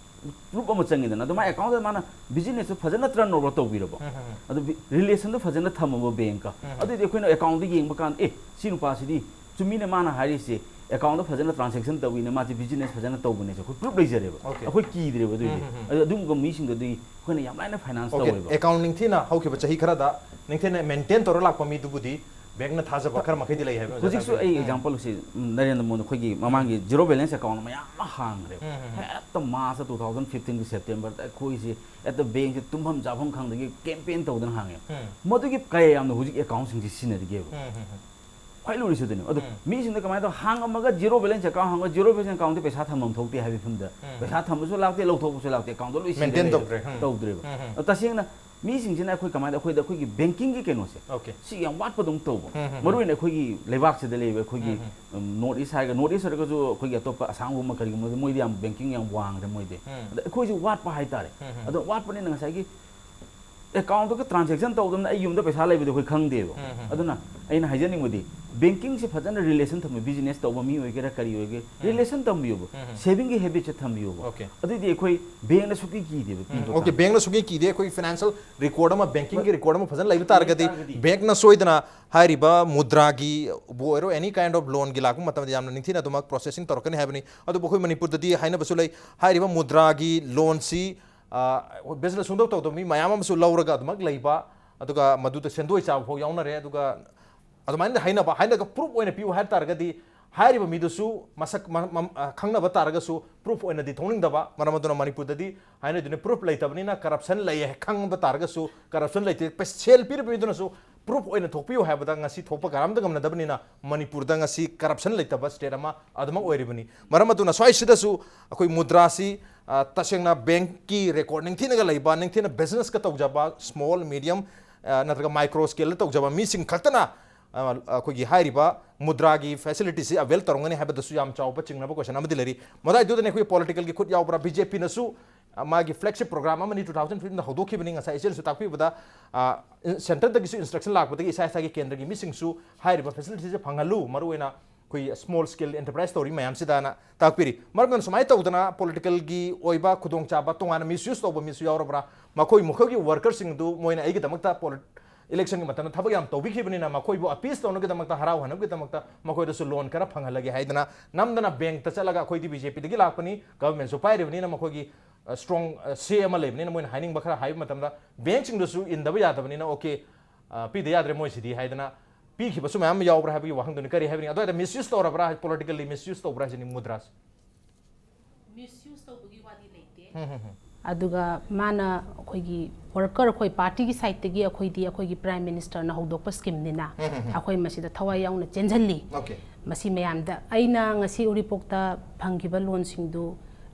ꯄ꯭ꯔꯨꯞ ꯑꯃ ꯆꯪꯉꯤꯗꯅ꯫ ꯑꯗꯨ ꯃꯥꯏ ꯑꯦꯀꯥꯎꯟꯗ ꯃꯥꯅ ꯕꯤꯖꯤꯅꯦꯁꯇꯨ ꯐꯖꯅ ꯇꯔꯟ ꯑꯣꯚꯔ ꯇꯧꯕꯤꯔꯕ? ꯎꯝ, ꯎꯝ, ꯎꯝ꯫ ꯑꯗꯨ ꯕꯤ-, ꯔꯤꯂꯦꯁꯟꯗꯨ ꯐꯖꯅ ꯊꯝꯃꯕ ꯕꯦꯡꯛꯀ, ꯎꯝ, ꯎꯝ꯫ ꯑꯗꯨꯏꯗꯤ ꯑꯩꯈꯣꯏꯅ ꯑꯦꯀꯥꯎꯟꯗ ꯌꯦꯡꯕ ꯀꯥꯟꯗ, "ꯑꯦ, ꯁꯤ ꯅꯨꯄꯥꯁꯤꯗꯤ ꯆꯨꯝꯃꯤꯅꯦ ꯃꯥꯅ ꯍꯥꯏꯔꯤꯁꯦ, ꯑꯦꯀꯥꯎꯟꯗ ꯐꯖꯅ ꯇ꯭ꯔꯥꯟꯖꯦꯛꯁꯟ ꯇꯧꯋꯤꯅꯦ, ꯃꯥꯁꯦ ꯕꯤꯖꯤꯅꯦꯁ ꯐꯖꯅ ꯇꯧꯕꯅꯦꯁꯦ" ꯑꯩꯈꯣꯏ ꯄ꯭ꯔꯨꯞ ꯂꯩꯖꯔꯦꯕ꯫ Okay. ꯑꯩꯈꯣꯏ ꯀꯤꯗ꯭ꯔꯦꯕ ꯑꯗꯨꯏꯗꯤ꯫ ꯎꯝ, ꯎꯝ, ꯎꯝ꯫ ꯑꯗꯨ ꯑꯗꯨꯒꯨꯝꯕ ꯃꯤꯁꯤꯡꯗꯨꯗꯤ ꯑꯩꯈꯣꯏꯅ ꯌꯥꯝ ꯂꯥꯏꯅ ꯐꯥꯏꯅꯥꯟꯁ Okay, ꯇꯧꯋꯦꯕ꯫ ꯑꯦꯀꯥꯎꯟ ꯅꯤꯡꯊꯤꯅ ꯍꯧꯈꯤꯕ ꯆꯍꯤ ꯈꯔꯗ ꯅꯤꯡꯊꯤꯅ ꯃꯦꯟꯇꯦꯟ ꯇꯧꯔ ꯂꯥꯛꯄ ꯃꯤꯗꯨꯕꯨꯗꯤ ꯕꯦꯡꯛꯅ ꯊꯥꯖꯕ ꯈꯔ ꯃꯈꯩꯗꯤ ꯂꯩ ꯍꯥꯏꯕ ꯑꯣꯖꯥ ꯍꯧꯖꯤꯛꯁꯨ ꯇꯥꯛꯄꯤ꯫ ꯑꯩ ꯎꯝ꯫ ꯑꯦꯛꯖꯥꯝꯄꯜꯁꯤ ꯅꯔꯦꯟꯗ꯭ꯔ ꯃꯣꯗꯤ ꯑꯩꯈꯣꯏꯒꯤ ꯃꯃꯥꯡꯒꯤ ꯖꯤꯔꯣ ꯕꯦꯂꯦꯟꯁ ꯑꯦꯀꯥꯎꯟ ꯃꯌꯥꯝ ꯑꯃ ꯍꯥꯡꯈ꯭ꯔꯦꯕ꯫ ꯎꯝ, ꯎꯝ, ꯎꯝ꯫ ꯍꯦꯛꯇ ꯃꯥꯔꯁꯇ, ꯇꯨ ꯊꯥꯎꯖꯟ ꯐꯤꯐꯇꯤꯟꯒꯤ ꯁꯦꯞꯇꯦꯝꯕꯔꯗ ꯑꯩꯈꯣꯏꯁꯤ ꯍꯦꯛꯇ ꯕꯦꯡꯛꯁꯦ ꯇꯨꯝꯐꯝ ꯆꯥꯐꯝ ꯈꯪꯗꯒꯤ ꯀꯦꯝꯄꯦꯟ ꯇꯧꯗꯅ ꯍꯥꯡꯉꯦꯕ꯫ ꯎꯝ꯫ ꯃꯗꯨꯒꯤ ꯀꯌꯥ ꯌꯥꯝꯅ ꯍꯧꯖꯤꯛ ꯑꯦꯀꯥꯎꯟꯁꯤꯡꯁꯤ ꯁꯤꯖꯤꯟꯅꯔꯤꯒꯦꯕ꯫ ꯎꯝ, ꯎꯝ, ꯎꯝ꯫ ꯈ꯭ꯋꯥꯏ ꯂꯨꯔꯤꯁꯤ ꯑꯗꯨꯅꯦ꯫ ꯑꯗꯣ ꯎꯝ꯫ ꯃꯤꯁꯤꯡꯗ ꯀꯃꯥꯏꯅ ꯇꯧ ꯍꯥꯡꯉꯝꯃꯒ ꯖꯤꯔꯣ ꯕꯦꯂꯦꯟꯁ ꯑꯦꯀꯥꯎꯟ ꯍꯥꯡꯉꯒ ꯖꯤꯔꯣ ꯕꯦꯂꯦꯟꯁ ꯑꯦꯀꯥꯎꯟꯗ ꯄꯩꯁꯥ ꯊꯝꯐꯝ ꯊꯣꯛꯇꯦ ꯍꯥꯏꯕꯒꯤ ꯐꯤꯕꯝꯗ ꯎꯝ꯫ ꯄꯩꯁꯥ ꯊꯝꯕꯁꯨ ꯂꯥꯛꯇꯦ, ꯂꯧꯊꯣꯛꯄꯁꯨ ꯂꯥꯛꯇꯦ, ꯑꯦꯀꯥꯎꯟꯗ ꯂꯣꯏ ꯁꯤꯖꯤꯟꯅ Maintain ꯂꯩꯔꯦ꯫ ꯇꯧꯗ꯭ꯔꯦ꯫ ꯎꯝ꯫ ꯇꯧꯗ꯭ꯔꯦꯕ꯫ ꯎꯝ, ꯎꯝ꯫ ꯑꯗꯣ ꯇꯁꯦꯡꯅ ꯃꯤꯁꯤꯡꯁꯤꯅ ꯑꯩꯈꯣꯏ ꯀꯃꯥꯏꯅ ꯑꯩꯈꯣꯏꯗ ꯑꯩꯈꯣꯏꯒꯤ ꯕꯦꯡꯀꯤꯡꯒꯤ ꯀꯩꯅꯣꯁꯦ Okay꯫ ꯁꯤ ꯌꯥꯝ ꯋꯥꯠꯄꯗꯧꯅ ꯇꯧꯕ꯫ ꯎꯝ, ꯎꯝ, ꯃꯔꯨ ꯎꯝ꯫ ꯑꯣꯏꯅ ꯑꯩꯈꯣꯏꯒꯤ ꯂꯩꯕꯥꯛꯁꯤꯗ ꯂꯩꯕ ꯑꯩꯈꯣꯏꯒꯤ ꯎꯝ, ꯎꯝ꯫ ꯅꯣꯔꯠ ꯏꯁ ꯍꯥꯏꯔꯒ, ꯅꯣꯔꯠ ꯏꯁ ꯑꯣꯏꯔꯒꯁꯨ ꯑꯩꯈꯣꯏꯒꯤ ꯑꯇꯣꯞꯄ ꯑꯁꯥꯝꯒꯨꯝꯕ ꯀꯔꯤꯒꯨꯝꯕꯗꯤ ꯃꯣꯏꯗꯤ ꯌꯥꯝ ꯕꯦꯡꯀꯤꯡ ꯌꯥꯝ ꯋꯥꯡꯈ꯭ꯔꯦ ꯃꯣꯏꯗꯤ꯫ ꯎꯝ꯫ ꯑꯗ ꯑꯩꯈꯣꯏꯁꯨ ꯋꯥꯠꯄ ꯍꯥꯏꯇꯥꯔꯦ꯫ ꯎꯝ, ꯎꯝ꯫ ꯑꯗꯣ ꯋꯥꯠꯄꯅꯤꯅ ꯉꯁꯥꯏꯒꯤ ꯑꯦꯀꯥꯎꯟꯗꯒ ꯇ꯭ꯔꯥꯟꯖꯦꯛꯁꯟ ꯇꯧꯗꯕꯅ ꯑꯩ ꯌꯨꯝꯗ ꯄꯩꯁꯥ ꯂꯩꯕꯗꯤ ꯑꯩꯈꯣꯏ ꯈꯪꯗꯦꯕ꯫ ꯎꯝ, ꯎꯝ꯫ ꯑꯗꯨꯅ ꯑꯩꯅ ꯍꯥꯏꯖꯅꯤꯡꯕꯗꯤ ꯕꯦꯡꯀꯤꯡꯁꯦ ꯐꯖꯅ ꯔꯤꯂꯦꯁꯟ ꯊꯝꯕ, ꯕꯤꯖꯤꯅꯦꯁ ꯇꯧꯕ ꯃꯤ ꯑꯣꯏꯒꯦꯔꯥ ꯀꯔꯤ ꯑꯣꯏꯒꯦ, ꯔꯤꯂꯦꯁꯟ ꯊꯝꯕꯤꯌꯣꯕ꯫ ꯎꯝ, ꯎꯝ꯫ ꯁꯦꯚꯤꯡꯒꯤ ꯍꯦꯕꯤꯠꯁꯦ ꯊꯝꯕꯤꯌꯣꯕ꯫ Okay꯫ ꯑꯗꯨꯏꯗꯤ ꯑꯩꯈꯣꯏ ꯕꯦꯡꯛꯅ ꯁꯨꯛꯀꯤ ꯀꯤꯗꯦꯕ ꯄꯤꯕ Okay, ꯀꯥꯟꯗ꯫ ꯕꯦꯡꯛꯅ ꯁꯨꯛꯀꯤ ꯀꯤꯗꯦ꯫ ꯑꯩꯈꯣꯏꯒꯤ ꯐꯥꯏꯅꯥꯟꯁꯤꯌꯦꯜ ꯔꯦꯀꯣꯔꯗ ꯑꯃ, ꯕꯦꯡꯀꯤꯡꯒꯤ ꯔꯦꯀꯣꯔꯗ ꯑꯃ ꯐꯖꯅ ꯂꯩꯕ ꯇꯥꯔꯒꯗꯤ ꯂꯩꯕ ꯇꯥꯔꯒꯗꯤ꯫ ꯕꯦꯡꯛꯅ ꯁꯣꯏꯗꯅ ꯍꯥꯏꯔꯤꯕ ꯃꯨꯗ꯭ꯔꯥꯒꯤꯕꯨ ꯑꯣꯏꯔꯣ, any kind of loanꯒꯤ ꯂꯥꯛꯄ ꯃꯇꯝꯗ ꯌꯥꯝꯅ ꯅꯤꯡꯊꯤꯅ ꯑꯗꯨꯃꯛ ꯄ꯭ꯔꯣꯁꯦꯁꯤꯡ ꯇꯧꯔꯛꯀꯅꯤ ꯍꯥꯏꯕꯅꯤ꯫ ꯑꯗꯨꯕꯨ ꯑꯩꯈꯣꯏ ꯃꯅꯤꯄꯨꯔꯗꯗꯤ ꯍꯥꯏꯅꯕꯁꯨ ꯂꯩ, ꯍꯥꯏꯔꯤꯕ ꯃꯨꯗ꯭ꯔꯥꯒꯤ ꯂꯣꯟꯁꯤ, ꯑ, ꯕꯤꯖꯤꯅꯦꯁ ꯁꯨꯡꯇꯧ ꯇꯧꯗꯕ ꯃꯤ ꯃꯌꯥꯝ ꯑꯃꯁꯨ ꯂꯧꯔꯒ ꯑꯗꯨꯃꯛ ꯂꯩꯕ, ꯑꯗꯨꯒ ꯃꯗꯨꯗ ꯁꯦꯟꯗꯣꯏ ꯆꯥꯕ ꯐꯥꯎ ꯌꯥꯎꯅꯔꯦ꯫ ꯑꯗꯨꯒ ꯑꯗꯨꯃꯥꯏꯅ ꯍꯥꯏꯅꯕ, ꯍꯥꯏꯅꯒ ꯄ꯭ꯔꯨꯐ ꯑꯣꯏꯅ ꯄꯤꯌꯨ ꯍꯥꯏꯕ ꯇꯥꯔꯒꯗꯤ ꯍꯥꯏꯔꯤꯕ ꯃꯤꯗꯨꯁꯨ ꯃꯁꯛ ꯃ-, ꯃ-, ꯑ, ꯈꯪꯅꯕ ꯇꯥꯔꯒꯁꯨ ꯄ꯭ꯔꯨꯐ ꯑꯣꯏꯅꯗꯤ ꯊꯣꯛꯅꯤꯡꯗꯕ꯫ ꯃꯔꯝ ꯑꯗꯨꯅ ꯃꯅꯤꯄꯨꯔꯗꯗꯤ ꯍꯥꯏꯅꯗꯨꯅ ꯄ꯭ꯔꯨꯐ ꯂꯩꯇꯕꯅꯤꯅ ꯀꯔꯞꯁꯟ ꯂꯩ ꯈꯪꯕ ꯇꯥꯔꯒꯁꯨ ꯀꯔꯞꯁꯟ ꯂꯩꯇꯦ꯫ ꯄꯩ-, ꯁꯦꯜ ꯄꯤꯔꯤꯕ ꯃꯤꯗꯨꯅꯁꯨ ꯄ꯭ꯔꯨꯐ ꯑꯣꯏꯅ ꯊꯣꯛꯄꯤꯌꯨ ꯍꯥꯏꯕꯗ ꯉꯁꯤ ꯊꯣꯛꯄ ꯀꯔꯝꯇ ꯉꯝꯅꯗꯕꯅꯤꯅ ꯃꯅꯤꯄꯨꯔꯗ ꯉꯁꯤ ꯀꯔꯞꯁꯟ ꯂꯩꯇꯕ ꯁ꯭ꯇꯦꯠ ꯑꯃ ꯑꯗꯨꯃꯛ ꯑꯣꯏꯔꯤꯕꯅꯤ꯫ ꯃꯔꯝ ꯑꯗꯨꯅ ꯁ꯭ꯋꯥꯏꯁꯤꯗꯁꯨ ꯑꯩꯈꯣꯏ ꯃꯨꯗ꯭ꯔꯥꯁꯤ, ꯑ, ꯇꯁꯦꯡꯅ ꯕꯦꯡꯛꯀꯤ ꯔꯦꯀꯣꯔꯗ ꯅꯤꯡꯊꯤꯅꯒ ꯂꯩꯕ, ꯅꯤꯡꯊꯤꯅ ꯕꯤꯖꯤꯅꯦꯁꯀ ꯇꯧꯖꯕ, ꯁ꯭ꯃꯣꯜ, ꯃꯤꯗꯤꯌꯝ, ꯑ, ꯅꯠꯇ꯭ꯔꯒ ꯃꯥꯏꯀ꯭ꯔꯣ ꯁ꯭ꯀꯦꯜꯗ ꯇꯧꯖꯕ ꯃꯤꯁꯤꯡ ꯈꯛꯇꯅ, ꯑ, ꯑꯩꯈꯣꯏꯒꯤ ꯍꯥꯏꯔꯤꯕ ꯃꯨꯗ꯭ꯔꯥꯒꯤ ꯐꯦꯁꯤꯂꯤꯇꯤꯁꯤ ꯑꯦꯕꯦꯜ ꯇꯧꯔꯝꯒꯅꯤ ꯍꯥꯏꯕꯗꯁꯨ ꯌꯥꯝ ꯆꯥꯎꯕ ꯆꯤꯡꯅꯕ ꯀꯣꯏꯁꯟ ꯑꯃꯗꯤ ꯂꯩꯔꯤ꯫ ꯃꯗꯥꯏꯗꯨꯗꯅꯤ ꯑꯩꯈꯣꯏ ꯄꯣꯂꯤꯇꯤꯀꯦꯜꯒꯤ ꯈꯨꯠ ꯌꯥꯎꯕ꯭ꯔꯥ? ꯕꯤ ꯖꯦ ꯄꯤꯅꯁꯨ, ꯑ, ꯃꯥꯒꯤ ꯐ꯭ꯂꯦꯒꯁꯤꯞ ꯄ꯭ꯔꯣꯒ꯭ꯔꯥꯝ ꯑꯃꯅꯤ ꯇꯨ ꯊꯥꯎꯖꯟ ꯐꯤꯐꯇꯤꯟꯗ ꯍꯧꯗꯣꯛꯈꯤꯕꯅꯤ꯫ ꯉꯁꯥꯏ ꯏꯆꯦꯅꯁꯨ ꯇꯥꯛꯄꯤꯕꯗ, ꯑ, ꯁꯦꯟꯇꯔꯗꯒꯤꯁꯨ ꯏꯟꯁꯇ꯭ꯔꯛꯁꯟ ꯂꯥꯛꯄꯗꯒꯤ ꯏꯁꯥ ꯏꯁꯥꯒꯤ ꯀꯦꯟꯗ꯭ꯔꯒꯤ ꯃꯤꯁꯤꯡꯁꯨ ꯍꯥꯏꯔꯤꯕ ꯐꯦꯁꯤꯂꯤꯇꯤꯁꯦ ꯐꯪꯍꯜꯂꯨ, ꯃꯔꯨꯑꯣꯏꯅ ꯑꯩꯈꯣꯏ ꯁ꯭ꯃꯣꯜ ꯁ꯭ꯀꯦꯜ ꯑꯦꯟꯇꯔꯄ꯭ꯔꯥꯏꯁ ꯇꯧꯔꯤ ꯃꯌꯥꯝꯁꯤꯗꯅ ꯇꯥꯛꯄꯤꯔꯤ꯫ ꯃꯔꯝ ꯑꯗꯨꯅ ꯁꯨꯃꯥꯏꯅ ꯇꯧꯗꯅ ꯄꯣꯂꯤꯇꯤꯀꯦꯜꯒꯤ ꯑꯣꯏꯕ ꯈꯨꯗꯣꯡꯆꯥꯕ ꯇꯣꯉꯥꯟꯅ ꯃꯤꯁꯌꯨꯁ ꯇꯧꯕ ꯃꯤꯁꯨ ꯌꯥꯎꯔꯕ꯭ꯔꯥ? ꯃꯈꯣꯏ ꯃꯈꯣꯏꯒꯤ ꯋꯥꯔꯀꯔꯁꯤꯡꯗꯨ ꯃꯣꯏꯅ ꯑꯩꯒꯤꯗꯃꯛꯇ ꯄꯣꯂꯤ-, ꯏꯂꯦꯛꯁꯟꯒꯤ ꯃꯇꯝꯗ ꯊꯕꯛ ꯌꯥꯝ ꯇꯧꯕꯤꯈꯤꯕꯅꯤꯅ ꯃꯈꯣꯏꯕꯨ ꯑꯄꯤꯁ ꯇꯧꯅꯕꯒꯤꯗꯃꯛꯇ, ꯍꯔꯥꯎꯍꯟꯅꯕꯒꯤꯗꯃꯛꯇ ꯃꯈꯣꯏꯗꯁꯨ ꯂꯣꯟ ꯈꯔ ꯐꯪꯍꯜꯂꯒꯦ ꯍꯥꯏꯗꯅ ꯅꯝꯗꯅ ꯕꯦꯡꯛꯇ ꯆꯠꯂꯒ ꯑꯩꯈꯣꯏꯗꯤ ꯕꯤ ꯖꯦ ꯄꯤꯗꯒꯤ ꯂꯥꯛꯄꯅꯤ, ꯒꯚꯔꯟꯃꯦꯟꯁꯨ ꯄꯥꯏꯔꯤꯕꯅꯤꯅ ꯃꯈꯣꯏꯒꯤ, ꯑ, ꯁ꯭ꯇ꯭ꯔꯣꯡ, ꯑ, ꯁꯦ ꯑꯃ ꯂꯩꯕꯅꯤꯅ ꯃꯣꯏꯅ ꯍꯥꯏꯅꯤꯡꯕ ꯈꯔ ꯍꯥꯏꯕ ꯃꯇꯝꯗ ꯕꯦꯡꯛꯁꯤꯡꯗꯁꯨ ꯏꯟꯗꯕ ꯌꯥꯗꯕꯅꯤꯅ, ꯑꯣꯀꯦ, ꯑ, ꯄꯤꯗ ꯌꯥꯗ꯭ꯔꯦ ꯃꯣꯏꯁꯤꯗꯤ ꯍꯥꯏꯗꯅ ꯄꯤꯈꯤꯕꯁꯨ ꯃꯌꯥꯝ ꯑꯃ ꯌꯥꯎꯕ꯭ꯔꯥ ꯍꯥꯏꯕꯒꯤ ꯋꯥꯍꯪꯗꯨꯅꯤ꯫ ꯀꯔꯤ ꯍꯥꯏꯕꯅꯤ? ꯑꯗꯨꯋꯥꯏꯗ ꯃꯤꯁꯌꯨꯁ ꯇꯧꯔꯕ꯭ꯔꯥ, ꯄꯣꯂꯤꯇꯤꯀꯦꯜꯂꯤ ꯃꯤꯁꯌꯨꯁ ꯇꯧꯕ꯭ꯔꯥ ꯍꯥꯏꯁꯤꯅꯤ ꯃꯨꯗ꯭ꯔꯥꯁꯦ꯫ ꯃꯤꯁꯌꯨꯁ ꯇꯧꯕꯒꯤ ꯋꯥꯗꯤ ꯂꯩꯇꯦ꯫ ꯎꯝ, ꯎꯝ, ꯎꯝ꯫ ꯑꯗꯨꯒ ꯃꯥꯅ ꯑꯩꯈꯣꯏꯒꯤ ꯋꯥꯔꯀꯔ, ꯑꯩꯈꯣꯏ ꯄꯥꯔꯇꯤꯒꯤ ꯁꯥꯏꯠꯇꯒꯤ ꯑꯩꯈꯣꯏꯗꯤ ꯑꯩꯈꯣꯏꯒꯤ ꯄ꯭ꯔꯥꯏꯝ ꯃꯤꯅꯤꯁꯇꯔꯅ ꯍꯧꯗꯣꯛꯄ ꯁ꯭ꯀꯤꯝꯅꯤꯅ ꯎꯝ, ꯎꯝ, ꯎꯝ꯫ ꯑꯩꯈꯣꯏ ꯃꯁꯤꯗ ꯊꯋꯥꯏ ꯌꯥꯎꯅ ꯆꯦꯟꯁꯤꯜꯂꯤ꯫ ꯑꯣꯀꯦ꯫ ꯃꯁꯤ ꯃꯌꯥꯝꯗ ꯑꯩꯅ ꯉꯁꯤ ꯎꯔꯤꯄꯣꯛꯇ ꯐꯪꯈꯤꯕ ꯂꯣꯟꯁꯤꯡꯗꯨ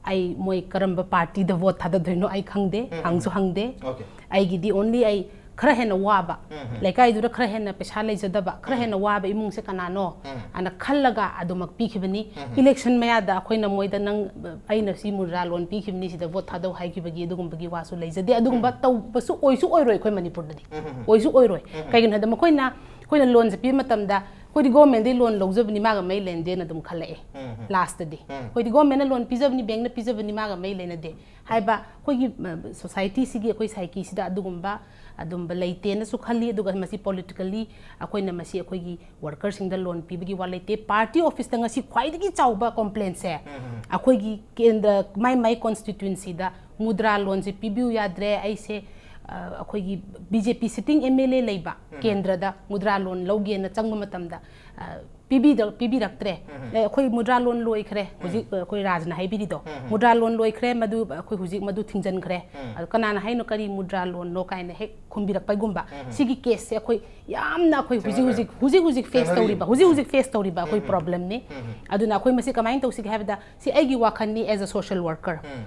ꯑꯩ ꯃꯣꯏ ꯀꯔꯝꯕ ꯄꯥꯔꯇꯤꯗ ꯚꯣꯠ ꯊꯥꯗꯗꯣꯏꯅꯣ ꯑꯩ ꯈꯪꯗꯦ, ꯎꯝ, ꯍꯪꯁꯨ ꯎꯝ꯫ ꯍꯪꯗꯦ꯫ ꯑꯣꯀꯦ꯫ ꯑꯩꯒꯤꯗꯤ only ꯑꯩ ꯈꯔ ꯍꯦꯟꯅ ꯋꯥꯕ, ꯎꯝ, ꯎꯝ꯫ ꯂꯩꯀꯥꯏꯗꯨꯗ ꯈꯔ ꯍꯦꯟꯅ ꯄꯩꯁꯥ ꯂꯩꯖꯗꯕ, ꯈꯔ ꯎꯝ꯫ ꯍꯦꯟꯅ ꯋꯥꯕ ꯏꯃꯨꯡꯁꯦ ꯀꯅꯥꯅꯣ ꯎꯝ꯫ ꯑꯅ ꯈꯜꯂꯒ ꯑꯗꯨꯃꯛ ꯄꯤꯈꯤꯕꯅꯤ꯫ ꯎꯝ꯫ ꯏꯂꯦꯛꯁꯟ ꯃꯌꯥꯗ ꯑꯩꯈꯣꯏꯅ ꯃꯣꯏꯗ ꯅꯪ, ꯑꯩꯅ ꯁꯤ ꯃꯨꯗ꯭ꯔꯥ ꯂꯣꯟ ꯄꯤꯈꯤꯕꯅꯤ, ꯁꯤꯗ ꯚꯣꯠ ꯊꯥꯗꯧ ꯍꯥꯏꯈꯤꯕꯒꯤ ꯑꯗꯨꯒꯨꯝꯕꯒꯤ ꯋꯥꯁꯨ ꯂꯩꯖꯗꯦ꯫ ꯑꯗꯨꯒꯨꯝꯕ ꯎꯝ꯫ ꯇꯧꯕꯁꯨ ꯑꯣꯏꯁꯨ ꯑꯣꯏꯔꯣꯏ ꯑꯩꯈꯣꯏ ꯃꯅꯤꯄꯨꯔꯗꯗꯤ꯫ ꯎꯝ, ꯎꯝ, ꯎꯝ꯫ ꯑꯣꯏꯁꯨ ꯑꯣꯏꯔꯣꯏ꯫ ꯎꯝ꯫ ꯀꯩꯒꯤꯅꯣ ꯍꯥꯏꯕꯗ ꯃꯈꯣꯏꯅ, ꯑꯩꯈꯣꯏꯅ ꯂꯣꯟꯁꯦ ꯄꯤꯕ ꯃꯇꯝꯗ ꯑꯩꯈꯣꯏꯗꯤ ꯒꯣꯔꯃꯦꯟꯗꯒꯤ ꯂꯣꯟ ꯂꯧꯖꯕꯅꯤ, ꯃꯥꯒ ꯃꯔꯤ ꯂꯩꯅꯗꯦꯅ ꯑꯗꯨꯝ ꯈꯜꯂꯛꯑꯦ꯫ ꯎꯝ, ꯎꯝ꯫ ꯂꯥꯁꯇꯗꯤ ꯎꯝ꯫ ꯑꯩꯈꯣꯏꯗꯤ ꯒꯣꯔꯃꯦꯟꯅ ꯂꯣꯟ ꯄꯤꯖꯕꯅꯤ, ꯕꯦꯡꯅ ꯄꯤꯖꯕꯅꯤ, ꯃꯥꯒ ꯃꯔꯤ ꯂꯩꯅꯗꯦ ꯍꯥꯏꯕ ꯑꯩꯈꯣꯏꯒꯤ, ꯑ, ꯁꯣꯁꯥꯏꯇꯤꯁꯤꯒꯤ, ꯑꯩꯈꯣꯏ ꯁꯥꯏꯀꯤꯁꯤꯗ ꯑꯗꯨꯒꯨꯝꯕ, ꯑꯗꯨꯝꯕ ꯂꯩꯇꯦꯅꯁꯨ ꯈꯜꯂꯤ꯫ ꯑꯗꯨꯒ ꯃꯁꯤ ꯄꯣꯂꯤꯇꯤꯀꯦꯜꯂꯤ ꯑꯩꯈꯣꯏꯅ ꯃꯁꯤ ꯑꯩꯈꯣꯏꯒꯤ ꯋꯥꯔꯀꯔꯁꯤꯡꯗ ꯂꯣꯟ ꯄꯤꯕꯒꯤ ꯋꯥ ꯂꯩꯇꯦ꯫ ꯄꯥꯔꯇꯤ ꯑꯣꯐꯤꯁꯇ ꯉꯁꯤ ꯈ꯭ꯋꯥꯏꯗꯒꯤ ꯆꯥꯎꯕ ꯀꯣꯝꯄ꯭ꯂꯦꯟꯁꯦ ꯎꯝ, ꯎꯝ꯫ ꯑꯩꯈꯣꯏꯒꯤ ꯀꯦꯟꯗ꯭ꯔ, ꯃꯥꯏ ꯃꯥꯏ ꯀꯣꯟꯁꯇꯤꯇ꯭ꯋꯦꯟꯁꯤꯗ ꯃꯨꯗ꯭ꯔꯥ ꯂꯣꯟꯁꯦ ꯄꯤꯕꯤꯌꯨ ꯌꯥꯗ꯭ꯔꯦ, ꯑꯩꯁꯦ, ꯑ, ꯑꯩꯈꯣꯏꯒꯤ B J P sitting M L A ꯂꯩꯕ ꯎꯝ꯫ ꯀꯦꯟꯗ꯭ꯔꯗ ꯃꯨꯗ꯭ꯔꯥ ꯂꯣꯟ ꯂꯧꯒꯦꯅ ꯆꯪꯕ ꯃꯇꯝꯗ, ꯑ, ꯄꯤꯕꯤꯗ-, ꯄꯤꯕꯤꯔꯛꯇ꯭ꯔꯦ꯫ ꯎꯝ꯫ ꯑꯦ, ꯑꯩꯈꯣꯏ ꯃꯨꯗ꯭ꯔꯥ ꯂꯣꯟ ꯂꯣꯏꯈ꯭ꯔꯦ꯫ ꯎꯝ꯫ ꯍꯧꯖꯤꯛ, ꯑ, ꯑꯩꯈꯣꯏ ꯔꯥꯖꯅ ꯍꯥꯏꯕꯤꯔꯤꯗꯣ, ꯎꯝ, ꯎꯝ꯫ ꯃꯨꯗ꯭ꯔꯥ ꯂꯣꯟ ꯂꯣꯏꯈ꯭ꯔꯦ, ꯃꯗꯨ ꯑꯩꯈꯣꯏ ꯍꯧꯖꯤꯛ ꯃꯗꯨ ꯊꯤꯡꯖꯤꯟꯈ꯭ꯔꯦ꯫ ꯎꯝ꯫ ꯑꯗꯣ ꯀꯅꯥꯅ ꯍꯥꯏꯅꯣ ꯀꯔꯤ ꯃꯨꯗ꯭ꯔꯥ ꯂꯣꯟꯅꯣ ꯀꯥꯏꯅ ꯍꯦꯛ ꯈꯨꯝꯕꯤꯔꯛꯄꯒꯨꯝꯕ꯫ ꯎꯝ꯫ ꯁꯤꯒꯤ ꯀꯦꯁꯁꯦ ꯑꯩꯈꯣꯏ ꯌꯥꯝꯅ ꯑꯩꯈꯣꯏ ꯍꯧꯖꯤꯛ ꯊꯦꯡꯅꯔꯤ꯫ ꯍꯧꯖꯤꯛ, ꯍꯧꯖꯤꯛ ꯍꯧꯖꯤꯛ ꯍꯧꯖꯤꯛ ꯐꯦꯁ ꯊꯦꯡꯅꯔꯤ꯫ ꯇꯧꯔꯤꯕ, ꯍꯧꯖꯤꯛ ꯍꯧꯖꯤꯛ ꯐꯦꯁ ꯇꯧꯔꯤꯕ ꯑꯩꯈꯣꯏ ꯎꯝ, ꯎꯝ꯫ ꯄ꯭ꯔꯣꯕ꯭ꯂꯦꯝꯅꯤ꯫ ꯎꯝ, ꯎꯝ꯫ ꯑꯗꯨꯅ ꯑꯩꯈꯣꯏ ꯃꯁꯤ ꯀꯃꯥꯏꯅ ꯇꯧꯁꯤꯒꯦ ꯍꯥꯏꯕꯗ, ꯁꯤ ꯑꯩꯒꯤ ꯋꯥꯈꯜꯅꯤ, as a social worker꯫ Um.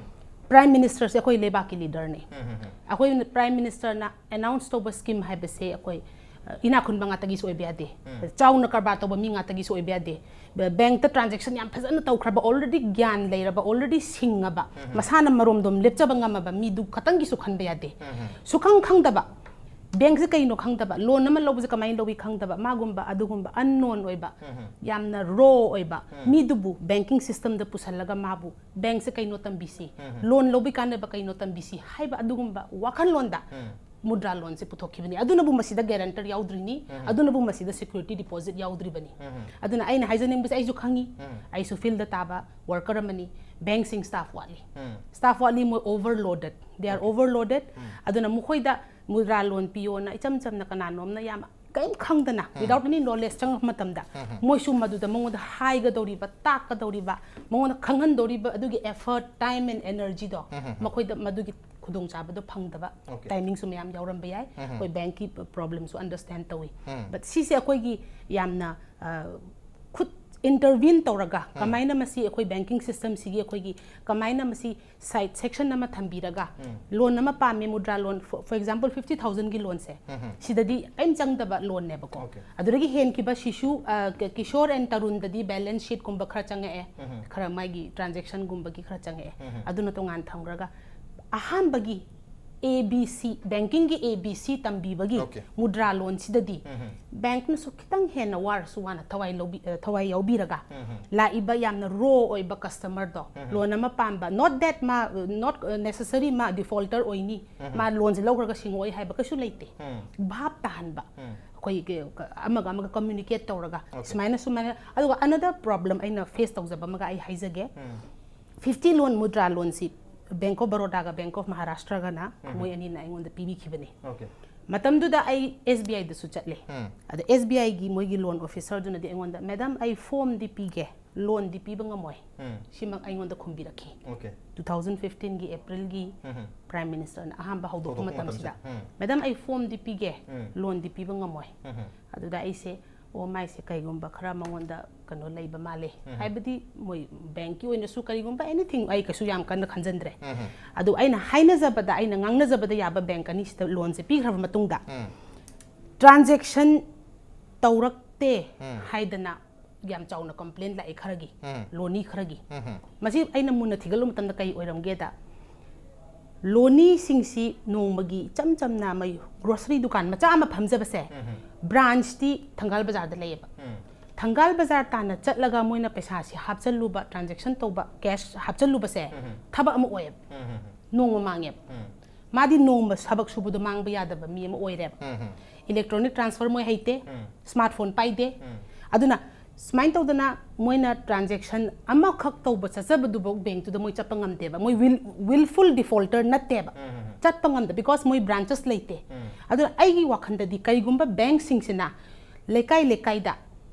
Prime ꯃꯤꯅꯤꯁꯇꯔꯁꯦ ꯑꯩꯈꯣꯏ ꯂꯩꯕꯥꯛꯀꯤ ꯂꯤꯗꯔꯅꯤ꯫ ꯎꯝ, ꯎꯝ, ꯎꯝ꯫ ꯑꯩꯈꯣꯏ ꯄ꯭ꯔꯥꯏꯝ ꯃꯤꯅꯤꯁꯇꯔꯅ ꯑꯦꯅꯥꯎꯟꯁ ꯇꯧꯕ ꯁ꯭ꯀꯤꯝ ꯍꯥꯏꯕꯁꯦ ꯑꯩꯈꯣꯏ, ꯑ, ꯏꯅꯥꯛ ꯈꯨꯟꯕ ꯉꯥꯛꯇꯒꯤꯁꯨ ꯑꯣꯏꯕ ꯌꯥꯗꯦ꯫ ꯎꯝ꯫ ꯆꯥꯎꯅ ꯀꯔꯕꯥꯔ ꯇꯧꯕ ꯃꯤ ꯉꯥꯛꯇꯒꯤꯁꯨ ꯑꯣꯏꯕ ꯌꯥꯗꯦ꯫ ꯕ-, ꯕꯦꯡꯛꯇ ꯇ꯭ꯔꯥꯟꯖꯦꯛꯁꯟ ꯌꯥꯝ ꯐꯖꯅ ꯇꯧꯈ꯭ꯔꯕ, already ꯒ꯭ꯌꯥꯟ ꯂꯩꯔꯕ, already ꯁꯤꯡꯉꯕ, ꯎꯝ꯫ ꯃꯁꯥꯅ ꯃꯔꯣꯝꯗꯣꯝ ꯂꯦꯞꯆꯕ ꯉꯝꯃꯕ ꯃꯤꯗꯨ ꯈꯛꯇꯪꯒꯤꯁꯨ ꯈꯟꯕ ꯌꯥꯗꯦ꯫ ꯎꯝ꯫ ꯁꯨꯈꯪ ꯈꯪꯗꯕ, ꯕꯦꯡꯛꯁꯦ ꯀꯩꯅꯣ ꯈꯪꯗꯕ, ꯂꯣꯟ ꯑꯃ ꯂꯧꯕꯁꯦ ꯀꯃꯥꯏꯅ ꯂꯧꯏ ꯈꯪꯗꯕ, ꯃꯥꯒꯨꯝꯕ ꯑꯗꯨꯒꯨꯝꯕ unknown ꯑꯣꯏꯕ, ꯎꯝ꯫ ꯌꯥꯝꯅ ꯔꯣ ꯑꯣꯏꯕ ꯎꯝ꯫ ꯃꯤꯗꯨꯕꯨ ꯕꯦꯡꯀꯤꯡ ꯁꯤꯁꯇꯝꯗ ꯄꯨꯁꯜꯂꯒ ꯃꯥꯕꯨ ꯕꯦꯡꯛꯁꯦ ꯀꯩꯅꯣ ꯇꯝꯕꯤꯁꯤ, ꯎꯝ꯫ ꯂꯣꯟ ꯂꯧꯕꯒꯤ ꯀꯥꯟꯅꯕ ꯀꯩꯅꯣ ꯇꯝꯕꯤꯁꯤ ꯍꯥꯏꯕ ꯑꯗꯨꯒꯨꯝꯕ ꯋꯥꯈꯜꯂꯣꯟꯗ ꯎꯝ꯫ ꯃꯨꯗ꯭ꯔꯥ ꯂꯣꯟꯁꯦ ꯄꯨꯊꯣꯛꯈꯤꯕꯅꯤ꯫ ꯑꯗꯨꯅꯕꯨ ꯃꯁꯤꯗ ꯒꯦꯔꯦꯟꯇꯔ ꯌꯥꯎꯗ꯭ꯔꯤꯅꯤ, ꯎꯝ꯫ ꯑꯗꯨꯅꯕꯨ ꯃꯁꯤꯗ ꯁꯦꯀ꯭ꯌꯨꯔꯤꯇꯤ ꯗꯤꯄꯣꯖꯤꯠ ꯌꯥꯎꯗ꯭ꯔꯤꯕꯅꯤ꯫ ꯎꯝ꯫ ꯑꯗꯨꯅ ꯑꯩꯅ ꯍꯥꯏꯖꯅꯤꯡꯕꯁꯦ, ꯑꯩꯁꯨ ꯈꯪꯉꯤ, ꯎꯝ꯫ ꯑꯩꯁꯨ ꯐꯤꯜꯗ ꯇꯥꯕ ꯋꯥꯔꯀꯔ ꯑꯃꯅꯤ꯫ ꯕꯦꯡꯛꯁꯤꯡ ꯁ꯭ꯇꯥꯐ ꯋꯥꯠꯂꯤ, ꯎꯝ꯫ ꯁ꯭ꯇꯥꯐ ꯋꯥꯠꯂꯤ, ꯃꯣꯏ ꯑꯣꯚꯔꯂꯣꯗꯦꯗ, they are Okay. overloaded꯫ ꯎꯝ꯫ ꯑꯗꯨꯅ ꯃꯈꯣꯏꯗ ꯃꯨꯗ꯭ꯔꯥ ꯂꯣꯟ ꯄꯤꯌꯣꯅ ꯏꯆꯝ ꯆꯝꯅ ꯀꯅꯥꯅꯣꯝꯅ ꯌꯥꯝ ꯀꯔꯤꯝ ꯈꯪꯗꯅ, without any knowledge ꯆꯪꯉꯛꯄ ꯃꯇꯝꯗ, ꯃꯣꯏꯁꯨ ꯃꯗꯨꯗ ꯃꯉꯣꯟꯗ ꯍꯥꯏꯒꯗꯧꯔꯤꯕ, ꯇꯥꯛꯀꯗꯧꯔꯤꯕ, ꯃꯉꯣꯟꯗ ꯈꯪꯍꯟꯗꯧꯔꯤꯕ ꯑꯗꯨꯒꯤ effort, time and energy ꯗꯣ ꯃꯈꯣꯏꯗ ꯃꯗꯨꯒꯤ ꯈꯨꯗꯣꯡꯆꯥꯕꯗꯣ ꯐꯪꯗꯕ Okay. timing ꯁꯨ ꯃꯌꯥꯝ ꯌꯥꯎꯔꯝꯕ ꯌꯥꯏ꯫ ꯎꯝ꯫ ꯑꯩꯈꯣꯏ bank ꯀꯤ problem ꯁꯨ understand ꯇꯧꯏ꯫ ꯎꯝ꯫ But ꯁꯤꯁꯦ ꯑꯩꯈꯣꯏꯒꯤ ꯌꯥꯝꯅ, ꯑ, ꯈꯨꯠ intervene ꯇꯧꯔꯒ ꯎꯝ꯫ ꯀꯃꯥꯏꯅ ꯃꯁꯤ ꯑꯩꯈꯣꯏ banking system ꯁꯤꯒꯤ ꯑꯩꯈꯣꯏꯒꯤ ꯀꯃꯥꯏꯅ ꯃꯁꯤ side section ꯑꯃ ꯊꯝꯕꯤꯔꯒ ꯎꯝ꯫ loan ꯑꯃ ꯄꯥꯝꯃꯦ, Mudra loan, for, for example, fifty thousand ꯒꯤ loan ꯁꯦ, ꯎꯝ꯫ ꯁꯤꯗꯗꯤ ꯀꯔꯤꯝ ꯆꯪꯗꯕ loan ꯅꯦꯕꯀꯣ꯫ Okay. ꯑꯗꯨꯗꯒꯤ ꯍꯦꯟꯈꯤꯕ ꯁꯤꯁꯨ, ꯑ, ꯀ-, ꯀꯤꯁꯣꯔ and ꯇꯔꯨꯟꯗꯗꯤ balance sheet ꯀꯨꯝꯕ ꯈꯔ ꯆꯪꯉꯛꯑꯦ, ꯎꯝ꯫ ꯈꯔ ꯃꯥꯒꯤ transaction ꯒꯨꯝꯕꯒꯤ ꯈꯔ ꯆꯪꯉꯛꯑꯦ, ꯎꯝ꯫ ꯑꯗꯨꯅ ꯇꯣꯉꯥꯟ ꯊꯝꯈ꯭ꯔꯒ ꯑꯍꯥꯟꯕꯒꯤ A B C, banking ꯒꯤ A B C ꯇꯝꯕꯤꯕꯒꯤ Okay. ꯃꯨꯗ꯭ꯔꯥ loan ꯁꯤꯗꯗꯤ ꯎꯝ꯫ bank ꯅꯁꯨ ꯈꯤꯇꯪ ꯍꯦꯟꯅ ꯋꯥꯔꯁꯨ ꯋꯥꯅ ꯊꯋꯥꯏ ꯂꯧꯕꯤ-, ꯑ, ꯊꯋꯥꯏ ꯌꯥꯎꯕꯤꯔꯒ ꯎꯝ꯫ ꯂꯥꯛꯏꯕ ꯌꯥꯝꯅ raw ꯑꯣꯏꯕ customer ꯗꯣ, ꯎꯝ꯫ loan ꯑꯃ ꯄꯥꯝꯕ, not that ꯃꯥ, not necessary ꯃꯥ defaulter ꯑꯣꯏꯅꯤ, ꯎꯝ꯫ ꯃꯥ loan ꯁꯦ ꯂꯧꯈ꯭ꯔꯒ ꯁꯤꯡꯉꯛꯑꯣꯏ ꯍꯥꯏꯕ ꯀꯩꯁꯨ ꯂꯩꯇꯦ꯫ ꯎꯝ꯫ ꯚꯥꯞ ꯇꯥꯍꯟꯕ, ꯎꯝ꯫ ꯑꯩꯈꯣꯏ ꯀ-, ꯀ-, ꯑꯃꯒ ꯑꯃꯒ communicate ꯇꯧꯔꯒ Okay. ꯁꯨꯃꯥꯏꯅ ꯁꯨꯃꯥꯏꯅ꯫ ꯑꯗꯨꯒ another problem ꯑꯩꯅ face ꯇꯧꯖꯕ ꯑꯃꯒ ꯑꯩ ꯍꯥꯏꯖꯒꯦ꯫ ꯎꯝ꯫ Fifty loan, ꯃꯨꯗ꯭ꯔꯥ loan ꯁꯤ Bank of Baroda ꯒ Bank of Maharashtra ꯒꯅ ꯎꯝ꯫ ꯃꯣꯏ ꯑꯅꯤꯅ ꯑꯩꯉꯣꯟꯗ ꯄꯤꯕꯤꯈꯤꯕꯅꯤ꯫ Okay. ꯃꯇꯝꯗꯨꯗ ꯑꯩ S B I ꯗꯁꯨ ꯆꯠꯂꯦ꯫ ꯎꯝ꯫ ꯑꯗ S B I ꯒꯤ ꯃꯣꯏꯒꯤ loan officer ꯗꯨꯅꯗꯤ ꯑꯩꯉꯣꯟꯗ, "Madam, ꯑꯩ form ꯗꯤ ꯄꯤꯒꯦ, loan ꯗꯤ ꯄꯤꯕ ꯉꯝꯃꯣꯏ"꯫ ꯎꯝ꯫ ꯁꯤꯃꯛ ꯑꯩꯉꯣꯟꯗ ꯈꯨꯝꯕꯤꯔꯛꯈꯤ꯫ Okay. Two thousand fifteen ꯒꯤ April ꯒꯤ ꯎꯝ꯫ Prime Minister ꯅ ꯑꯍꯥꯟꯕ ꯍꯧꯗꯣꯛꯄ ꯍꯧꯗꯣꯛꯄ ꯃꯇꯝꯁꯤꯗ, ꯃꯇꯝꯁꯤꯗ꯫ ꯎꯝ꯫ "Madam, ꯑꯩ form ꯗꯤ ꯄꯤꯒꯦ, ꯎꯝ꯫ loan ꯗꯤ ꯄꯤꯕ ꯉꯝꯃꯣꯏ"꯫ ꯎꯝ꯫ ꯑꯗꯨꯗ ꯑꯩꯁꯦ, "ꯑꯣ, ꯃꯥꯏꯁꯦ ꯀꯩꯒꯨꯝꯕ ꯈꯔ ꯃꯉꯣꯟꯗ ꯀꯩꯅꯣ ꯂꯩꯕ ꯃꯥꯜꯂꯦ"꯫ ꯎꯝ꯫ ꯍꯥꯏꯕꯗꯤ ꯃꯣꯏ bank ꯀꯤ ꯑꯣꯏꯅꯁꯨ ꯀꯔꯤꯒꯨꯝꯕ anything ꯑꯩ ꯀꯩꯁꯨ ꯌꯥꯝ ꯀꯟꯅ ꯈꯟꯖꯟꯗ꯭ꯔꯦ꯫ ꯎꯝ꯫ ꯑꯗꯨ ꯑꯩꯅ ꯍꯥꯏꯅꯖꯕꯗ, ꯑꯩꯅ ꯉꯥꯡꯅꯖꯕꯗ ꯌꯥꯕ bank ꯑꯅꯤꯁꯤꯗ loan ꯁꯦ ꯄꯤꯈ꯭ꯔꯕ ꯃꯇꯨꯡꯗ, ꯎꯝ꯫ transaction ꯇꯧꯔꯛꯇꯦ ꯎꯝ꯫ ꯍꯥꯏꯗꯅ ꯌꯥꯝ ꯆꯥꯎꯅ complaint ꯂꯥꯛꯏ ꯈꯔꯒꯤ, ꯎꯝ꯫ loanee ꯈꯔꯒꯤ꯫ ꯎꯝ꯫ ꯃꯁꯤ ꯑꯩꯅ ꯃꯨꯟꯅ ꯊꯤꯒꯠꯂꯨꯕ ꯃꯇꯝꯗ ꯀꯔꯤ ꯑꯣꯏꯔꯝꯒꯦꯗ, loanee ꯁꯤꯡꯁꯤ ꯅꯣꯡꯃꯒꯤ ꯏꯆꯝ ꯆꯝꯅ ꯃꯩ grocery ꯗꯨꯀꯥꯟ ꯃꯆꯥ ꯑꯃ ꯐꯝꯖꯕꯁꯦ, ꯎꯝ꯫ branch ꯇꯤ ꯊꯪꯒꯥꯜ ꯕꯖꯥꯔꯗ ꯂꯩꯌꯦꯕ꯫ ꯎꯝ꯫ ꯊꯪꯒꯥꯜ ꯕꯖꯥꯔ ꯇꯥꯟꯅ ꯆꯠꯂꯒ ꯃꯣꯏꯅ ꯄꯩꯁꯥꯁꯤ ꯍꯥꯞꯆꯜꯂꯨꯕ, transaction ꯇꯧꯕ, cash ꯍꯥꯞꯆꯜꯂꯨꯕꯁꯦ ꯎꯝ꯫ ꯊꯕꯛ ꯑꯃ ꯑꯣꯏꯌꯦꯕ꯫ ꯎꯝ꯫ ꯅꯣꯡꯃ ꯃꯥꯡꯉꯦꯕ꯫ ꯎꯝ꯫ ꯃꯥꯗꯤ ꯅꯣꯡꯃ ꯊꯕꯛ ꯁꯨꯕꯗꯣ ꯃꯥꯡꯕ ꯌꯥꯗꯕ ꯃꯤ ꯑꯃ ꯑꯣꯏꯔꯦꯕ꯫ ꯎꯝ꯫ Electronic transfer ꯃꯣꯏ ꯍꯩꯇꯦ, ꯎꯝ꯫ smartphone ꯄꯥꯏꯗꯦ꯫ ꯎꯝ꯫ ꯑꯗꯨꯅ ꯁꯨꯃꯥꯏꯅ ꯇꯧꯗꯅ ꯃꯣꯏꯅ ꯇ꯭ꯔꯥꯟꯖꯦꯛꯁꯟ ꯑꯃꯈꯛ ꯇꯧꯕ ꯆꯠꯆꯕꯗꯨꯐꯥꯎ ꯕꯦꯡꯛꯇꯨꯗ ꯃꯣꯏ ꯆꯠꯄ ꯉꯝꯗꯦꯕ꯫ ꯃꯣꯏ ꯋꯤꯜ ꯋꯤꯜꯐꯨꯜ ꯗꯤꯐꯣꯜꯇꯔ ꯅꯠꯇꯦꯕ꯫ ꯆꯠꯄ ꯉꯝꯗ, ꯕꯤꯀꯣꯁ ꯃꯣꯏ ꯕ꯭ꯔꯥꯟꯆꯦꯁ ꯂꯩꯇꯦ꯫ ꯑꯗꯨꯅ ꯑꯩꯒꯤ ꯋꯥꯈꯜꯗꯗꯤ ꯀꯔꯤꯒꯨꯝꯕ ꯕꯦꯡꯛꯁꯤꯡꯁꯤꯅ ꯂꯩꯀꯥꯏ ꯂꯩꯀꯥꯏꯗ,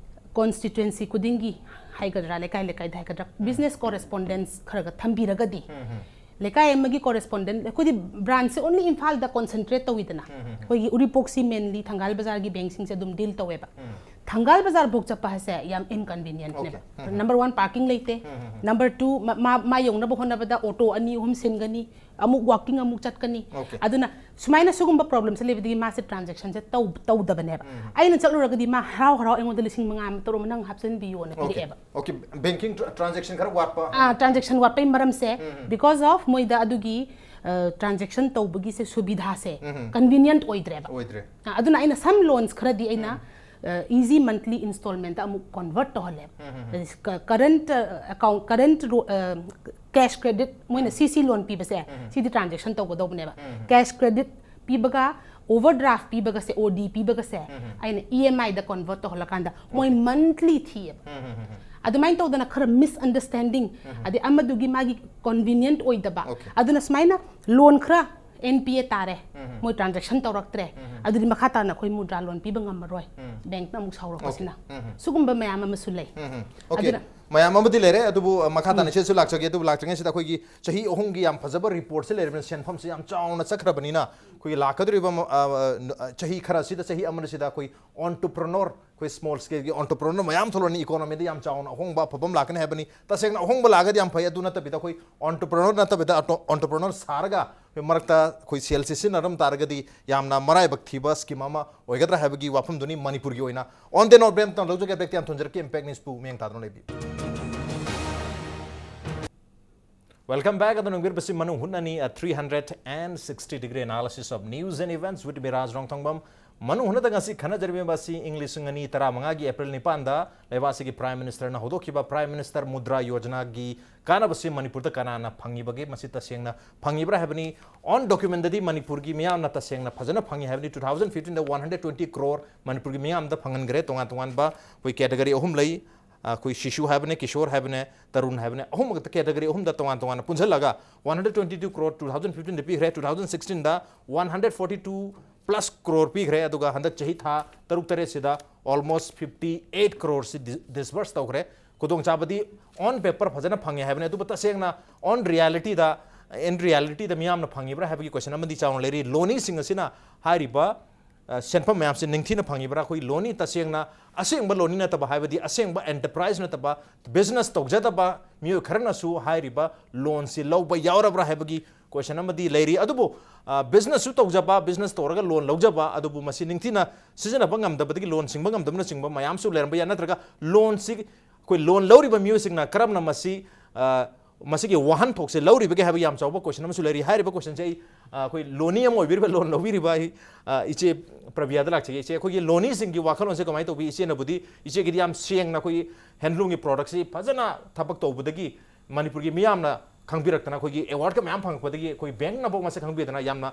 ꯀꯣꯟꯁꯇꯤꯇ꯭ꯋꯦꯟꯁꯤ ꯈꯨꯗꯤꯡꯒꯤ ꯍꯥꯏꯒꯗ꯭ꯔꯥ, ꯂꯩꯀꯥꯏ ꯂꯩꯀꯥꯏꯗ ꯍꯥꯏꯒꯗ꯭ꯔꯥ, ꯕꯤꯖꯤꯅꯦꯁ ꯀꯣꯔꯦꯁꯄꯣꯟꯗꯦꯟꯁ ꯈꯔꯒ ꯊꯝꯕꯤꯔꯒꯗꯤ, ꯂꯩꯀꯥꯏ ꯑꯃꯒꯤ ꯀꯣꯔꯦꯁꯄꯣꯟꯗꯦꯟ, ꯑꯩꯈꯣꯏꯗꯤ ꯕ꯭ꯔꯥꯟꯁꯁꯦ ꯑꯣꯟꯂꯤ ꯏꯝꯐꯥꯜꯗ ꯀꯣꯟꯁꯦꯟꯇ꯭ꯔꯦꯠ ꯇꯧꯋꯤꯗꯅ꯫ ꯑꯩꯈꯣꯏꯒꯤ ꯎꯔꯤꯄꯣꯛꯁꯤ ꯃꯦꯟꯂꯤ ꯊꯪꯒꯥꯜ ꯕꯖꯥꯔꯒꯤ ꯕꯦꯡꯛꯁꯤꯡꯁꯦ ꯑꯗꯨꯝ ꯗꯤꯜ ꯇꯧꯋꯦꯕ꯫ ꯊꯪꯒꯥꯜ ꯕꯖꯥꯔ ꯐꯥꯎ ꯆꯠꯄ ꯍꯥꯏꯁꯦ ꯌꯥꯝ ꯏꯟꯀꯟꯚꯤꯅꯤꯌꯦꯟꯠꯅꯦꯕ꯫ Okay. ꯅꯝꯕꯔ ꯋꯥꯟ, ꯄꯥꯔꯀꯤꯡ ꯂꯩꯇꯦ꯫ ꯅꯝꯕꯔ ꯇꯨ, ꯃꯥ ꯃꯥ ꯌꯧꯅꯕ ꯍꯣꯠꯅꯕꯗ ꯑꯣꯇꯣ ꯑꯅꯤ ꯑꯍꯨꯝ ꯁꯤꯟꯒꯅꯤ, ꯑꯃꯨꯛ ꯋꯥꯀꯤꯡ ꯑꯃꯨꯛ ꯆꯠꯀꯅꯤ꯫ Okay. ꯑꯗꯨꯅ ꯁꯨꯃꯥꯏꯅ ꯁꯤꯒꯨꯝꯕ ꯄ꯭ꯔꯣꯕ꯭ꯂꯦꯝꯁꯦ ꯂꯩꯕꯗꯒꯤ ꯃꯥꯁꯦ ꯇ꯭ꯔꯥꯟꯖꯦꯛꯁꯟꯁꯦ ꯇꯧ ꯇꯧꯗꯕꯅꯦꯕ꯫ ꯑꯩꯅ ꯆꯠꯂꯨꯔꯒꯗꯤ ꯃꯥ ꯍꯔꯥꯎ ꯍꯔꯥꯎ ꯑꯩꯉꯣꯟꯗ ꯂꯤꯁꯤꯡ ꯃꯉꯥ ꯑꯃ ꯇꯔꯨꯛ ꯑꯃ ꯅꯪ ꯍꯥꯞꯆꯤꯟꯕꯤꯌꯣꯅ Okay. ꯄꯤꯔꯛꯑꯦꯕ꯫ Okay. Banking tra- transaction ꯈꯔ ꯋꯥꯠꯄ. ꯇ꯭ꯔꯥꯟꯖꯦꯛꯁꯟ ꯋꯥꯠꯄꯩ ꯃꯔꯝꯁꯦ, because of ꯃꯣꯏꯗ ꯑꯗꯨꯒꯤ ꯇ꯭ꯔꯥꯟꯖꯦꯛꯁꯟ ꯇꯧꯕꯒꯤꯁꯦ ꯁꯨꯕꯤꯙꯥꯁꯦ ꯀꯟꯚꯤꯅꯤꯌꯦꯟꯠ ꯑꯣꯏꯗ꯭ꯔꯦꯕ꯫ ꯑꯣꯏꯗ꯭ꯔꯦ. ꯑ, ꯑꯗꯨꯅ ꯑꯩꯅ ꯁꯝ ꯂꯣꯟꯁ ꯈꯔꯗꯤ ꯑꯩꯅ ꯏꯖꯤ ꯃꯟꯠꯂꯤ ꯏꯟꯁꯇꯣꯜꯃꯦꯟꯠꯇ ꯑꯃꯨꯛ ꯀꯟꯚꯔꯠ ꯇꯧꯍꯜꯂꯦꯕ꯫ Current account, current cash credit, ꯃꯣꯏꯅ ꯁꯤ ꯁꯤ ꯂꯣꯟ ꯄꯤꯕꯁꯦ, ꯁꯤꯗꯤ ꯇ꯭ꯔꯥꯟꯖꯦꯛꯁꯟ ꯇꯧꯒꯗꯧꯕꯅꯦꯕ꯫ ꯀꯦꯁ ꯀ꯭ꯔꯦꯗꯤꯠ ꯄꯤꯕꯒ, ꯑꯣꯚꯔꯗ꯭ꯔꯥꯐ ꯄꯤꯕꯒꯁꯦ, ꯑꯣ ꯗꯤ ꯄꯤꯕꯒꯁꯦ, ꯑꯩꯅ ꯏ ꯑꯦꯝ ꯑꯥꯏꯗ ꯀꯟꯚꯔꯠ ꯇꯧꯍꯜꯂꯀꯥꯟꯗ ꯃꯣꯏ ꯃꯟꯠꯂꯤ ꯊꯤꯌꯦꯕ꯫ ꯑꯗꯨꯃꯥꯏꯅ ꯇꯧꯗꯅ ꯈꯔ ꯃꯤꯁꯑꯟꯗꯔꯁ꯭ꯇꯦꯟꯗꯤꯡ, ꯑꯗꯩ ꯑꯃꯗꯨꯒꯤ ꯃꯥꯒꯤ ꯀꯟꯚꯤꯅꯤꯌꯦꯟꯠ ꯑꯣꯏꯗꯕ, Okay. ꯑꯗꯨꯅ ꯁꯨꯃꯥꯏꯅ ꯂꯣꯟ ꯈꯔ ꯑꯦꯟ ꯄꯤ ꯑꯦ ꯇꯥꯔꯦ, ꯃꯣꯏ ꯇ꯭ꯔꯥꯟꯖꯦꯛꯁꯟ ꯇꯧꯔꯛꯇ꯭ꯔꯦ, ꯑꯗꯨꯗꯤ ꯃꯈꯥ ꯇꯥꯅ ꯑꯩꯈꯣꯏ ꯃꯨꯗ꯭ꯔꯥ ꯂꯣꯟ ꯄꯤꯕ ꯉꯝꯃꯔꯣꯏ, ꯕꯦꯡꯛꯅ ꯑꯃꯨꯛ ꯁꯥꯎꯔꯛꯄꯁꯤꯅ꯫ ꯁꯤꯒꯨꯝꯕ ꯃꯌꯥꯝ ꯑꯃꯁꯨ ꯂꯩ꯫ Okay. ꯑꯗꯨꯅ ꯃꯌꯥꯝ ꯑꯃꯗꯤ ꯂꯩꯔꯦ, ꯑꯗꯨꯕꯨ ꯑ, ꯃꯈꯥ ꯇꯥꯅ ꯏꯆꯦꯁꯨ ꯂꯥꯛꯆꯒꯦ꯫ ꯑꯗꯨꯕꯨ ꯂꯥꯛꯇ꯭ꯔꯤꯉꯩꯁꯤꯗ ꯑꯩꯈꯣꯏꯒꯤ ꯆꯍꯤ ꯑꯍꯨꯝꯒꯤ ꯌꯥꯝ ꯐꯖꯕ ꯔꯤꯄꯣꯔꯠꯁꯦ ꯂꯩꯔꯕꯅꯤꯅ, ꯁꯦꯟꯐꯝꯁꯦ ꯌꯥꯝ ꯆꯥꯎꯅ ꯆꯠꯈ꯭ꯔꯕꯅꯤꯅ, ꯑꯩꯈꯣꯏꯒꯤ ꯂꯥꯛꯀꯗꯧꯔꯤꯕ ꯃ- ꯑ, ꯑ, ꯆꯍꯤ ꯈꯔꯁꯤꯗ, ꯆꯍꯤ ꯑꯃꯁꯤꯗ ꯑꯩꯈꯣꯏ ꯑꯣꯟꯇꯔꯄ꯭ꯔꯤꯅꯣꯔ, ꯑꯩꯈꯣꯏ ꯁ꯭ꯃꯣꯜ ꯁ꯭ꯀꯦꯜꯒꯤ ꯑꯣꯟꯇꯔꯄ꯭ꯔꯤꯅꯣꯔ ꯃꯌꯥꯝ ꯊꯣꯛꯂꯛꯑꯅꯤ꯫ ꯏꯀꯣꯅꯣꯃꯤꯗ ꯌꯥꯝ ꯆꯥꯎꯅ ꯑꯍꯣꯡꯕ, ꯑꯐꯕ ꯑꯃ ꯂꯥꯛꯀꯅꯤ ꯍꯥꯏꯕꯅꯤ꯫ ꯇꯁꯦꯡꯅ ꯑꯍꯣꯡꯕ ꯂꯥꯛꯑꯒꯗꯤ ꯌꯥꯝ ꯐꯩ꯫ ꯑꯗꯨ ꯅꯠꯇꯕꯤꯗ ꯑꯩꯈꯣꯏ ꯑꯣꯟꯇꯔꯄ꯭ꯔꯤꯅꯣꯔ ꯅꯠꯇꯕꯤꯗ ꯑꯣꯟꯇꯔꯄ꯭ꯔꯤꯅꯣꯔ ꯁꯥꯔꯒ ꯑꯩꯈꯣꯏ ꯃꯔꯛꯇ ꯑꯩꯈꯣꯏ ꯁꯦꯜꯁꯤ ꯁꯤꯖꯤꯟꯅꯔꯝ ꯇꯥꯔꯒꯗꯤ ꯌꯥꯝꯅ ꯃꯔꯥꯏꯕꯛ ꯊꯤꯕ ꯁ꯭ꯀꯤꯝ ꯑꯃ ꯑꯣꯏꯒꯗ꯭ꯔꯥ ꯍꯥꯏꯕꯒꯤ ꯋꯥꯐꯝꯗꯨꯅꯤ ꯃꯅꯤꯄꯨꯔꯒꯤ ꯑꯣꯏꯅ꯫ On that note, ꯕꯦꯝ, ꯇꯧꯖꯒꯦ, ꯕ꯭ꯔꯦꯛꯇꯤ ꯌꯥꯝ ꯊꯣꯟꯖꯔꯛꯀꯦ꯫ ꯏꯝꯄꯦꯛ ꯅ꯭ꯌꯨꯁꯄꯨ ꯃꯤꯠꯌꯦꯡ ꯇꯥꯗꯨꯅ ꯂꯩꯕꯤꯌꯨ꯫ Welcome back. ꯑꯗꯨꯅ ꯌꯦꯡꯕꯤꯔꯤꯕꯁꯤ ꯃꯅꯨꯡ ꯍꯨꯠꯅꯅꯤ, a three hundred and sixty degree analysis of news and events with me, ꯔꯥꯖ ꯔꯣꯡꯊꯣꯡꯕꯝ꯫ ꯃꯅꯨꯡ ꯍꯨꯠꯅꯗ ꯉꯁꯤ ꯈꯟꯅꯖꯔꯤꯕ ꯑꯁꯤ ꯏꯪ ꯂꯤꯁꯤꯡ ꯑꯅꯤ ꯇꯔꯥꯃꯉꯥꯒꯤ ꯑꯦꯄ꯭ꯔꯤꯜ ꯅꯤꯄꯥꯟꯗ ꯂꯩꯕꯥꯛ ꯑꯁꯤꯒꯤ Prime Ministerꯅ ꯍꯧꯗꯣꯛꯈꯤꯕ Prime Minister Mudra Yojanaꯒꯤ ꯀꯥꯟꯅꯕꯁꯤ ꯃꯅꯤꯄꯨꯔꯗ ꯀꯅꯥꯅ ꯐꯪꯉꯤꯕꯒꯦ? ꯃꯁꯤ ꯇꯁꯦꯡꯅ ꯐꯪꯉꯤꯕ꯭ꯔꯥ ꯍꯥꯏꯕꯅꯤ꯫ On documentꯗꯗꯤ ꯃꯅꯤꯄꯨꯔꯒꯤ ꯃꯤꯌꯥꯝꯅ ꯇꯁꯦꯡꯅ ꯐꯖꯅ ꯐꯪꯉꯤ ꯍꯥꯏꯕꯅꯤ꯫ Two thousand fifteenꯗ one hundred twenty crore ꯃꯅꯤꯄꯨꯔꯒꯤ ꯃꯤꯌꯥꯝꯗ ꯐꯪꯍꯟꯈ꯭ꯔꯦ꯫ ꯇꯣꯉꯥꯟ ꯇꯣꯉꯥꯟꯕ ꯑꯩꯈꯣꯏ category ꯑꯍꯨꯝ ꯂꯩ꯫ ꯑꯩꯈꯣꯏ ꯁꯤꯁꯨ ꯍꯥꯏꯕꯅꯦ, ꯀꯤꯁꯣꯔ ꯍꯥꯏꯕꯅꯦ, ꯇꯔꯨꯟ ꯍꯥꯏꯕꯅꯦ, ꯑꯍꯨꯝꯃꯛꯇ category ꯑꯍꯨꯝꯗ ꯇꯣꯉꯥꯟ ꯇꯣꯉꯥꯟꯅ ꯄꯨꯟꯁꯤꯜꯂꯒ one hundred twenty two crore two thousand fifteenꯗ ꯄꯤꯈ꯭ꯔꯦ꯫ Two thousand sixteenꯗ one hundred forty two plus crore ꯄꯤꯈ꯭ꯔꯦ꯫ ꯑꯗꯨꯒ ꯍꯟꯗꯛ ꯆꯍꯤ ꯊꯥ ꯇꯔꯨꯛ ꯇꯔꯦꯠꯁꯤꯗ almost fifty eight croreꯁꯤ disburse ꯇꯧꯈ꯭ꯔꯦ꯫ ꯈꯨꯗꯣꯡꯆꯥꯕꯗꯤ on paper ꯐꯖꯅ ꯐꯪꯉꯦ ꯍꯥꯏꯕꯅꯤ, ꯑꯗꯨꯕꯨ ꯇꯁꯦꯡꯅ on realityꯗ, in realityꯗ ꯃꯤꯌꯥꯝꯅ ꯐꯪꯉꯤꯕ꯭ꯔꯥ ꯍꯥꯏꯕꯒꯤ question ꯑꯃꯗꯤ ꯆꯥꯎꯅ ꯂꯩꯔꯤ꯫ Loaneeꯁꯤꯡ ꯑꯁꯤꯅ ꯍꯥꯏꯔꯤꯕ ꯁꯦꯟꯐꯝ ꯃꯌꯥꯝꯁꯤ ꯅꯤꯡꯊꯤꯅ ꯐꯪꯉꯤꯕ꯭ꯔꯥ? ꯑꯩꯈꯣꯏ loanee ꯇꯁꯦꯡꯅ ꯑꯁꯦꯡꯕ loanee ꯅꯠꯇꯕ, ꯍꯥꯏꯕꯗꯤ ꯑꯁꯦꯡꯕ enterprise ꯅꯠꯇꯕ, business ꯇꯧꯖꯗꯕ ꯃꯤꯑꯣꯏ ꯈꯔꯅꯁꯨ ꯍꯥꯏꯔꯤꯕ loanꯁꯤ ꯂꯧꯕ ꯌꯥꯎꯔꯕ꯭ꯔꯥ ꯍꯥꯏꯕꯒꯤ question ꯑꯃꯗꯤ ꯂꯩꯔꯤ꯫ ꯑꯗꯨꯕꯨ businessꯁꯨ ꯇꯧꯖꯕ, business ꯇꯧꯔꯒ loan ꯂꯧꯖꯕ, ꯑꯗꯨꯕꯨ ꯃꯁꯤ ꯅꯤꯡꯊꯤꯅ ꯁꯤꯖꯤꯟꯅꯕ ꯉꯝꯗꯕꯗꯒꯤ loan ꯁꯤꯡꯕ ꯉꯝꯗꯕꯅꯆꯤꯡꯕ ꯃꯌꯥꯝꯁꯨ ꯂꯩꯔꯝꯕ ꯌꯥꯏ꯫ ꯅꯠꯇ꯭ꯔꯒ loanꯁꯤ ꯑꯩꯈꯣꯏ loan ꯂꯧꯔꯤꯕ ꯃꯤꯑꯣꯏꯁꯤꯡꯅ ꯀꯔꯝꯅ ꯃꯁꯤ ꯃꯁꯤꯒꯤ ꯋꯥꯍꯟꯊꯣꯛꯁꯦ ꯂꯧꯔꯤꯕꯒꯦ ꯍꯥꯏꯕ ꯌꯥꯝ ꯆꯥꯎꯕ question ꯑꯃꯁꯨ ꯂꯩꯔꯤ꯫ ꯍꯥꯏꯔꯤꯕ questionꯁꯦ ꯑꯩ ꯑꯩꯈꯣꯏ loanee ꯑꯃ ꯑꯣꯏꯕꯤꯔꯤꯕ, loan ꯂꯧꯕꯤꯔꯤꯕ ꯑꯩ ꯏꯆꯦ ꯄ꯭ꯔꯕꯤꯌꯥꯗ ꯂꯥꯛꯆꯒꯦ꯫ ꯏꯆꯦ, ꯑꯩꯈꯣꯏꯒꯤ loaneeꯁꯤꯡꯒꯤ ꯋꯥꯈꯜꯂꯣꯟꯁꯦ ꯀꯃꯥꯏꯅ ꯇꯧꯕꯤ? ꯏꯆꯦꯅꯕꯨꯗꯤ, ꯏꯆꯦꯒꯤꯗꯤ ꯌꯥꯝ ꯁꯦꯡꯅ ꯑꯩꯈꯣꯏꯒꯤ handloomꯒꯤ productꯁꯤ ꯐꯖꯅ ꯊꯕꯛ ꯇꯧꯕꯗꯒꯤ ꯃꯅꯤꯄꯨꯔꯒꯤ ꯃꯤꯌꯥꯝꯅ ꯈꯪꯕꯤꯔꯛꯇꯅ, ꯑꯩꯈꯣꯏꯒꯤ awardꯀ ꯃꯌꯥꯝ ꯐꯪꯉꯛꯄꯗꯒꯤ ꯑꯩꯈꯣꯏ bankꯅꯐꯥꯎ ꯃꯁꯛ ꯈꯪꯕꯤꯗꯅ ꯌꯥꯝꯅ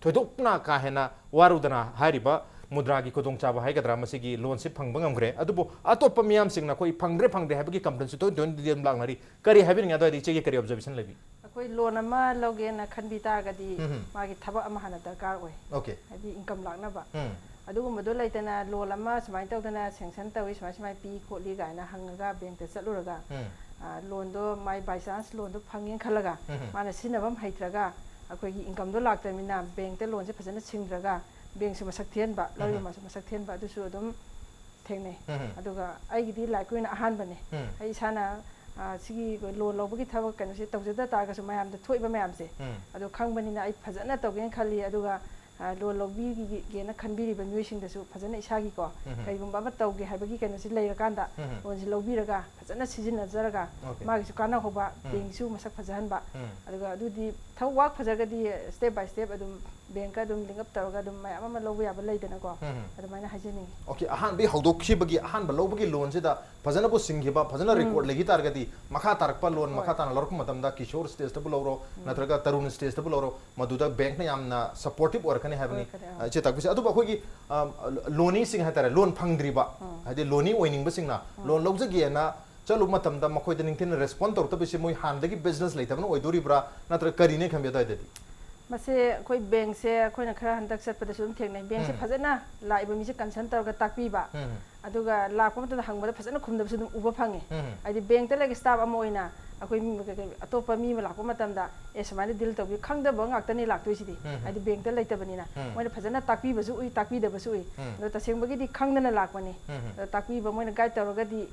ꯊꯣꯏꯗꯣꯛꯅ ꯀꯥ ꯍꯦꯟꯅ ꯋꯥꯔꯨꯗꯅ ꯍꯥꯏꯔꯤꯕ ꯃꯨꯗ꯭ꯔꯥꯒꯤ ꯈꯨꯗꯣꯡꯆꯥꯕ ꯍꯥꯏꯒꯗ꯭ꯔꯥ, ꯃꯁꯤꯒꯤ loanꯁꯤ ꯐꯪꯕ ꯉꯝꯈ꯭ꯔꯦ꯫ ꯑꯗꯨꯕꯨ ꯑꯇꯣꯞꯄ ꯃꯤꯌꯥꯝꯁꯤꯡꯅ ꯑꯩꯈꯣꯏ ꯐꯪꯗ꯭ꯔꯦ ꯐꯪꯗ꯭ꯔꯦ ꯍꯥꯏꯕꯒꯤ complainꯁꯨ ꯇꯣꯏ ꯇꯣꯏꯅꯗꯤ ꯑꯗꯨꯝ ꯂꯥꯛꯅꯔꯤ꯫ ꯀꯔꯤ ꯍꯥꯏꯕꯤꯅꯤꯡꯉꯤ? ꯑꯗꯨꯋꯥꯏꯗ ꯏꯆꯦꯒꯤ ꯀꯔꯤ observation ꯂꯩꯕꯤ? ꯑꯩꯈꯣꯏ loan ꯑꯃ ꯂꯧꯒꯦꯅ ꯈꯟꯕꯤ ꯇꯥꯔꯒꯗꯤ ꯎꯝ꯫ ꯃꯥꯒꯤ ꯊꯕꯛ ꯑꯃ ꯍꯥꯟꯅ ꯗꯔꯀꯥꯔ ꯑꯣꯏ꯫ Okay꯫ ꯍꯥꯏꯗꯤ income ꯂꯥꯛꯅꯕ꯫ ꯎꯝ꯫ ꯑꯗꯨꯒꯨꯝꯕꯗꯣ ꯂꯩꯇꯅ loan ꯑꯃ ꯁꯨꯃꯥꯏꯅ ꯇꯧꯗꯅ sanction ꯇꯧꯏ, ꯁꯨꯃꯥꯏ ꯁꯨꯃꯥꯏ ꯄꯤ ꯈꯣꯠꯂꯤ ꯀꯥꯏꯅ ꯍꯪꯉꯒ bankꯇ ꯆꯠꯂꯨꯔꯒ, ꯎꯝ꯫ ꯑ, loanꯗꯣ ꯃꯥꯏ by chance loanꯗꯣ ꯐꯪꯉꯦꯅ ꯈꯜꯂꯒ ꯎꯝ꯫ ꯃꯥꯅ ꯁꯤꯖꯤꯟꯅꯐꯝ ꯍꯩꯇ꯭ꯔꯒ ꯑꯩꯈꯣꯏꯒꯤ incomeꯗꯣ ꯂꯥꯛꯇ꯭ꯔꯕꯅꯤꯅ bankꯇ loanꯁꯦ ꯐꯖꯅ ꯁꯤꯡꯗ꯭ꯔꯒ bankꯁꯨ ꯃꯁꯛ ꯊꯤꯍꯟꯕ, ꯎꯝ꯫ ꯂꯧꯔꯤꯕ ꯃꯥꯁꯨ ꯃꯁꯛ ꯊꯤꯍꯟꯕ, ꯑꯗꯨꯁꯨ ꯑꯗꯨꯝ ꯊꯦꯡꯅꯩ꯫ ꯎꯝ꯫ ꯑꯗꯨꯒ ꯑꯩꯒꯤꯗꯤ ꯂꯥꯏꯔꯤꯛꯀꯤ ꯑꯣꯏꯅ ꯑꯍꯥꯟꯕꯅꯦ꯫ ꯎꯝ꯫ ꯑꯩ ꯏꯁꯥꯅ, ꯑ, ꯁꯤꯒꯤ loan ꯂꯧꯕꯒꯤ ꯊꯕꯛ ꯀꯩꯅꯣꯁꯦ ꯇꯧꯖꯗ ꯇꯥꯔꯒꯁꯨ ꯃꯌꯥꯝꯗ ꯊꯣꯛꯏꯕ ꯃꯌꯥꯝꯁꯦ ꯎꯝ꯫ ꯑꯗꯣ ꯈꯪꯕꯅꯤꯅ ꯑꯩ ꯐꯖꯅ ꯇꯧꯒꯦꯅ ꯈꯜꯂꯤ꯫ ꯑꯗꯨꯒ, ꯑ, loan ꯂꯧꯕꯤꯒꯦꯅ ꯈꯟꯕꯤꯔꯤꯕ ꯃꯤꯑꯣꯏꯁꯤꯡꯗꯁꯨ ꯐꯖꯅ ꯏꯁꯥꯒꯤꯀꯣ ꯎꯝ꯫ ꯀꯔꯤꯒꯨꯝꯕ ꯑꯃ ꯇꯧꯒꯦ ꯍꯥꯏꯕꯒꯤ ꯀꯩꯅꯣꯁꯤ ꯂꯩꯔꯀꯥꯟꯗ ꯎꯝ꯫ loanꯁꯤ ꯂꯧꯕꯤꯔꯒ ꯐꯖꯅ ꯁꯤꯖꯤꯟꯅꯖꯔꯒ Okay꯫ ꯃꯥꯒꯤꯁꯨ ꯀꯥꯟꯅꯍꯧꯕ, ꯎꯝ꯫ bankꯁꯨ ꯃꯁꯛ ꯐꯖꯍꯟꯕ꯫ ꯎꯝ꯫ ꯑꯗꯨꯒ ꯑꯗꯨꯗꯤ ꯊꯕꯛ work ꯐꯖꯔꯒꯗꯤ step by step ꯑꯗꯨꯝ ꯕꯦꯡꯀ ꯑꯗꯨꯝ ꯂꯤꯡ ꯑꯞ ꯇꯧꯔꯒ ꯑꯗꯨꯝ ꯃꯌꯥꯝ ꯑꯃ ꯂꯧꯕ ꯌꯥꯕ ꯂꯩꯗꯅꯀꯣ꯫ ꯎꯝ. ꯑꯗꯨꯃꯥꯏꯅ ꯍꯥꯏꯖꯅꯤꯡꯉꯤ꯫ ꯑꯣꯀꯦ, ꯑꯍꯥꯟꯕꯒꯤ ꯍꯧꯗꯣꯛꯈꯤꯕꯒꯤ ꯑꯍꯥꯟꯕ ꯂꯧꯕꯒꯤ ꯂꯣꯟꯁꯤꯗ ꯐꯖꯅꯕꯨ ꯁꯤꯡꯈꯤꯕ, ꯐꯖꯅ ꯎꯝ. ꯔꯦꯀꯣꯔꯗ ꯂꯩꯈꯤ ꯇꯥꯔꯒꯗꯤ ꯃꯈꯥ ꯇꯥꯔꯛꯄ ꯂꯣꯟ ꯍꯣꯏ. ꯃꯈꯥ ꯇꯥꯅ ꯂꯧꯔꯛꯄ ꯃꯇꯝꯗ ꯀꯤꯁꯣꯔ ꯁ꯭ꯇꯦꯖꯇꯕꯨ ꯂꯧꯔꯣ, ꯎꯝ. ꯅꯠꯇ꯭ꯔꯒ ꯇꯔꯨꯟ ꯁ꯭ꯇꯦꯖꯇꯕꯨ ꯂꯧꯔꯣ, ꯃꯗꯨꯗ ꯕꯦꯡꯛꯅ ꯌꯥꯝꯅ ꯁꯄꯣꯔꯇꯤꯞ ꯑꯣꯏꯔꯛꯀꯅꯤ ꯍꯥꯏꯕꯅꯤ꯫ ꯑꯣꯏꯔꯛꯀꯅꯤ, ꯑꯥ. ꯏꯆꯦ ꯇꯥꯛꯄꯤꯁꯦ꯫ ꯑꯗꯨꯕꯨ ꯑꯩꯈꯣꯏꯒꯤ ꯑ, ꯂꯣꯅꯤꯁꯤꯡ ꯍꯥꯏꯇꯥꯔꯦ, ꯂꯣꯟ ꯐꯪꯗ꯭ꯔꯤꯕ, ꯎꯝ. ꯍꯥꯏꯗꯤ ꯂꯣꯅꯤ ꯑꯣꯏꯅꯤꯡꯕꯁꯤꯡꯅ ꯎꯝ. ꯂꯣꯟ ꯂꯧꯖꯒꯦꯅ ꯆꯠꯂꯨꯕ ꯃꯇꯝꯗ ꯃꯈꯣꯏꯗ ꯅꯤꯡꯊꯤꯅ ꯔꯦꯁꯄꯣꯟ ꯇꯧꯔꯛꯇꯕꯁꯦ ꯃꯣꯏ ꯍꯥꯟꯅꯗꯒꯤ ꯕꯤꯖꯤꯅꯦꯁ ꯂꯩꯇꯕꯅ ꯑꯣꯏꯗꯣꯔꯤꯕ꯭ꯔꯥ, ꯅꯠꯇ꯭ꯔꯒ ꯀꯔꯤꯅꯦ ꯈꯟꯕꯤ ꯑꯗꯨꯋꯥꯏꯗꯗꯤ? ꯃꯁꯦ ꯑꯩꯈꯣꯏ ꯕꯦꯡꯛꯁꯦ ꯑꯩꯈꯣꯏꯅ ꯈꯔ ꯍꯟꯗꯛ ꯆꯠꯄꯗꯁꯨ ꯑꯗꯨꯝ ꯊꯦꯡꯅꯩ꯫ ꯕꯦꯡꯛꯁꯦ ꯎꯝ. ꯐꯖꯅ ꯂꯥꯛꯏꯕ ꯃꯤꯁꯦ ꯀꯟꯁꯔꯟ ꯇꯧꯔꯒ ꯇꯥꯛꯄꯤꯕ, ꯎꯝ. ꯑꯗꯨꯒ ꯂꯥꯛꯄ ꯃꯇꯝꯗ ꯍꯪꯕꯗ ꯐꯖꯅ ꯈꯨꯝꯗꯕꯁꯨ ꯑꯗꯨꯝ ꯎꯕ ꯐꯪꯉꯦ꯫ ꯎꯝ. ꯍꯥꯏꯗꯤ ꯕꯦꯡꯛꯇ ꯂꯩꯔꯤꯕ ꯁ꯭ꯇꯥꯐ ꯑꯃ ꯑꯣꯏꯅ ꯑꯩꯈꯣꯏ ꯃꯤ, ꯀꯩ-, ꯀꯩ-, ꯑꯇꯣꯞꯄ ꯃꯤ ꯑꯃ ꯂꯥꯛꯄ ꯃꯇꯝꯗ, "ꯑꯦ, ꯁꯨꯃꯥꯏꯅ ꯗꯤꯜ ꯇꯧꯕꯤ", ꯈꯪꯗꯕ ꯉꯥꯛꯇꯅꯤ ꯂꯥꯛꯇꯣꯏꯁꯤꯗꯤ꯫ ꯎꯝ. ꯍꯥꯏꯗꯤ ꯕꯦꯡꯛꯇ ꯂꯩꯇꯕꯅꯤꯅ꯫ ꯎꯝ. ꯃꯣꯏꯅ ꯐꯖꯅ ꯇꯥꯛꯄꯤꯕꯁꯨ ꯎꯏ, ꯇꯥꯛꯄꯤꯗꯕꯁꯨ ꯎꯏ꯫ ꯎꯝ. ꯑꯗꯣ ꯇꯁꯦꯡꯕꯒꯤꯗꯤ ꯈꯪꯗꯅ ꯂꯥꯛꯄꯅꯤ꯫ ꯎꯝ. ꯑꯗꯣ ꯇꯥꯛꯄꯤꯕ, ꯃꯣꯏꯅ ꯒꯥꯏꯗ ꯇꯧꯔꯒꯗꯤ,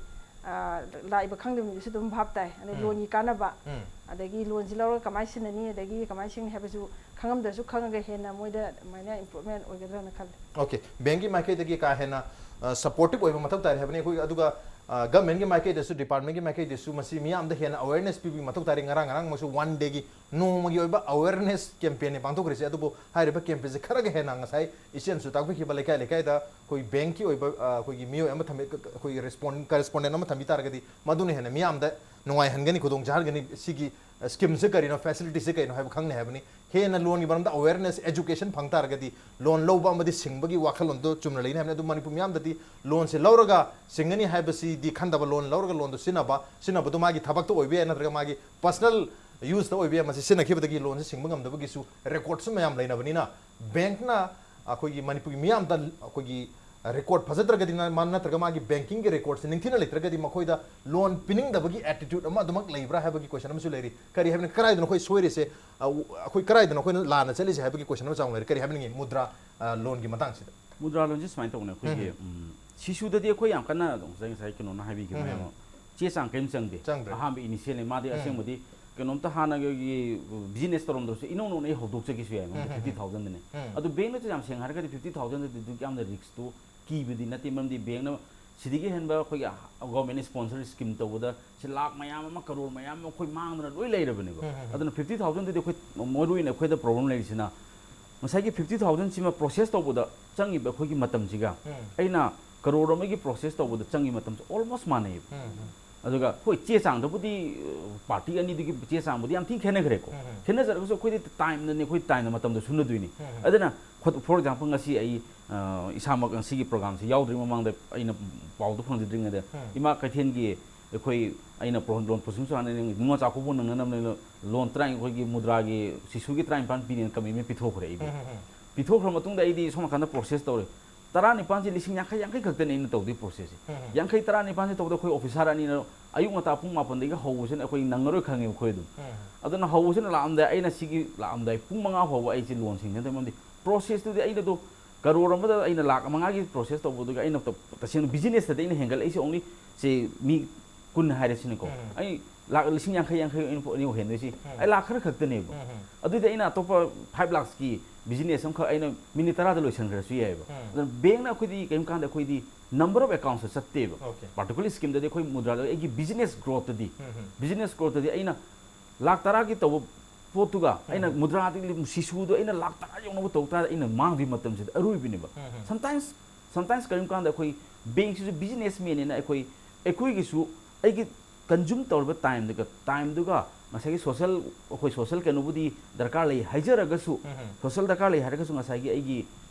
ꯑ, ꯂꯥꯛꯏꯕ ꯈꯪꯗꯕ ꯃꯤꯗꯨꯁꯨ ꯑꯗꯨꯝ ꯚꯥꯞ ꯇꯥꯏ꯫ ꯑꯗꯩ ꯎꯝ. ꯂꯣꯟꯒꯤ ꯀꯥꯟꯅꯕ, ꯎꯝ. ꯑꯗꯒꯤ ꯂꯣꯟꯁꯤ ꯂꯧꯔꯒ ꯀꯃꯥꯏꯅ ꯁꯤꯟꯅꯅꯤ, ꯑꯗꯒꯤ ꯀꯃꯥꯏꯅ ꯁꯤꯟꯅꯤ ꯍꯥꯏꯕꯁꯨ ꯈꯪꯉꯝꯗ꯭ꯔꯁꯨ ꯈꯪꯉꯒ ꯍꯦꯟꯅ ꯃꯣꯏꯗ ꯑꯗꯨꯃꯥꯏꯅ ꯏꯝꯄ꯭ꯔꯨꯚꯃꯦꯟ ꯑꯣꯏꯒꯗ꯭ꯔꯅ ꯈꯜꯂꯤ꯫ ꯑꯣꯀꯦ, ꯕꯦꯡꯛꯀꯤ ꯃꯥꯏꯀꯩꯗꯒꯤ ꯀꯥ ꯍꯦꯟꯅ, ꯑ, ꯁꯄꯣꯔꯇꯤꯞ ꯑꯣꯏꯕ ꯃꯊꯧ ꯇꯥꯔꯦ ꯍꯥꯏꯕꯅꯤ꯫ ꯑꯩꯈꯣꯏ ꯑꯗꯨꯒ, ꯑ, ꯒꯚꯔꯟꯃꯦꯟꯠꯀꯤ ꯃꯥꯏꯀꯩꯗꯁꯨ, ꯗꯤꯄꯥꯔꯠꯃꯦꯟꯠꯀꯤ ꯃꯥꯏꯀꯩꯗꯁꯨ ꯃꯁꯤ ꯃꯤꯌꯥꯝꯗ ꯍꯦꯟꯅ ꯑꯋꯦꯔꯅꯦꯁ ꯄꯤꯕꯒꯤ ꯃꯊꯧ ꯇꯥꯔꯦ꯫ ꯉꯔꯥꯡ ꯉꯔꯥꯡꯃꯛꯁꯨ ꯋꯥꯟ ꯗꯦꯒꯤ ꯅꯣꯡꯃꯒꯤ ꯑꯣꯏꯕ ꯑꯋꯦꯔꯅꯦꯁ ꯀꯦꯝꯄꯦꯟꯅꯤ ꯄꯥꯡꯊꯣꯛꯈ꯭ꯔꯤꯁꯦ꯫ ꯑꯗꯨꯕꯨ ꯍꯥꯏꯔꯤꯕ ꯀꯦꯝꯄꯦꯟꯁꯦ ꯈꯔꯒ ꯍꯦꯟꯅ ꯉꯁꯥꯏ ꯏꯆꯦꯅꯁꯨ ꯇꯥꯛꯄꯤꯈꯤꯕ ꯂꯩꯀꯥꯏ ꯂꯩꯀꯥꯏꯗ ꯑꯩꯈꯣꯏ ꯕꯦꯡꯛꯀꯤ ꯑꯣꯏꯕ, ꯑ, ꯑꯩꯈꯣꯏꯒꯤ ꯃꯤꯑꯣꯏ ꯑꯃ ꯊꯝꯕꯤ, ꯑꯩꯈꯣꯏꯒꯤ ꯔꯦꯁꯄꯣꯟ-, ꯀꯔꯦꯁꯄꯣꯟꯗꯦꯟ ꯑꯃ ꯊꯝꯕꯤ ꯇꯥꯔꯒꯗꯤ ꯃꯗꯨꯅ ꯍꯦꯟꯅ ꯃꯤꯌꯥꯝꯗ ꯅꯨꯡꯉꯥꯏꯍꯟꯒꯅꯤ, ꯈꯨꯗꯣꯡ ꯆꯥꯍꯟꯒꯅꯤ꯫ ꯁꯤꯒꯤ, ꯑ, ꯁ꯭ꯀꯤꯝꯁꯦ ꯀꯔꯤꯅꯣ, ꯐꯦꯁꯤꯂꯤꯇꯤꯁꯦ ꯀꯔꯤꯅꯣ ꯍꯥꯏꯕ ꯈꯪꯅꯤ ꯍꯥꯏꯕꯅꯤ꯫ ꯍꯦꯟꯅ ꯂꯣꯟꯒꯤ ꯃꯔꯝꯗ ꯑꯋꯦꯔꯅꯦꯁ, ꯑꯦꯖꯨꯀꯦꯁꯟ ꯐꯪ ꯇꯥꯔꯒꯗꯤ ꯂꯣꯟ ꯂꯧꯕ ꯑꯃꯗꯤ ꯁꯤꯡꯕꯒꯤ ꯋꯥꯈꯜꯂꯣꯟꯗꯣ ꯆꯨꯝꯅ ꯂꯩꯅꯤ ꯍꯥꯏꯕꯅꯤ꯫ ꯑꯗꯨ ꯃꯅꯤꯄꯨꯔ ꯃꯤꯌꯥꯝꯗꯗꯤ ꯂꯣꯟꯁꯦ ꯂꯧꯔꯒ ꯁꯤꯡꯒꯅꯤ ꯍꯥꯏꯕꯁꯤꯗꯤ ꯈꯟꯗꯕ, ꯂꯣꯟ ꯂꯧꯔꯒ ꯂꯣꯟꯗꯣ ꯁꯤꯖꯤꯟꯅꯕ, ꯁꯤꯖꯤꯟꯅꯕꯗꯣ ꯃꯥꯒꯤ ꯊꯕꯛꯇ ꯑꯣꯏꯕ ꯌꯥꯏ, ꯅꯠꯇ꯭ꯔꯒ ꯃꯥꯒꯤ ꯄꯔꯁꯅꯦꯜ ꯌꯨꯁꯇ ꯑꯣꯏꯕ ꯌꯥꯏ꯫ ꯃꯁꯤ ꯁꯤꯖꯤꯟꯅꯈꯤꯕꯗꯒꯤ ꯂꯣꯟꯁꯦ ꯁꯤꯡꯕ ꯉꯝꯗꯕꯒꯤꯁꯨ ꯔꯦꯀꯣꯔꯠꯁꯨ ꯃꯌꯥꯝ ꯂꯩꯅꯕꯅꯤꯅ, ꯕꯦꯡꯛꯅ ꯑꯩꯈꯣꯏꯒꯤ ꯃꯅꯤꯄꯨꯔꯒꯤ ꯃꯤꯌꯥꯝꯗ ꯑꯩꯈꯣꯏꯒꯤ ꯔꯦꯀꯣꯔꯠ ꯐꯖꯗ꯭ꯔꯒꯗꯤ ꯅ-, ꯃꯥ-, ꯅꯠꯇ꯭ꯔꯒ ꯃꯥꯒꯤ ꯕꯦꯡꯀꯤꯡꯒꯤ ꯔꯦꯀꯣꯔꯠꯁꯦ ꯅꯤꯡꯊꯤꯅ ꯂꯩꯇ꯭ꯔꯒꯗꯤ ꯃꯈꯣꯏꯗ ꯂꯣꯟ ꯄꯤꯅꯤꯡꯗꯕꯒꯤ ꯑꯦꯇꯤꯇ꯭ꯌꯨꯠ ꯑꯃ ꯑꯗꯨꯃꯛ ꯂꯩꯕ꯭ꯔꯥ ꯍꯥꯏꯕꯒꯤ ꯀꯣꯏꯁꯟ ꯑꯃꯁꯨ ꯂꯩꯔꯤ꯫ ꯀꯔꯤ ꯍꯥꯏꯕꯅꯤ, ꯀꯗꯥꯏꯗꯅꯣ ꯑꯩꯈꯣꯏ ꯁꯣꯏꯔꯤꯁꯦ? ꯑ, ꯑꯩꯈꯣꯏ ꯀꯗꯥꯏꯗꯅꯣ ꯑꯩꯈꯣꯏꯅ ꯂꯥꯟꯅ ꯆꯠꯂꯤꯁꯦ ꯍꯥꯏꯕꯒꯤ ꯀꯣꯏꯁꯟ ꯑꯃ ꯆꯥꯎꯅ ꯂꯩꯔꯤ꯫ ꯀꯔꯤ ꯍꯥꯏꯕꯤꯅꯤꯡꯉꯤ ꯃꯨꯗ꯭ꯔꯥ, ꯑ, ꯂꯣꯟꯒꯤ ꯃꯇꯥꯡꯁꯤꯗ? ꯃꯨꯗ꯭ꯔꯥ ꯂꯣꯟꯁꯦ ꯁꯨꯃꯥꯏꯅ ꯇꯧꯕꯅꯦ, ꯑꯩꯈꯣꯏꯒꯤ, ꯎꯝ. ꯎꯝ, ꯁꯤꯁꯨꯗꯗꯤ ꯑꯩꯈꯣꯏ ꯌꯥꯝ ꯀꯟꯅ ꯑꯗꯨꯝ ꯉꯁꯥꯏ, ꯉꯁꯥꯏ ꯀꯩꯅꯣꯅ ꯍꯥꯏꯕꯤꯈꯤꯕ ꯎꯝ. ꯃꯌꯥꯝ ꯑꯃ, ꯆꯦ ꯆꯥꯡ ꯀꯔꯤꯝ ꯆꯪꯗꯦ꯫ ꯆꯪꯗ꯭ꯔꯦ꯫ ꯑꯍꯥꯟꯕ ꯏꯅꯤꯁꯤꯌꯦꯜꯅꯤ꯫ ꯃꯥꯗꯤ ꯎꯝ. ꯑꯁꯦꯡꯕꯗꯤ ꯀꯩꯅꯣꯝꯇ ꯍꯥꯟꯅꯒꯤ ꯕꯤꯖꯤꯅꯦꯁ ꯇꯧꯔꯝꯗ꯭ꯔꯁꯨ ꯏꯅꯧ ꯅꯧꯅ ꯑꯩ ꯍꯧꯗꯣꯛꯆꯒꯦꯁꯨ ꯌꯥꯏ, ꯃꯉꯣꯟꯗ ꯎꯝ. ꯐꯤꯐꯇꯤ ꯊꯥꯎꯖꯟꯗꯅꯦ꯫ ꯎꯝ. ꯑꯗꯨ ꯕꯦꯡꯛꯅꯁꯨ ꯌꯥꯝ ꯁꯦꯡꯅ ꯍꯥꯏꯔꯒꯗꯤ ꯐꯤꯐꯇꯤ ꯊꯥꯎꯖꯟꯗꯗꯤ ꯑꯗꯨꯛ ꯌꯥꯝꯅ ꯔꯤꯛꯁꯇꯨ ꯀꯤꯕꯗꯤ ꯅꯠꯇꯦ, ꯃꯔꯝꯗꯤ ꯕꯦꯡꯛꯅ ꯁꯤꯗꯒꯤ ꯍꯦꯟꯕ ꯑꯩꯈꯣꯏꯒꯤ ꯒꯣꯔꯃꯦꯟ ꯁ꯭ꯄꯣꯟꯁꯔ ꯁ꯭ꯀꯤꯝ ꯇꯧꯕꯗ ꯁꯤ ꯂꯥꯛ ꯃꯌꯥꯝ ꯑꯃ, ꯀꯔꯣꯔ ꯃꯌꯥꯝ ꯑꯃ ꯑꯩꯈꯣꯏ ꯃꯥꯡꯗꯅ ꯂꯣꯏ ꯂꯩꯔꯕꯅꯦꯕ꯫ ꯎꯝ, ꯎꯝ, ꯎꯝ. ꯑꯗꯨꯅ ꯐꯤꯐꯇꯤ ꯊꯥꯎꯖꯟꯗꯨꯗꯤ ꯑꯩꯈꯣꯏ, ꯃꯔꯨ ꯑꯣꯏꯅ ꯑꯩꯈꯣꯏꯗ ꯄ꯭ꯔꯣꯕ꯭ꯂꯦꯝ ꯂꯩꯔꯤꯁꯤꯅ ꯉꯁꯥꯏꯒꯤ ꯐꯤꯐꯇꯤ ꯊꯥꯎꯖꯟꯁꯤꯃ ꯄ꯭ꯔꯣꯁꯦꯁ ꯇꯧꯕꯗ ꯆꯪꯉꯤꯕ ꯑꯩꯈꯣꯏꯒꯤ ꯃꯇꯝꯁꯤꯒ ꯎꯝ. ꯑꯩꯅ ꯀꯔꯣꯔ ꯑꯃꯒꯤ ꯄ꯭ꯔꯣꯁꯦꯁ ꯇꯧꯕꯗ ꯆꯪꯉꯤ ꯃꯇꯝꯁꯦ ꯑꯣꯜꯃꯣꯁ ꯃꯥꯟꯅꯩꯌꯦꯕ꯫ ꯎꯝ. ꯑꯗꯨꯒ ꯍꯣꯏ, ꯆꯦ ꯆꯥꯡꯗꯕꯨꯗꯤ ꯄꯥꯔꯇꯤ ꯑꯅꯤꯗꯨꯒꯤ ꯆꯦ ꯆꯥꯡꯕꯨꯗꯤ ꯌꯥꯝ ꯊꯤꯅ ꯈꯦꯠꯅꯈ꯭ꯔꯦꯀꯣ꯫ ꯎꯝ. ꯈꯦꯠꯅꯖꯔꯒꯁꯨ ꯑꯩꯈꯣꯏꯗꯤ ꯇꯥꯏꯝꯗꯅꯦ, ꯑꯩꯈꯣꯏ ꯇꯥꯏꯝꯗ ꯃꯇꯝꯗꯣ ꯁꯨꯅꯗꯣꯏꯅꯤ꯫ ꯎꯝ. ꯑꯗꯨꯅ ꯐꯣꯔ ꯑꯦꯛꯖꯥꯝꯄꯜ, ꯉꯁꯤ ꯑꯩ ꯑ, ꯏꯁꯥꯃꯛ ꯉꯁꯤꯒꯤ ꯄ꯭ꯔꯣꯒꯥꯝꯁꯤ ꯌꯥꯎꯗ꯭ꯔꯤꯉꯩ ꯃꯃꯥꯡꯗ ꯑꯩꯅ ꯄꯥꯎꯗꯨ ꯐꯪꯖꯗ꯭ꯔꯤꯉꯩꯗ ꯎꯝ. ꯏꯃꯥ ꯀꯩꯊꯦꯜꯒꯤ ꯑꯩꯈꯣꯏ ꯑꯩꯅ ꯄ꯭ꯔꯣ- ꯂꯣꯟ ꯄ꯭ꯔꯣꯁꯤꯡ ꯆꯥꯅ ꯅꯤꯉꯣꯜ ꯆꯥꯛꯀꯧꯕ ꯅꯪꯅꯅꯕꯅꯦꯅ ꯂꯣꯟ ꯇꯔꯥꯅꯤꯊꯣꯏꯒꯤ ꯃꯨꯗ꯭ꯔꯥꯒꯤ ꯁꯤꯁꯨꯒꯤ ꯇꯔꯥꯅꯤꯄꯥꯟ ꯄꯤꯅꯦꯅ ꯀꯃꯤꯠꯃꯦꯟ ꯄꯤꯊꯣꯛꯈ꯭ꯔꯦ ꯑꯩꯗꯤ꯫ ꯎꯝ. ꯎꯝ. ꯄꯤꯊꯣꯛꯈ꯭ꯔ ꯃꯇꯨꯡꯗ ꯑꯩꯗꯤ ꯁꯣꯝ ꯅꯥꯀꯟꯗ ꯄ꯭ꯔꯣꯁꯦꯁ ꯇꯧꯔꯦ꯫ ꯇꯔꯥꯅꯤꯄꯥꯟꯁꯦ ꯂꯤꯁꯤꯡ ꯌꯥꯡꯈꯩ, ꯌꯥꯡꯈꯩ ꯈꯛꯇꯅꯦ ꯑꯩꯅ ꯇꯧꯗꯣꯏ ꯄ꯭ꯔꯣꯁꯦꯁꯁꯦ꯫ ꯎꯝ. ꯌꯥꯡꯈꯩ ꯇꯔꯥꯅꯤꯄꯥꯟꯁꯦ ꯇꯧꯕꯗ ꯑꯩꯈꯣꯏ ꯑꯣꯐꯤꯁꯥꯔ ꯑꯅꯤꯅ ꯑꯌꯨꯛ ꯉꯟꯇꯥ ꯄꯨꯡ ꯃꯥꯄꯟꯗꯒꯤ ꯍꯧꯕꯁꯤꯅ ꯑꯩꯈꯣꯏ ꯅꯪꯉꯔꯣꯏ ꯈꯪꯉꯦꯕ ꯑꯩꯈꯣꯏ ꯑꯗꯨꯝ꯫ ꯎꯝ. ꯑꯗꯨꯅ ꯍꯧꯕꯁꯤꯅ ꯂꯥꯛꯑꯝꯗꯥꯏ, ꯑꯩꯅ ꯁꯤꯒꯤ ꯂꯥꯛꯑꯝꯗꯥꯏ ꯄꯨꯡ ꯃꯉꯥ ꯐꯥꯎꯕ ꯑꯩꯁꯦ ꯂꯣꯟ ꯁꯤꯡꯅꯗꯦ, ꯃꯔꯝꯗꯤ ꯄ꯭ꯔꯣꯁꯦꯁꯇꯨꯗꯤ ꯑꯩꯅꯗꯣ ꯀꯔꯣꯔ ꯑꯃꯗ ꯑꯩꯅ ꯂꯥꯛ ꯃꯉꯥꯒꯤ ꯄ꯭ꯔꯣꯁꯦꯁ ꯇꯧꯕꯗꯨꯒ ꯑꯩꯅ ꯇ- ꯇꯁꯦꯡꯅ ꯕꯤꯖꯤꯅꯦꯁꯇꯗꯤ ꯑꯩꯅ ꯍꯦꯟꯒꯠꯂꯛꯏꯁꯦ ꯑꯣꯡꯂꯤ ꯁꯤ ꯃꯤ ꯀꯨꯟ ꯍꯥꯏꯔꯁꯤꯅꯦꯀꯣ꯫ ꯎꯝ. ꯑꯩ ꯂꯥꯛ ꯂꯤꯁꯤꯡ ꯌꯥꯡꯈꯩ, ꯌꯥꯡꯈꯩ ꯑꯩꯅ ꯄꯣꯠ ꯑꯅꯤ ꯍꯦꯟꯗꯣꯏꯁꯤ꯫ ꯎꯝ. ꯑꯩ ꯂꯥꯛ ꯈꯔ ꯈꯛꯇꯅꯦꯕ꯫ ꯎꯝ. ꯑꯗꯨꯗꯤ ꯑꯩꯅ ꯑꯇꯣꯞꯄ ꯐꯥꯏꯚ ꯂꯥꯛꯁꯀꯤ ꯕꯤꯖꯤꯅꯦꯁ ꯑꯃꯈꯛ ꯑꯩꯅ ꯃꯤꯅꯤꯠ ꯇꯔꯥꯗ ꯂꯣꯏꯁꯤꯟꯈ꯭ꯔꯁꯨ ꯌꯥꯏꯑꯕ꯫ ꯎꯝ. ꯑꯗꯨꯅ ꯕꯦꯡꯅ ꯑꯩꯈꯣꯏꯗꯤ ꯀꯔꯤꯝ ꯀꯥꯟꯗ ꯑꯩꯈꯣꯏꯗꯤ ꯅꯝꯕꯔ ꯑꯣꯐ ꯑꯦꯀꯥꯎꯟꯁꯇ ꯆꯠꯇꯦꯕ꯫ Okay. ꯄꯥꯔꯇꯤꯀꯨꯂꯔ ꯁ꯭ꯀꯤꯝꯗꯗꯤ ꯑꯩꯈꯣꯏ ꯃꯨꯗ꯭ꯔꯥꯗ ꯑꯩꯒꯤ ꯕꯤꯖꯤꯅꯦꯁ ꯒ꯭ꯔꯣꯠꯇꯗꯤ ꯎꯝ. ꯕꯤꯖꯤꯅꯦꯁ ꯒ꯭ꯔꯣꯠꯇꯗꯤ ꯑꯩꯅ ꯂꯥꯛ ꯇꯔꯥꯒꯤ ꯇꯧꯕ ꯄꯣꯠꯇꯨꯒ ꯑꯩꯅ ꯎꯝ. ꯃꯨꯗ꯭ꯔꯥꯗꯒꯤ ꯁꯤꯁꯨꯗꯣ ꯑꯩꯅ ꯂꯥꯛ ꯇꯔꯥ ꯌꯧꯅꯕ ꯇꯧ ꯇꯥꯔꯗꯤ ꯑꯩꯅ ꯃꯥꯡꯗꯣꯏ ꯃꯇꯝꯁꯤꯗ ꯑꯔꯣꯏꯕꯤꯅꯦꯕ꯫ ꯎꯝ. ꯁꯝꯇꯥꯏꯝꯁ ꯁꯝꯇꯥꯏꯝꯁ ꯀꯔꯤꯒꯨꯝꯕ ꯀꯥꯟꯗ ꯑꯩꯈꯣꯏ ꯕꯦꯡꯁꯤꯁꯨ ꯕꯤꯖꯤꯅꯦꯁ ꯃꯦꯟꯅꯤꯅ ꯑꯩꯈꯣꯏ ꯑꯩꯈꯣꯏꯒꯤꯁꯨ ꯑꯩꯒꯤ ꯀꯟꯖꯨꯝ ꯇꯧꯔꯤꯕ ꯇꯥꯏꯝꯗꯨꯒ ꯇꯥꯏꯝꯗꯨꯒ ꯉꯁꯥꯏꯒꯤ ꯁꯣꯁꯦꯜ ꯑꯩꯈꯣꯏ ꯁꯣꯁꯦꯜ ꯀꯩꯅꯣꯕꯨꯗꯤ ꯗꯔꯀꯥꯔ ꯂꯩ ꯍꯥꯏꯖꯔꯒꯁꯨ ꯎꯝ. ꯁꯣꯁꯦꯜ ꯗꯔꯀꯥꯔ ꯂꯩ ꯍꯥꯏꯔꯒꯁꯨ ꯉꯁꯥꯏꯒꯤ ꯑꯩꯒꯤ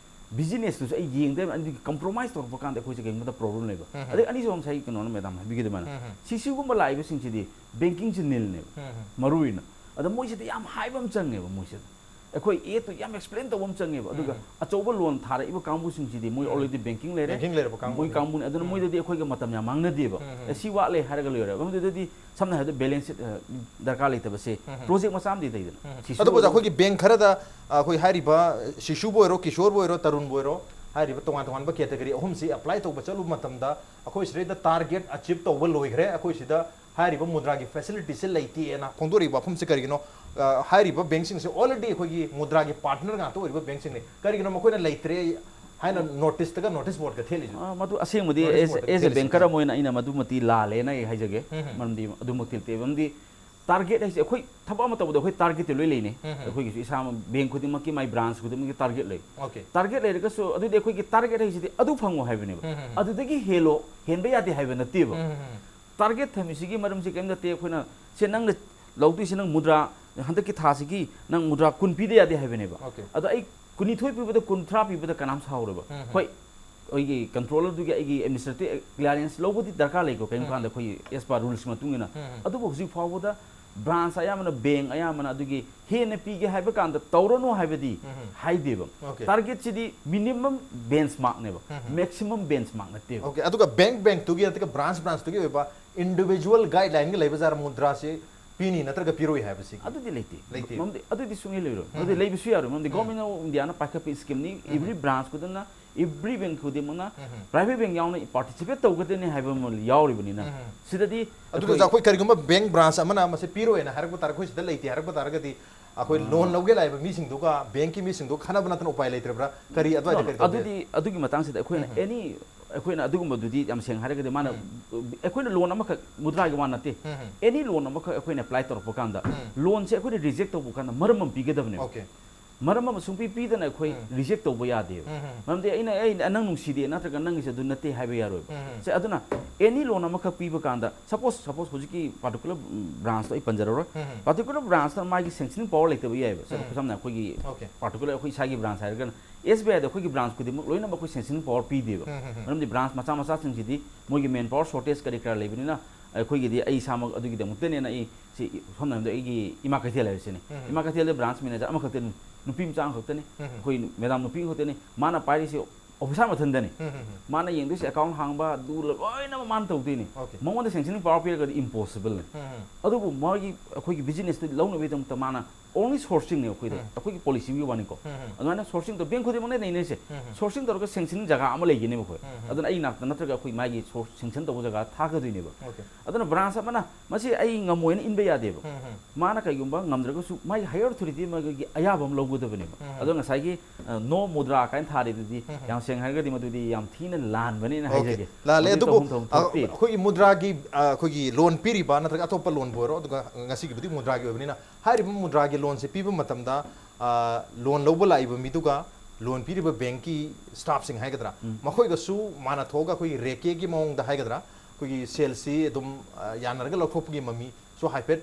ꯕꯤꯖꯤꯅꯦꯁꯇꯨꯁꯨ ꯑꯩ ꯌꯦꯡꯗꯦ꯫ ꯑꯗꯨꯒꯤ ꯀꯝꯄ꯭ꯔꯣꯃꯥꯏꯁ ꯇꯧꯔꯛꯄ ꯀꯥꯟꯗ ꯑꯩꯈꯣꯏꯁꯦ ꯀꯩꯒꯨꯝꯕꯗ ꯄ꯭ꯔꯣꯕ꯭ꯂꯦꯝ ꯂꯩꯕ꯫ ꯎꯝ. ꯑꯗꯩ ꯑꯅꯤꯁꯨꯕ ꯉꯁꯥꯏꯒꯤ ꯀꯩꯅꯣꯅ ꯃꯦꯗꯥꯝ ꯍꯥꯏꯕꯤꯒꯗꯕꯅ ꯎꯝ. ꯁꯤꯁꯤꯒꯨꯝꯕ ꯂꯥꯛꯏꯕꯁꯤꯡꯁꯤꯗꯤ ꯕꯦꯡꯀꯤꯡꯁꯦ ꯅꯤꯜꯅꯦꯕ ꯎꯝ. ꯃꯔꯨ ꯑꯣꯏꯅ꯫ ꯑꯗ ꯃꯣꯏꯁꯤꯗ ꯌꯥꯝ ꯍꯥꯏꯕ ꯑꯃ ꯆꯪꯉꯦꯕ ꯃꯣꯏꯁꯤꯗ꯫ ꯑꯩꯈꯣꯏ ꯑꯦꯠꯇꯨ ꯌꯥꯝ ꯑꯦꯛꯁꯄ꯭ꯂꯦꯟ ꯇꯧꯕ ꯑꯃ ꯆꯪꯉꯦꯕ꯫ ꯑꯗꯨꯒ ꯎꯝ. ꯑꯆꯧꯕ ꯂꯣꯟ ꯊꯥꯔꯛꯏꯕ ꯀꯥꯡꯕꯨꯁꯤꯡꯁꯤꯗꯤ ꯃꯣꯏ ꯎꯝ. ꯑꯣꯜꯔꯦꯗꯤ ꯕꯦꯡꯀꯤꯡ ꯂꯩꯔꯦ꯫ ꯕꯦꯡꯀꯤꯡ ꯂꯩꯔꯕ ꯀꯥꯡꯕꯨ꯫ ꯃꯣꯏ ꯀꯥꯡꯕꯨꯅꯤ꯫ ꯑꯗꯨꯅ ꯎꯝ. ꯃꯣꯏꯗꯗꯤ ꯑꯩꯈꯣꯏꯒ ꯃꯇꯝ ꯌꯥꯝ ꯃꯥꯡꯅꯗꯦꯕ꯫ ꯎꯝ. ꯑꯦ, ꯁꯤ ꯋꯥꯠꯂꯦ ꯍꯥꯏꯔꯒ ꯂꯣꯏꯔꯦ꯫ ꯃꯗꯨꯗꯗꯤ ꯁꯝꯅ ꯍꯥꯏꯔꯕꯗ ꯕꯦꯂꯦꯟꯁ ꯁꯤꯠ, ꯑ, ꯗꯔꯀꯥꯔ ꯂꯩꯇꯕꯁꯦ ꯎꯝ. ꯄ꯭ꯔꯣꯖꯦꯛ ꯃꯆꯥ ꯑꯃꯗꯤ ꯂꯩꯗꯅ꯫ ꯎꯝ. ꯁꯤꯁꯨ ꯑꯗꯨꯕꯨ ꯑꯩꯈꯣꯏꯒꯤ ꯕꯦꯡ ꯈꯔꯗ ꯑꯩꯈꯣꯏ ꯍꯥꯏꯔꯤꯕ ꯁꯤꯁꯨꯕꯨ ꯑꯣꯏꯔꯣ, ꯀꯤꯁꯣꯔꯕꯨ ꯑꯣꯏꯔꯣ, ꯇꯔꯨꯟꯕꯨ ꯑꯣꯏꯔꯣ, ꯍꯥꯏꯔꯤꯕ ꯇꯣꯉꯥꯟ ꯇꯣꯉꯥꯟꯕ ꯀꯦꯇꯒꯔꯤ ꯑꯍꯨꯝꯁꯤ ꯑꯦꯄ꯭ꯂꯥꯏ ꯇꯧꯕ ꯆꯠꯂꯨꯕ ꯃꯇꯝꯗ ꯑꯩꯈꯣꯏ ꯁꯤꯗꯩꯗ ꯇꯥꯔꯒꯦꯠ ꯑꯆꯤꯞ ꯇꯧꯕ ꯂꯣꯏꯈ꯭ꯔꯦ, ꯑꯩꯈꯣꯏ ꯁꯤꯗ ꯍꯥꯏꯔꯤꯕ ꯃꯨꯗ꯭ꯔꯥꯒꯤ ꯐꯦꯁꯤꯂꯤꯇꯤꯁꯦ ꯂꯩꯇꯦꯅ ꯐꯣꯡꯗꯣꯔꯛꯏꯕ ꯋꯥꯐꯝꯁꯦ ꯀꯔꯤꯒꯤꯅꯣ? ꯑ, ꯍꯥꯏꯔꯤꯕ ꯕꯦꯡꯁꯤꯡꯁꯦ ꯑꯣꯜꯔꯦꯗꯤ ꯑꯩꯈꯣꯏꯒꯤ ꯃꯨꯗ꯭ꯔꯥꯒꯤ ꯄꯥꯔꯠꯅꯔ ꯉꯥꯛꯇ ꯑꯣꯏꯔꯤꯕ ꯕꯦꯡꯁꯤꯡꯅꯤ, ꯀꯔꯤꯒꯤꯅꯣ ꯃꯈꯣꯏꯅ ꯂꯩꯇ꯭ꯔꯦ ꯍꯥꯏꯅ ꯅꯣꯇꯤꯁꯇꯒ ꯅꯣꯇꯤꯁ ꯕꯣꯔꯗꯀ ꯊꯦꯠꯂꯤꯁꯦ? ꯑ, ꯃꯗꯨ ꯑꯁꯦꯡꯕꯗꯤ ꯅꯣꯇꯤꯁ ꯑꯦꯁ ꯕꯣꯔꯗꯇ ꯑꯦꯁ ꯑꯦ ꯊꯦꯠꯂꯤꯁꯦ꯫ ꯕꯦꯡꯀꯔ ꯑꯃ ꯑꯣꯏꯅ ꯑꯩꯅ ꯃꯗꯨꯃꯛꯇꯤ ꯂꯥꯜꯂꯦꯅ ꯑꯩ ꯍꯥꯏꯖꯒꯦ꯫ ꯎꯝ. ꯃꯔꯝꯗꯤ ꯑꯗꯨꯃꯛꯇꯤ ꯅꯠꯇꯦ꯫ ꯃꯔꯝꯗꯤ ꯇꯥꯔꯒꯦꯠ ꯍꯥꯏꯁꯦ ꯑꯩꯈꯣꯏ ꯊꯕꯛ ꯑꯃ ꯇꯧꯕꯗ ꯑꯩꯈꯣꯏ ꯇꯥꯔꯒꯦꯠꯇꯤ ꯂꯣꯏ ꯂꯩꯅꯩ꯫ ꯎꯝ, ꯎꯝ꯫ ꯑꯩꯈꯣꯏꯒꯤꯁꯨ ꯏꯁꯥꯃꯛ ꯕꯦꯡ ꯈꯨꯗꯤꯡꯃꯛꯀꯤ ꯃꯥꯏ ꯕ꯭ꯔꯥꯟꯁ ꯈꯨꯗꯤꯡꯃꯛꯀꯤ ꯇꯥꯔꯒꯦꯠ ꯂꯩ꯫ ꯑꯣꯀꯦ꯫ ꯇꯥꯔꯒꯦꯠ ꯂꯩꯔꯒꯁꯨ ꯑꯗꯨꯗꯤ ꯑꯩꯈꯣꯏꯒꯤ ꯇꯥꯔꯒꯦꯠ ꯍꯥꯏꯁꯤꯗꯤ ꯑꯗꯨ ꯐꯪꯉꯣ ꯍꯥꯏꯕꯅꯦꯕ꯫ ꯎꯝ, ꯎꯝ, ꯎꯝ꯫ ꯑꯗꯨꯗꯒꯤ ꯍꯦꯜꯂꯣ, ꯍꯦꯟꯕ ꯌꯥꯗꯦ ꯍꯥꯏꯕ ꯅꯠꯇꯦꯕ꯫ ꯎꯝ, ꯎꯝ, ꯎꯝ꯫ ꯇꯥꯔꯒꯦꯠ ꯊꯝꯃꯤꯁꯤꯒꯤ ꯃꯔꯝꯁꯤ ꯀꯔꯤꯝ ꯅꯠꯇꯦ꯫ ꯑꯩꯈꯣꯏꯅ ꯁꯦ ꯅꯪꯅ ꯂꯧꯗꯣꯏꯁꯤ ꯅꯪ ꯃꯨꯗ꯭ꯔꯥ ꯍꯟꯗꯛꯀꯤ ꯊꯥꯁꯤꯒꯤ ꯅꯪ ꯃꯨꯗ꯭ꯔꯥ ꯀꯨꯟ ꯄꯤꯗ ꯌꯥꯗꯦ ꯍꯥꯏꯕꯅꯦꯕ꯫ ꯑꯣꯀꯦ꯫ ꯑꯗꯣ ꯑꯩ ꯀꯨꯟꯅꯤꯊꯣꯏ ꯄꯤꯕꯗ ꯀꯨꯟꯊ꯭ꯔꯥ ꯄꯤꯕꯗ ꯀꯅꯥꯝ ꯁꯥꯎꯔꯣꯏꯕ꯫ ꯎꯝ, ꯎꯝ꯫ ꯍꯣꯏ, ꯑꯩꯒꯤ ꯀꯟꯇ꯭ꯔꯣꯂꯔꯗꯨꯒꯤ ꯑꯩꯒꯤ ꯑꯦꯗꯃꯤꯅꯤꯁꯇ꯭ꯔꯦꯇꯤꯚ ꯀ꯭ꯂꯤꯌꯥꯔꯦꯟꯁ ꯂꯧꯕꯗꯤ ꯗꯔꯀꯥꯔ ꯂꯩꯀꯣ, ꯀꯔꯤꯒꯨꯝꯕ ꯎꯝ꯫ ꯀꯥꯟꯗ ꯑꯩꯈꯣꯏ ꯑꯦꯁ ꯄꯥꯔ ꯔꯨꯜꯁ ꯃꯇꯨꯡ ꯏꯟꯅ꯫ ꯎꯝ, ꯎꯝ꯫ ꯑꯗꯨꯕꯨ ꯍꯧꯖꯤꯛ ꯐꯥꯎꯕꯗ ꯕ꯭ꯔꯥꯟꯁ ꯑꯌꯥꯝꯕꯅ, ꯕꯦꯡ ꯑꯌꯥꯝꯕꯅ ꯑꯗꯨꯒꯤ ꯍꯦꯟꯅ ꯄꯤꯒꯦ ꯍꯥꯏꯕ ꯀꯥꯟꯗ ꯇꯧꯔꯅꯨ ꯍꯥꯏꯕꯗꯤ ꯎꯝ, ꯎꯝ꯫ ꯍꯥꯏꯗꯦꯕ꯫ ꯑꯣꯀꯦ꯫ ꯇꯥꯔꯒꯦꯠꯁꯤꯗꯤ ꯃꯤꯅꯤꯃꯝ ꯕꯦꯟꯆꯃꯥꯔꯛꯅꯦꯕ, ꯎꯝ, ꯎꯝ꯫ ꯃꯦꯛꯁꯤꯃꯝ ꯕꯦꯟꯆꯃꯥꯔꯛ ꯅꯠꯇꯦꯕ꯫ ꯑꯣꯀꯦ, ꯑꯗꯨꯒ ꯕꯦꯡ ꯕꯦꯡꯛꯇꯨꯒꯤ ꯅꯠꯇ꯭ꯔꯒ ꯕ꯭ꯔꯥꯟꯁ ꯕ꯭ꯔꯥꯟꯁꯇꯨꯒꯤ ꯑꯣꯏꯕ ꯏꯟꯗꯤꯚꯤꯖꯨꯋꯦꯜ ꯒꯥꯏꯗꯂꯥꯏꯟꯒ ꯂꯩꯕ ꯖꯥꯠꯔ ꯃꯨꯗ꯭ꯔꯥꯁꯤ ꯄꯤꯅꯤ ꯅꯠꯇ꯭ꯔꯒ ꯄꯤꯔꯣꯏ ꯍꯥꯏꯕꯁꯤꯒꯤ? ꯑꯗꯨꯗꯤ ꯂꯩꯇꯦ꯫ ꯂꯩꯇꯦ꯫ ꯃꯔꯝꯗꯤ ꯑꯗꯨꯗꯤ ꯁꯨꯡꯂꯩ ꯂꯩꯔꯣꯏ꯫ ꯎꯝ꯫ ꯑꯗꯨꯗꯤ ꯂꯩꯕꯁꯨ ꯌꯥꯔꯣꯏ꯫ ꯃꯔꯝꯗꯤ ꯎꯝ꯫ ꯒꯣꯔꯃꯦꯟ ꯑꯣꯐ ꯏꯟꯗꯤꯌꯥꯅ ꯄꯥꯏꯈꯠꯄ ꯁ꯭ꯀꯤꯝꯅꯤ꯫ ꯎꯝ꯫ ꯑꯦꯚ꯭ꯔꯤ ꯕ꯭ꯔꯥꯟꯁ ꯈꯨꯗꯤꯡꯃꯛ, ꯑꯦꯚ꯭ꯔꯤ ꯕꯦꯡꯛ ꯈꯨꯗꯤꯡꯃꯛꯅ, ꯎꯝ꯫ ꯄ꯭ꯔꯥꯏꯚꯦꯠ ꯕꯦꯡꯛ ꯌꯥꯎꯅ ꯄꯥꯔꯇꯤꯁꯤꯄꯦꯠ ꯇꯧꯒꯗꯣꯏꯅꯤ ꯍꯥꯏꯕ ꯑꯃ ꯌꯥꯎꯔꯤꯕꯅꯤꯅ꯫ ꯎꯝ꯫ ꯁꯤꯗꯗꯤ ꯑꯗꯨꯗ ꯑꯩꯈꯣꯏ ꯀꯔꯤꯒꯨꯝꯕ ꯕꯦꯡꯛ ꯕ꯭ꯔꯥꯟꯁ ꯑꯃꯅ ꯃꯁꯤ ꯄꯤꯔꯣꯏꯅ ꯍꯥꯏꯔꯛꯄ ꯇꯥꯔꯒꯗꯤ, ꯑꯩꯈꯣꯏ ꯁꯤꯗ ꯂꯩꯇꯦ ꯍꯥꯏꯔꯛꯄ ꯇꯥꯔꯒꯗꯤ, ꯑꯩꯈꯣꯏ ꯑꯥ꯫ ꯂꯣꯟ ꯂꯧꯒꯦ ꯂꯥꯛꯏꯕ ꯃꯤꯁꯤꯡꯗꯨꯒ ꯕꯦꯡꯛꯀꯤ ꯃꯤꯁꯤꯡꯗꯨ ꯈꯟꯅꯕ ꯅꯠꯇꯅ ꯎꯄꯥꯏ ꯂꯩꯇ꯭ꯔꯕ꯭ꯔꯥ? ꯀꯔꯤ ꯑꯗꯨꯋꯥꯏꯗ No, ꯀꯔꯤ ꯇꯧꯒꯦ? ꯑꯗꯨꯗꯤ, ꯑꯗꯨꯒꯤ ꯃꯇꯥꯡꯁꯤꯗ ꯑꯩꯈꯣꯏꯅ ꯎꯝ꯫ ꯑꯦꯅꯤ, ꯑꯩꯈꯣꯏꯅ ꯑꯗꯨꯒꯨꯝꯕꯗꯨꯗꯤ ꯌꯥꯝ ꯁꯦꯡꯅ ꯍꯥꯏꯔꯒꯗꯤ ꯃꯥꯅ, ꯎꯝ꯫ ꯑꯩꯈꯣꯏꯅ ꯂꯣꯟ ꯑꯃꯈꯛ ꯃꯨꯗ꯭ꯔꯥꯒꯤ ꯋꯥ ꯅꯠꯇꯦ, ꯎꯝ, ꯎꯝ꯫ ꯑꯦꯅꯤ ꯂꯣꯟ ꯑꯃꯈꯛ ꯑꯩꯈꯣꯏꯅ ꯑꯦꯄ꯭ꯂꯥꯏ ꯇꯧꯔꯛꯄ ꯀꯥꯟꯗ, ꯎꯝ꯫ ꯂꯣꯟꯁꯦ ꯑꯩꯈꯣꯏꯅ ꯔꯤꯖꯦꯛ ꯇꯧꯕ ꯀꯥꯟꯗ ꯃꯔꯝ ꯑꯃ ꯄꯤꯒꯗꯕꯅꯦꯕ꯫ ꯑꯣꯀꯦ꯫ ꯃꯔꯝ ꯑꯃ ꯁꯨꯡꯄꯤ ꯄꯤꯗꯅ ꯑꯩꯈꯣꯏ ꯎꯝ꯫ ꯔꯤꯖꯦꯛ ꯇꯧꯕ ꯌꯥꯗꯦꯕ꯫ ꯎꯝ, ꯎꯝ꯫ ꯃꯔꯝꯗꯤ ꯑꯩꯅ, "ꯑꯩ ꯅꯪ ꯅꯨꯡꯁꯤꯗꯦ" ꯅꯠꯇ꯭ꯔꯒ "ꯅꯪꯒꯤꯁꯦ ꯑꯗꯨ ꯅꯠꯇꯦ" ꯍꯥꯏꯕ ꯌꯥꯔꯣꯏꯕ꯫ ꯎꯝ, ꯎꯝ꯫ ꯁꯦ, ꯑꯗꯨꯅ ꯑꯦꯅꯤ ꯂꯣꯟ ꯑꯃꯈꯛ ꯄꯤꯕ ꯀꯥꯟꯗ, ꯁꯄꯣꯁ, ꯁꯄꯣꯁ ꯍꯧꯖꯤꯛꯀꯤ ꯄꯥꯔꯇꯤꯀꯨꯂꯔ ꯕ꯭ꯔꯥꯟꯁꯇꯣ ꯑꯩ ꯄꯟꯖꯔꯔꯣꯏ꯫ ꯎꯝ, ꯎꯝ꯫ ꯄꯥꯔꯇꯤꯀꯨꯂꯔ ꯕ꯭ꯔꯥꯟꯁꯇ ꯃꯥꯒꯤ ꯁꯦꯡꯁꯅꯤꯡ ꯄꯋꯥꯔ ꯂꯩꯇꯕ ꯌꯥꯏꯕ꯫ ꯁꯦ, ꯎꯝ꯫ ꯑꯣꯀꯦ꯫ ꯄꯥꯔꯇꯤꯀꯨꯂꯔ ꯑꯩꯈꯣꯏ ꯏꯁꯥꯒꯤ ꯕ꯭ꯔꯥꯟꯁ ꯍꯥꯏꯔꯒꯅ, ꯑꯦꯁ ꯕꯤ ꯑꯥꯏꯗ ꯑꯩꯈꯣꯏꯒꯤ ꯕ꯭ꯔꯥꯟꯁ ꯈꯨꯗꯤꯡꯃꯛ ꯂꯣꯏꯅꯃꯛ ꯑꯩꯈꯣꯏ ꯁꯦꯡꯁꯅꯤꯡ ꯄꯋꯥꯔ ꯄꯤꯗꯦꯕ꯫ ꯎꯝ, ꯎꯝ, ꯎꯝ꯫ ꯃꯔꯝꯗꯤ ꯕ꯭ꯔꯥꯟꯁ ꯃꯆꯥ ꯃꯆꯥꯁꯤꯡꯁꯤꯗꯤ ꯃꯣꯏꯒꯤ ꯃꯦꯟ ꯄꯋꯥꯔ ꯁꯣꯔꯇꯦꯖ ꯀꯔꯤ ꯀꯔꯥ ꯂꯩꯕꯅꯤꯅ, ꯑꯩꯈꯣꯏꯒꯤꯗꯤ ꯑꯩ ꯏꯁꯥꯃꯛ ꯑꯗꯨꯒꯤꯗꯃꯛꯇꯅꯦꯅ ꯑꯩ ꯁꯤ, ꯁꯝꯅ ꯍꯥꯏꯔꯕꯗ ꯑꯩꯒꯤ ꯏꯃꯥ ꯀꯩꯊꯦꯜ ꯍꯥꯏꯔꯤꯁꯤꯅꯦ꯫ ꯎꯝ꯫ ꯏꯃꯥ ꯀꯩꯊꯦꯜꯗ ꯕ꯭ꯔꯥꯟꯁ ꯃꯦꯅꯦꯖꯔ ꯑꯃꯈꯛꯇꯅꯤ, ꯅꯨꯄꯤ ꯃꯆꯥ ꯑꯃꯈꯛꯇꯅꯤ꯫ ꯎꯝ, ꯎꯝ꯫ ꯑꯩꯈꯣꯏ ꯃꯦꯗꯥꯝ ꯅꯨꯄꯤ ꯑꯃꯈꯛꯇꯅꯤ꯫ ꯃꯥꯅ ꯄꯥꯏꯔꯤꯁꯤ ꯑꯣꯐꯤꯁꯥꯔ ꯃꯊꯟꯗꯅꯤ꯫ ꯎꯝ, ꯎꯝ, ꯎꯝ꯫ ꯃꯥꯅ ꯌꯦꯡꯗꯣꯏꯁꯦ ꯑꯦꯀꯥꯎꯟ ꯍꯥꯡꯕ, ꯑꯗꯨ ꯂꯣꯏꯅꯃꯛ ꯃꯥꯅ ꯇꯧꯗꯣꯏꯅꯤ꯫ ꯑꯣꯀꯦ꯫ ꯃꯉꯣꯟꯗ ꯁꯦꯡꯁꯅꯤꯡ ꯄꯋꯥꯔ ꯄꯤꯔꯒꯗꯤ ꯏꯝꯄꯣꯁꯤꯕꯜꯅꯤ꯫ ꯎꯝ, ꯎꯝ꯫ ꯑꯗꯨꯕꯨ ꯃꯥꯒꯤ, ꯑꯩꯈꯣꯏꯒꯤ ꯕꯤꯖꯤꯅꯦꯁꯇ ꯂꯧꯅꯕꯒꯤꯗꯃꯛꯇ ꯃꯥꯅ ꯑꯣꯟꯂꯤ ꯁꯣꯔꯁꯤꯡꯅꯦ ꯑꯩꯈꯣꯏꯗ, ꯎꯝ꯫ ꯑꯩꯈꯣꯏꯒꯤ ꯄꯣꯂꯤꯁꯤꯒꯤ ꯋꯥꯅꯤꯀꯣ꯫ ꯎꯝ, ꯎꯝ꯫ ꯑꯗꯨꯃꯥꯏꯅ ꯁꯣꯔꯁꯤꯡꯗꯣ ꯕꯦꯡꯛ ꯈꯨꯗꯤꯡꯃꯛꯅ ꯂꯩꯅꯔꯤꯁꯦ꯫ ꯎꯝ, ꯎꯝ꯫ ꯁꯣꯔꯁꯤꯡ ꯇꯧꯔꯒ ꯁꯦꯡꯁꯅꯤꯡ ꯖꯒꯥ ꯑꯃ ꯂꯩꯒꯅꯦꯕ ꯑꯩꯈꯣꯏ꯫ ꯎꯝ, ꯎꯝ꯫ ꯑꯗꯨꯅ ꯑꯩ ꯅꯥꯛꯇ ꯅꯠꯇ꯭ꯔꯒ ꯑꯩꯈꯣꯏ ꯃꯥꯒꯤ ꯁꯣꯔꯁ ꯁꯦꯡꯁꯟ ꯇꯧꯕ ꯖꯒꯥ ꯊꯥꯒꯗꯣꯏꯅꯦꯕ꯫ ꯑꯣꯀꯦ꯫ ꯑꯗꯨꯅ ꯕ꯭ꯔꯥꯟꯁ ꯑꯃꯅ ꯃꯁꯤ ꯑꯩ ꯉꯝꯃꯣꯏꯅ ꯏꯟꯕ ꯌꯥꯗꯦꯕ꯫ ꯎꯝ, ꯎꯝ꯫ ꯃꯥꯅ ꯀꯩꯒꯨꯝꯕ ꯉꯝꯗ꯭ꯔꯒꯁꯨ ꯃꯥꯒꯤ higher authority ꯑꯃꯒꯤ ꯑꯌꯥꯕ ꯑꯃ ꯂꯧꯒꯗꯕꯅꯦꯕ꯫ ꯑꯗꯣ ꯉꯁꯥꯏꯒꯤ ꯅꯣ ꯃꯨꯗ꯭ꯔꯥ ꯀꯥꯏꯅ ꯊꯥꯔꯤꯗꯨꯗꯤ ꯌꯥꯝ ꯁꯦꯡꯅ ꯍꯥꯏꯔꯒꯗꯤ ꯃꯗꯨꯗꯤ ꯌꯥꯝ ꯊꯤꯅ ꯂꯥꯟꯕꯅꯦꯅ ꯍꯥꯏꯖꯒꯦ꯫ ꯂꯥꯜꯂꯦ꯫ ꯑꯗꯨꯕꯨ ꯑꯩꯈꯣꯏꯒꯤ ꯃꯨꯗ꯭ꯔꯥꯒꯤ ꯑꯩꯈꯣꯏꯒꯤ ꯂꯣꯟ ꯄꯤꯔꯤꯕ ꯅꯠꯇ꯭ꯔꯒ ꯑꯇꯣꯞꯄ ꯂꯣꯟꯕꯨ ꯑꯣꯏꯔꯣ, ꯑꯗꯨꯒ ꯉꯁꯤꯒꯤꯕꯨꯗꯤ ꯃꯨꯗ꯭ꯔꯥꯒꯤ ꯑꯣꯏꯕꯅꯤꯅ, ꯍꯥꯏꯔꯤꯕ ꯃꯨꯗ꯭ꯔꯥꯒꯤ ꯂꯣꯟꯁꯦ ꯄꯤꯕ ꯃꯇꯝꯗ ꯂꯣꯟ ꯂꯧꯕ ꯂꯥꯛꯏꯕ ꯃꯤꯗꯨꯒ ꯂꯣꯟ ꯄꯤꯔꯤꯕ ꯕꯦꯡꯛꯀꯤ ꯁ꯭ꯇꯥꯐꯁꯤꯡ ꯍꯥꯏꯒꯗ꯭ꯔꯥ, ꯃꯈꯣꯏꯒꯁꯨ ꯃꯥꯟꯅꯊꯣꯛꯑꯒ ꯑꯩꯈꯣꯏꯒꯤ ꯔꯦꯀꯦꯒꯤ ꯃꯑꯣꯡꯗ ꯍꯥꯏꯒꯗ꯭ꯔꯥ, ꯑꯩꯈꯣꯏꯒꯤ ꯁꯦꯜꯁꯤ ꯑꯗꯨꯝ ꯌꯥꯅꯔꯒ ꯂꯧꯊꯣꯛꯄꯒꯤ ꯃꯃꯤ ꯁꯨ ꯍꯥꯏꯐꯦꯠ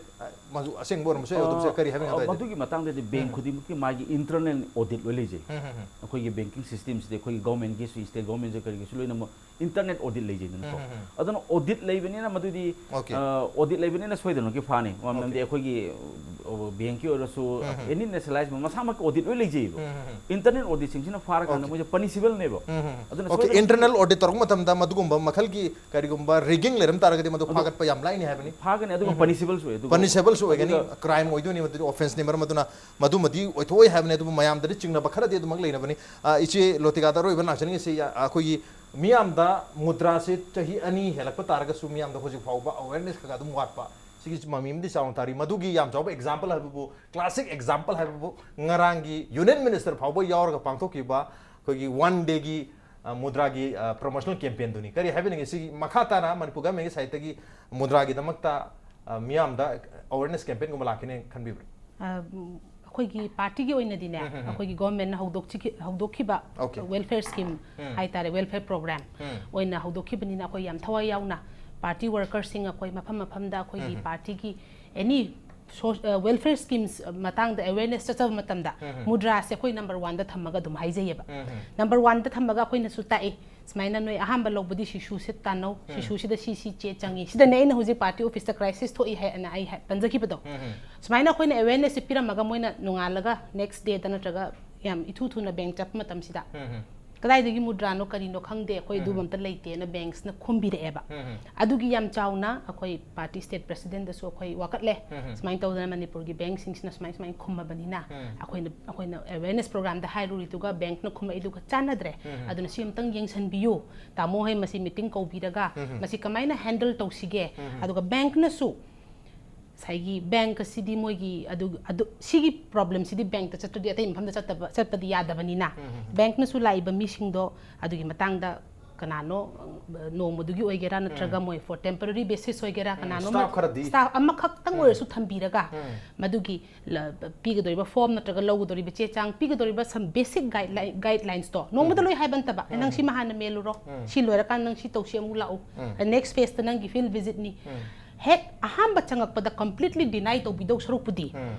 ꯃꯗꯨ ꯑꯁꯦꯡꯕ ꯑꯣꯏꯔꯝꯕꯁꯨ ꯌꯥꯏ꯫ ꯑꯗꯨꯝ ꯀꯔꯤ ꯍꯥꯏꯕ ꯉꯝꯗꯦ꯫ ꯃꯗꯨꯒꯤ ꯃꯇꯥꯡꯗꯗꯤ ꯕꯦꯡꯛ ꯈꯨꯗꯤꯡꯃꯛꯀꯤ ꯃꯥꯒꯤ internal audit ꯂꯣꯏ ꯂꯩꯖꯩ꯫ ꯑꯩꯈꯣꯏꯒꯤ banking systemꯁꯤꯗꯤ ꯑꯩꯈꯣꯏꯒꯤ governmentꯒꯤꯁꯨ, state governmentꯁꯨ, ꯀꯔꯤꯒꯤꯁꯨ ꯂꯣꯏꯅꯃꯛ internal audit ꯂꯩꯖꯩꯗꯅꯀꯣ꯫ ꯑꯗꯨꯅ audit ꯂꯩꯕꯅꯤꯅ ꯃꯗꯨꯗꯤ audit ꯂꯩꯕꯅꯤꯅ ꯁꯣꯏꯗꯅꯃꯛꯀꯤ ꯐꯥꯅꯤ꯫ ꯃꯔꯝꯗꯤ ꯑꯩꯈꯣꯏꯒꯤ ꯕꯦꯡꯛꯀꯤ ꯑꯣꯏꯔꯁꯨ any nationalized ꯃꯁꯥꯃꯛꯀꯤ audit ꯂꯣꯏ ꯂꯩꯖꯩꯕ꯫ Internal auditꯁꯤꯡꯁꯤꯅ ꯐꯥꯔꯀꯥꯟꯗ ꯃꯣꯏꯁꯦ punishable ꯅꯦꯕ꯫ ꯑꯗꯨꯅ internal audit ꯇꯧꯔꯛꯄ ꯃꯇꯝꯗ ꯃꯗꯨꯒꯨꯝꯕ ꯃꯈꯜꯒꯤ ꯀꯔꯤꯒꯨꯝꯕ rigging ꯂꯩꯔꯝ ꯇꯥꯔꯒꯗꯤ ꯃꯗꯨ ꯐꯥꯒꯠꯄ ꯌꯥꯝ ꯂꯥꯏꯅꯤ ꯍꯥꯏꯕꯅꯤ꯫ ꯐꯥꯒꯅꯤ, ꯑꯗꯨꯒ punishable ꯁꯨ ꯑꯣꯏ꯫ ꯑꯗꯨꯒ punishable ꯁꯨ ꯑꯣꯏꯒꯅꯤ꯫ Crime ꯑꯣꯏꯗꯣꯏꯅꯤ, ꯃꯗꯨꯗꯤ offenceꯅꯤ꯫ ꯃꯔꯝ ꯑꯗꯨꯅ ꯃꯗꯨꯃꯗꯤ ꯑꯣꯏꯊꯣꯛꯑꯣꯏ ꯍꯥꯏꯕꯅꯤ꯫ ꯑꯗꯨꯕꯨ ꯃꯌꯥꯝꯗꯗꯤ ꯆꯤꯡꯅꯕ ꯈꯔꯗꯤ ꯑꯗꯨꯃꯛ ꯂꯩꯅꯕꯅꯤ꯫ ꯑ, ꯏꯆꯦ ꯂꯣꯇꯤꯀꯥꯗ ꯑꯔꯣꯏꯕ ꯂꯥꯛꯆꯅꯤꯡꯉꯤꯁꯤ, ꯑ, ꯑꯩꯈꯣꯏꯒꯤ ꯃꯤꯌꯥꯝꯗ ꯃꯨꯗ꯭ꯔꯥꯁꯦ ꯆꯍꯤ ꯑꯅꯤ ꯍꯦꯜꯂꯛꯄ ꯇꯥꯔꯒꯁꯨ ꯃꯤꯌꯥꯝꯗ ꯍꯧꯖꯤꯛ ꯐꯥꯎꯕ awareness ꯈꯔ ꯑꯗꯨꯝ ꯋꯥꯠꯄ, ꯁꯤꯒꯤ ꯃꯃꯤ ꯑꯃꯗꯤ ꯆꯥꯎꯅ ꯇꯥꯔꯤ꯫ ꯃꯗꯨꯒꯤ ꯌꯥꯝ ꯆꯥꯎꯕ example ꯍꯥꯏꯕꯕꯨ, classic example ꯍꯥꯏꯕꯕꯨ, ꯉꯔꯥꯡꯒꯤ union minister ꯐꯥꯎꯕ ꯌꯥꯎꯔꯒ ꯄꯥꯡꯊꯣꯛꯈꯤꯕ ꯑꯩꯈꯣꯏꯒꯤ one dayꯒꯤ, ꯑ, ꯃꯨꯗ꯭ꯔꯥꯒꯤ, ꯑ, promotional campaignꯗꯨꯅꯤ꯫ ꯀꯔꯤ ꯍꯥꯏꯕꯤꯅꯤꯡꯉꯤ? ꯁꯤꯒꯤ ꯃꯈꯥ ꯇꯥꯅ ꯃꯅꯤꯄꯨꯔ governmentꯀꯤ sideꯇꯒꯤ ꯃꯨꯗ꯭ꯔꯥꯒꯤꯗꯃꯛꯇ, ꯑ, ꯃꯤꯌꯥꯝꯗ awareness campaignꯒꯨꯝꯕ ꯂꯥꯛꯀꯅꯤ ꯈꯟꯕꯤꯕ꯭ꯔꯥ? ꯑ, ꯑꯩꯈꯣꯏꯒꯤ partyꯒꯤ ꯑꯣꯏꯅꯗꯤꯅꯦ, ꯑꯩꯈꯣꯏꯒꯤ governmentꯅ ꯍꯧꯗꯣꯛꯆꯈꯤ-, ꯍꯧꯗꯣꯛꯈꯤꯕ welfare scheme ꯍꯥꯏꯇꯥꯔꯦ, welfare program ꯑꯣꯏꯅ ꯍꯧꯗꯣꯛꯈꯤꯕꯅꯤꯅ ꯑꯩꯈꯣꯏ ꯌꯥꯝ ꯊꯋꯥꯏ ꯌꯥꯎꯅ party workersꯁꯤꯡ ꯑꯩꯈꯣꯏ ꯃꯐꯝ ꯃꯐꯝꯗ ꯑꯩꯈꯣꯏꯒꯤ partyꯒꯤ any so-, ꯑ, welfare schemes ꯃꯇꯥꯡꯗ awareness ꯆꯠꯆꯕ ꯃꯇꯝꯗ ꯃꯨꯗ꯭ꯔꯥꯁꯦ ꯑꯩꯈꯣꯏ number oneꯗ ꯊꯝꯃꯒ ꯑꯗꯨꯝ ꯍꯥꯏꯖꯩꯌꯦꯕ꯫ Number oneꯗ ꯊꯝꯃꯒ ꯑꯩꯈꯣꯏꯅꯁꯨ ꯇꯥꯛꯏ, ꯁꯨꯃꯥꯏꯅ ꯅꯣꯏ ꯑꯍꯥꯟꯕ ꯂꯧꯕꯗꯤ ꯁꯤꯁꯨꯁꯦ ꯇꯥꯟꯅꯧ, ꯁꯤꯁꯨꯁꯤꯗ ꯁꯤ ꯁꯤ ꯆꯦ ꯆꯪꯉꯤ, ꯁꯤꯗꯅꯦ ꯑꯩꯅ ꯍꯧꯖꯤꯛ party officeꯇ crisis ꯊꯣꯛꯏ ꯍꯥꯏꯅ ꯑꯩ ꯍꯥꯏ-, ꯄꯟꯖꯈꯤꯕꯗꯣ꯫ ꯁꯨꯃꯥꯏꯅ ꯑꯩꯈꯣꯏꯅ awarenessꯁꯦ ꯄꯤꯔꯝꯃꯒ ꯃꯣꯏꯅ ꯅꯣꯡꯉꯥꯜꯂꯒ next dayꯗ ꯅꯠꯇ꯭ꯔꯒ ꯌꯥꯝ ꯏꯊꯨ ꯊꯨꯅ bank ꯆꯠꯄ ꯃꯇꯝꯁꯤꯗ ꯀꯗꯥꯏꯗꯒꯤ ꯃꯨꯗ꯭ꯔꯥꯅꯣ ꯀꯔꯤꯅꯣ ꯈꯪꯗꯦ, ꯑꯩꯈꯣꯏ ꯑꯗꯨꯝꯕ ꯑꯝꯇ ꯂꯩꯇꯦꯅ banksꯅ ꯈꯨꯝꯕꯤꯔꯛꯑꯦꯕ꯫ ꯑꯗꯨꯒꯤ ꯌꯥꯝ ꯆꯥꯎꯅ ꯑꯩꯈꯣꯏ party state presidentꯗꯁꯨ ꯑꯩꯈꯣꯏ ꯋꯥꯀꯠꯂꯦ꯫ ꯁꯨꯃꯥꯏꯅ ꯇꯧꯗꯅ ꯃꯅꯤꯄꯨꯔꯒꯤ bankꯁꯤꯡꯁꯤꯅ ꯁꯨꯃꯥꯏ ꯁꯨꯃꯥꯏꯅ ꯈꯨꯝꯃꯕꯅꯤꯅ ꯑꯩꯈꯣꯏꯅ, ꯑꯩꯈꯣꯏꯅ awareness programꯗ ꯍꯥꯏꯔꯨꯔꯤꯗꯨꯒ bankꯅ ꯈꯨꯝꯃꯛꯏꯗꯨꯒ ꯆꯥꯟꯅꯗ꯭ꯔꯦ꯫ ꯑꯗꯨꯅ ꯁꯤ ꯑꯝꯇꯪ ꯌꯦꯡꯁꯟꯕꯤꯌꯨ꯫ ꯇꯥꯃꯣ ꯍꯣꯏ ꯃꯁꯤ meeting ꯀꯧꯕꯤꯔꯒ ꯃꯁꯤ ꯀꯃꯥꯏꯅ handle ꯇꯧꯁꯤꯒꯦ? ꯑꯗꯨꯒ bankꯅꯁꯨ ꯉꯁꯥꯏꯒꯤ ꯕꯦꯡꯛ ꯑꯁꯤꯗꯤ ꯃꯣꯏꯒꯤ ꯑꯗꯨ ꯑꯗꯨ ꯁꯤꯒꯤ ꯄ꯭ꯔꯣꯕ꯭ꯂꯦꯝꯁꯤꯗꯤ ꯕꯦꯡꯛꯇ ꯆꯠꯇ꯭ꯔꯗꯤ ꯑꯇꯩ ꯃꯐꯝꯗ ꯆꯠꯇꯕ ꯆꯠꯄꯗꯤ ꯌꯥꯗꯕꯅꯤꯅ, ꯕꯦꯡꯛꯅꯁꯨ ꯂꯥꯛꯏꯕ ꯃꯤꯁꯤꯡꯗꯣ ꯑꯗꯨꯒꯤ ꯃꯇꯥꯡꯗ ꯀꯅꯥꯅꯣ, ꯑ, ꯅꯣꯡꯃꯗꯨꯒꯤ ꯑꯣꯏꯒꯦꯔꯥ ꯅꯠꯇ꯭ꯔꯒ ꯃꯣꯏ for temporary basis ꯑꯣꯏꯒꯦꯔꯥ, ꯀꯅꯥꯅꯣꯝꯅ staff ꯈꯔꯗꯤ staff ꯑꯃꯈꯛꯇꯪ ꯑꯣꯏꯔꯁꯨ ꯊꯝꯕꯤꯔꯒ, ꯃꯗꯨꯒꯤ ꯂ-, ꯄꯤꯒꯗꯧꯔꯤꯕ ꯐꯣꯔꯝ ꯅꯠꯇ꯭ꯔꯒ ꯂꯧꯒꯗꯧꯔꯤꯕ ꯆꯦ ꯆꯥꯡ, ꯄꯤꯒꯗꯧꯔꯤꯕ some basic guideline, guidelinesꯇꯣ ꯅꯣꯡꯃꯗ ꯂꯣꯏ ꯍꯥꯏꯕ ꯅꯠꯇꯕ, "ꯑꯦ, ꯅꯪ ꯁꯤꯃ ꯍꯥꯟꯅ ꯃꯦꯜꯂꯨꯔꯣ, ꯁꯤ ꯂꯣꯏꯔꯀꯥꯟꯗ ꯅꯪ ꯁꯤ ꯇꯧꯁꯤ, ꯑꯃꯨꯛ ꯂꯥꯛꯎ, next phaseꯇ ꯅꯪꯒꯤ field visitꯅꯤ"꯫ ꯍꯦꯛ ꯑꯍꯥꯟꯕ ꯆꯪꯉꯛꯄꯗ completely deny ꯇꯧꯕꯤꯗꯧ ꯁꯔꯨꯛꯄꯨꯗꯤ,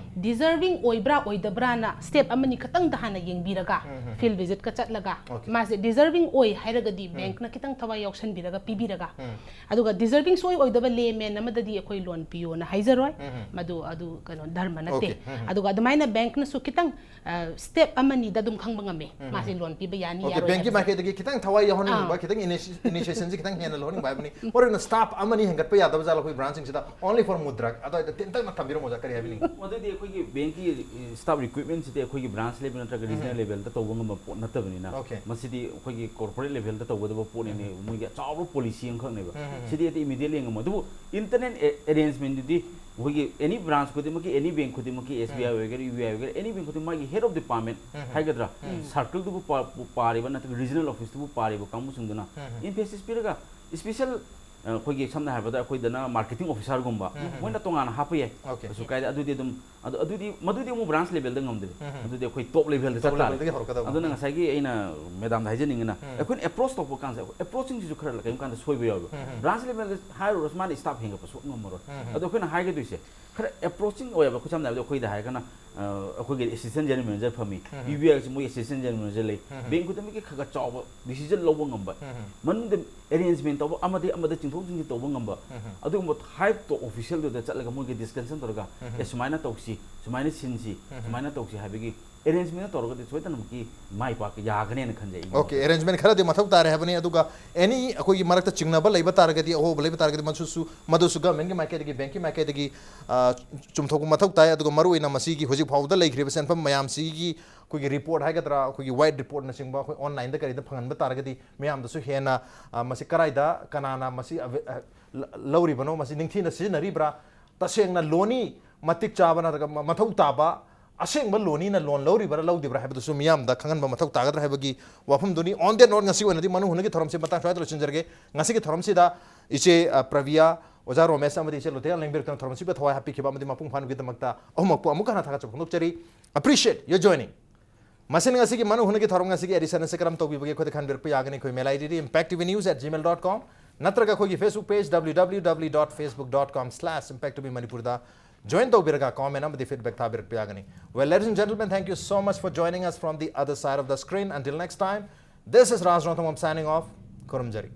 deserving ꯑꯣꯏꯕ꯭ꯔꯥ ꯑꯣꯏꯗꯕ꯭ꯔꯥꯅ step ꯑꯃꯅꯤ ꯈꯛꯇꯪꯗ ꯍꯥꯟꯅ ꯌꯦꯡꯕꯤꯔꯒ, field visitꯀ ꯆꯠꯂꯒ, Okay. ꯃꯥꯁꯦ deserving ꯑꯣꯏ ꯍꯥꯏꯔꯒꯗꯤ ꯕꯦꯡꯛꯅ ꯈꯤꯇꯪ ꯊꯋꯥꯏ ꯌꯥꯎꯁꯟꯕꯤꯔꯒ ꯄꯤꯕꯤꯔꯒ, ꯑꯗꯨꯒ deserving ꯁꯨꯡꯑꯣꯏ ꯑꯣꯏꯗꯕ layman ꯑꯃꯗꯗꯤ ꯑꯩꯈꯣꯏ loan ꯄꯤꯌꯣꯅ ꯍꯥꯏꯖꯔꯣꯏ꯫ ꯃꯗꯨ, ꯑꯗꯨ ꯀꯩꯅꯣ, ꯙꯔꯃ ꯅꯠꯇꯦ꯫ Okay. ꯑꯗꯨꯒ ꯑꯗꯨꯃꯥꯏꯅ ꯕꯦꯡꯛꯅꯁꯨ ꯈꯤꯇꯪ, ꯑ, step ꯑꯃꯅꯤꯗ ꯑꯗꯨꯝ ꯈꯪꯕ ꯉꯝꯃꯦ꯫ ꯃꯥꯁꯦ loan ꯄꯤꯕ ꯌꯥꯅꯤ, Okay, ꯌꯥꯔꯣꯏ ꯕꯦꯡꯛꯀꯤ ꯍꯥꯏꯕꯁꯦ꯫ ꯃꯥꯏꯀꯩꯗꯒꯤ ꯈꯤꯇꯪ ꯊꯋꯥꯏ ꯌꯥꯎꯍꯟꯅꯤꯡꯕ, ꯑꯥ꯫ ꯈꯤꯇꯪ initi-, initiationꯁꯦ ꯈꯤꯇꯪ ꯍꯦꯟꯅ ꯂꯧꯍꯟꯅꯤꯡꯕ ꯍꯥꯏꯕꯅꯤ꯫ ꯃꯔꯨꯑꯣꯏꯅ staff ꯑꯃꯅꯤ ꯍꯦꯟꯒꯠꯄ ꯌꯥꯗꯕ ꯖꯥꯠꯂ ꯑꯩꯈꯣꯏ branchꯁꯤꯡꯁꯤꯗ? Only for Mudrak ꯑꯗꯨꯋꯥꯏꯗ ꯇꯦꯟꯇꯛꯅ ꯊꯝꯕꯤꯔꯝꯃꯣ ꯑꯣꯖꯥ, ꯀꯔꯤ ꯍꯥꯏꯕꯤꯅꯤꯡꯉꯤ? ꯃꯗꯨꯗꯤ ꯑꯩꯈꯣꯏꯒꯤ ꯕꯦꯡꯛꯀꯤ staff recruitmentꯁꯤꯗꯤ ꯑꯩꯈꯣꯏꯒꯤ branch level ꯅꯠꯇ꯭ꯔꯒ regional levelꯗ ꯇꯧꯕ ꯉꯝꯕ ꯄꯣꯠ ꯅꯠꯇꯕꯅꯤꯅ, Okay. ꯃꯁꯤꯗꯤ ꯑꯩꯈꯣꯏꯒꯤ corporate levelꯗ ꯇꯧꯒꯗꯕ ꯄꯣꯠꯅꯤꯅꯦ꯫ ꯃꯣꯏꯒꯤ ꯑꯆꯥꯎꯕ policy ꯑꯃꯈꯛꯅꯦꯕ꯫ ꯁꯤꯗꯤ ꯑꯩꯗꯤ immediately ꯌꯦꯡꯉꯝꯃꯣ꯫ ꯑꯗꯨꯕꯨ internal a-, arrangementꯗꯨꯗꯤ ꯑꯩꯈꯣꯏꯒꯤ any branch ꯈꯨꯗꯤꯡꯃꯛꯀꯤ, any bank ꯈꯨꯗꯤꯡꯃꯛꯀꯤ, S B I ꯑꯣꯏꯒꯦꯔꯥ, U B I ꯑꯣꯏꯒꯦꯔꯥ, any bank ꯈꯨꯗꯤꯡꯃꯛ ꯃꯥꯒꯤ head of department ꯍꯥꯏꯒꯗ꯭ꯔꯥ, circleꯗꯨꯕꯨ ꯄꯥ-, ꯄꯥꯔꯤꯕ ꯅꯠꯇ꯭ꯔꯒ regional officeꯇꯨꯕꯨ ꯄꯥꯔꯤꯕ ꯀꯥꯡꯕꯨꯁꯤꯡꯗꯨꯅ emphasis ꯄꯤꯔꯒ special, ꯑ, ꯑꯩꯈꯣꯏꯒꯤ ꯁꯝꯅ ꯍꯥꯏꯔꯕꯗ ꯑꯩꯈꯣꯏꯗꯅ marketing officerꯒꯨꯝꯕ ꯃꯣꯏꯅ ꯇꯣꯉꯥꯟꯅ ꯍꯥꯞꯄ ꯌꯥꯏ꯫ Okay. ꯀꯩꯁꯨ ꯀꯥꯏꯗꯦ꯫ ꯑꯗꯨꯗꯤ ꯑꯗꯨꯝ, ꯑꯗꯨ, ꯑꯗꯨꯗꯤ, ꯃꯗꯨꯗꯤ ꯑꯃꯨꯛ branch levelꯗ ꯉꯝꯗꯦ꯫ ꯑꯗꯨꯗꯤ ꯑꯩꯈꯣꯏ top levelꯗ top ꯆꯠ ꯇꯥꯔꯦ꯫ Levelꯗꯒꯤ ꯍꯧꯔꯛꯀꯗꯕ꯫ ꯑꯗꯨꯅ ꯉꯁꯥꯏꯒꯤ ꯑꯩꯅ madamꯗ ꯍꯥꯏꯖꯅꯤꯡꯉꯤꯅ, ꯑꯩꯈꯣꯏꯅ approach ꯇꯧꯕ ꯀꯥꯟꯁꯦ, approachingꯁꯤꯁꯨ ꯈꯔ ꯀꯔꯤꯒꯨꯝꯕ ꯀꯥꯟꯗ ꯁꯣꯏꯕ ꯌꯥꯎꯋꯦꯕ꯫ Branch levelꯗ ꯍꯥꯏꯔꯨꯔꯁꯨ ꯃꯥꯅ staff ꯍꯦꯟꯒꯠꯄ ꯁꯨꯡꯉꯝ ꯉꯝꯃꯔꯣꯏ꯫ ꯑꯗꯣ ꯑꯩꯈꯣꯏꯅ ꯍꯥꯏꯒꯗꯣꯏꯁꯦ ꯈꯔ approaching ꯑꯣꯏꯕ, ꯑꯩꯈꯣꯏ ꯁꯝꯅ ꯍꯥꯏꯔꯕꯗ ꯑꯩꯈꯣꯏꯗ ꯍꯥꯏꯔꯒꯅ, ꯑ, ꯑꯩꯈꯣꯏꯒꯤ assistant general manager ꯐꯝꯃꯤ, U B Iꯁꯨ ꯃꯣꯏ assistant general manager ꯂꯩ, bank ꯈꯨꯗꯤꯡꯃꯛꯀꯤ ꯈꯔ ꯈꯔ ꯆꯥꯎꯕ decision ꯂꯧꯕ ꯉꯝꯕ, ꯃꯅꯨꯡꯗ arrangement ꯇꯧꯕ, ꯑꯃꯗꯒꯤ ꯑꯃꯗ ꯆꯤꯡꯊꯣꯛ ꯆꯤꯡꯁꯤꯟ ꯇꯧꯕ ꯉꯝꯕ, ꯑꯗꯨꯒꯨꯝꯕ high top officialꯗꯨꯗ ꯆꯠꯂꯒ ꯃꯣꯏꯒꯤ discussion ꯇꯧꯔꯒ, "ꯑꯦ, ꯁꯨꯃꯥꯏꯅ ꯇꯧꯁꯤ, ꯁꯨꯃꯥꯏꯅ ꯁꯤꯟꯁꯤ, ꯁꯨꯃꯥꯏꯅ ꯇꯧꯁꯤ" ꯍꯥꯏꯕꯒꯤ arrangement ꯇꯧꯔꯒꯗꯤ ꯁꯣꯏꯗꯅꯃꯛꯀꯤ ꯃꯥꯏ ꯄꯥꯛꯄ ꯌꯥꯒꯅꯦꯅ ꯈꯟꯖꯩ ꯑꯩꯒꯤ Okay, ꯋꯥꯈꯜꯗ꯫ Arrangement ꯈꯔꯗꯤ ꯃꯊꯧ ꯇꯥꯔꯦ ꯍꯥꯏꯕꯅꯤ꯫ ꯑꯗꯨꯒ any ꯑꯩꯈꯣꯏꯒꯤ ꯃꯔꯛꯇ ꯆꯤꯡꯅꯕ ꯂꯩꯕ ꯇꯥꯔꯒꯗꯤ, ꯑꯍꯣꯕ ꯂꯩꯕ ꯇꯥꯔꯒꯗꯤ, ꯃꯗꯨꯁꯨ, ꯃꯗꯨꯁꯨ governmentꯀꯤ ꯃꯥꯏꯀꯩꯗꯒꯤ, bankꯀꯤ ꯃꯥꯏꯀꯩꯗꯒꯤ, ꯑ, ꯆꯨꯝꯊꯣꯛꯄ ꯃꯊꯧ ꯇꯥꯏ꯫ ꯑꯗꯨꯒ ꯃꯔꯨꯑꯣꯏꯅ ꯃꯁꯤꯒꯤ ꯍꯧꯖꯤꯛ ꯐꯥꯎꯕꯗ ꯂꯩꯈ꯭ꯔꯤꯕ ꯁꯦꯟꯐꯝ ꯃꯌꯥꯝꯁꯤꯒꯤ ꯑꯩꯈꯣꯏꯒꯤ report ꯍꯥꯏꯒꯗ꯭ꯔꯥ, ꯑꯩꯈꯣꯏꯒꯤ white reportꯅꯆꯤꯡꯕ ꯑꯩꯈꯣꯏ onlineꯗ ꯀꯔꯤꯗ ꯐꯪꯍꯟꯕ ꯇꯥꯔꯒꯗꯤ ꯃꯌꯥꯝꯗꯁꯨ ꯍꯦꯟꯅ, ꯑ, ꯃꯁꯤ ꯀꯗꯥꯏꯗ ꯀꯅꯥꯅ ꯃꯁꯤ ꯑꯚ-, ꯑ, ꯂ-, ꯂꯧꯔꯤꯕꯅꯣ, ꯃꯁꯤ ꯅꯤꯡꯊꯤꯅ ꯁꯤꯖꯤꯟꯅꯔꯤꯕ꯭ꯔꯥ, ꯇꯁꯦꯡꯅ ꯂꯣꯟꯅꯤ ꯃꯇꯤꯛ ꯆꯥꯕ ꯅꯠꯇ꯭ꯔꯒ ꯃ- ꯃꯊꯧ ꯇꯥꯕ ꯑꯁꯦꯡꯕ ꯂꯣꯟꯅꯤꯅ ꯂꯣꯟ ꯂꯧꯔꯤꯕ꯭ꯔꯥ ꯂꯧꯗ꯭ꯔꯤꯕ꯭ꯔꯥ ꯍꯥꯏꯕꯗꯨꯁꯨ ꯃꯤꯌꯥꯝꯗ ꯈꯪꯍꯟꯕ ꯃꯊꯧ ꯇꯥꯒꯗ꯭ꯔꯥ ꯍꯥꯏꯕꯒꯤ ꯋꯥꯐꯝꯗꯨꯅꯤ꯫ On that note, ꯉꯁꯤ ꯑꯣꯏꯅꯗꯤ ꯃꯅꯨ ꯍꯨꯅꯒꯤ ꯊꯧꯔꯝꯁꯤ ꯃꯇꯥꯡ ꯁ꯭ꯋꯥꯏꯗ ꯂꯣꯏꯁꯤꯟꯖꯔꯒꯦ꯫ ꯉꯁꯤꯒꯤ ꯊꯧꯔꯝꯁꯤꯗ ꯏꯆꯦ ꯑ, ꯄ꯭ꯔꯚꯤꯌꯥ, ꯑꯣꯖꯥ ꯔꯣꯃꯦꯁ ꯑꯃꯗꯤ ꯏꯆꯦ ꯂꯣꯇꯦꯜ ꯂꯦꯡꯕꯤꯔꯛꯇꯨꯅ ꯊꯧꯔꯝꯁꯤꯕꯨ ꯊꯋꯥꯏ ꯍꯥꯞꯄꯤꯈꯤꯕ ꯑꯃꯗꯤ ꯃꯄꯨꯡ ꯐꯥꯍꯟꯕꯒꯤꯗꯃꯛꯇ ꯑꯍꯨꯝꯃꯛꯄꯨ ꯑꯃꯨꯛ ꯍꯟꯅ ꯊꯥꯒꯠꯆꯕ ꯐꯣꯡꯗꯣꯛꯆꯔꯤ꯫ Appreciate your joining. ꯃꯁꯤꯅ ꯉꯁꯤꯒꯤ ꯃꯅꯨ ꯍꯨꯅꯒꯤ ꯊꯧꯔꯝ ꯉꯁꯤꯒꯤ edition ꯑꯁꯤ ꯀꯔꯝ ꯇꯧꯕꯤꯕꯒꯦ ꯑꯩꯈꯣꯏꯗ ꯈꯟꯕꯤꯔꯛꯄ ꯌꯥꯒꯅꯤ꯫ ꯑꯩꯈꯣꯏ mail I D D impact T V news at gmail dot com ꯅꯠꯇ꯭ꯔꯒ ꯑꯩꯈꯣꯏꯒꯤ Facebook page W W W dot facebook dot com slash impact T V Manipur ꯗ join ꯇꯧꯕꯤꯔꯒ comment ꯑꯃꯗꯤ feedback ꯊꯥꯕꯤꯔꯛꯄ ꯌꯥꯒꯅꯤ꯫ Well, ladies and gentlemen, thank you so much for joining us from the other side of the screen. Until next time, this is Raj Rongthangam signing off. ꯈꯨꯔꯨꯝꯖꯔꯤ꯫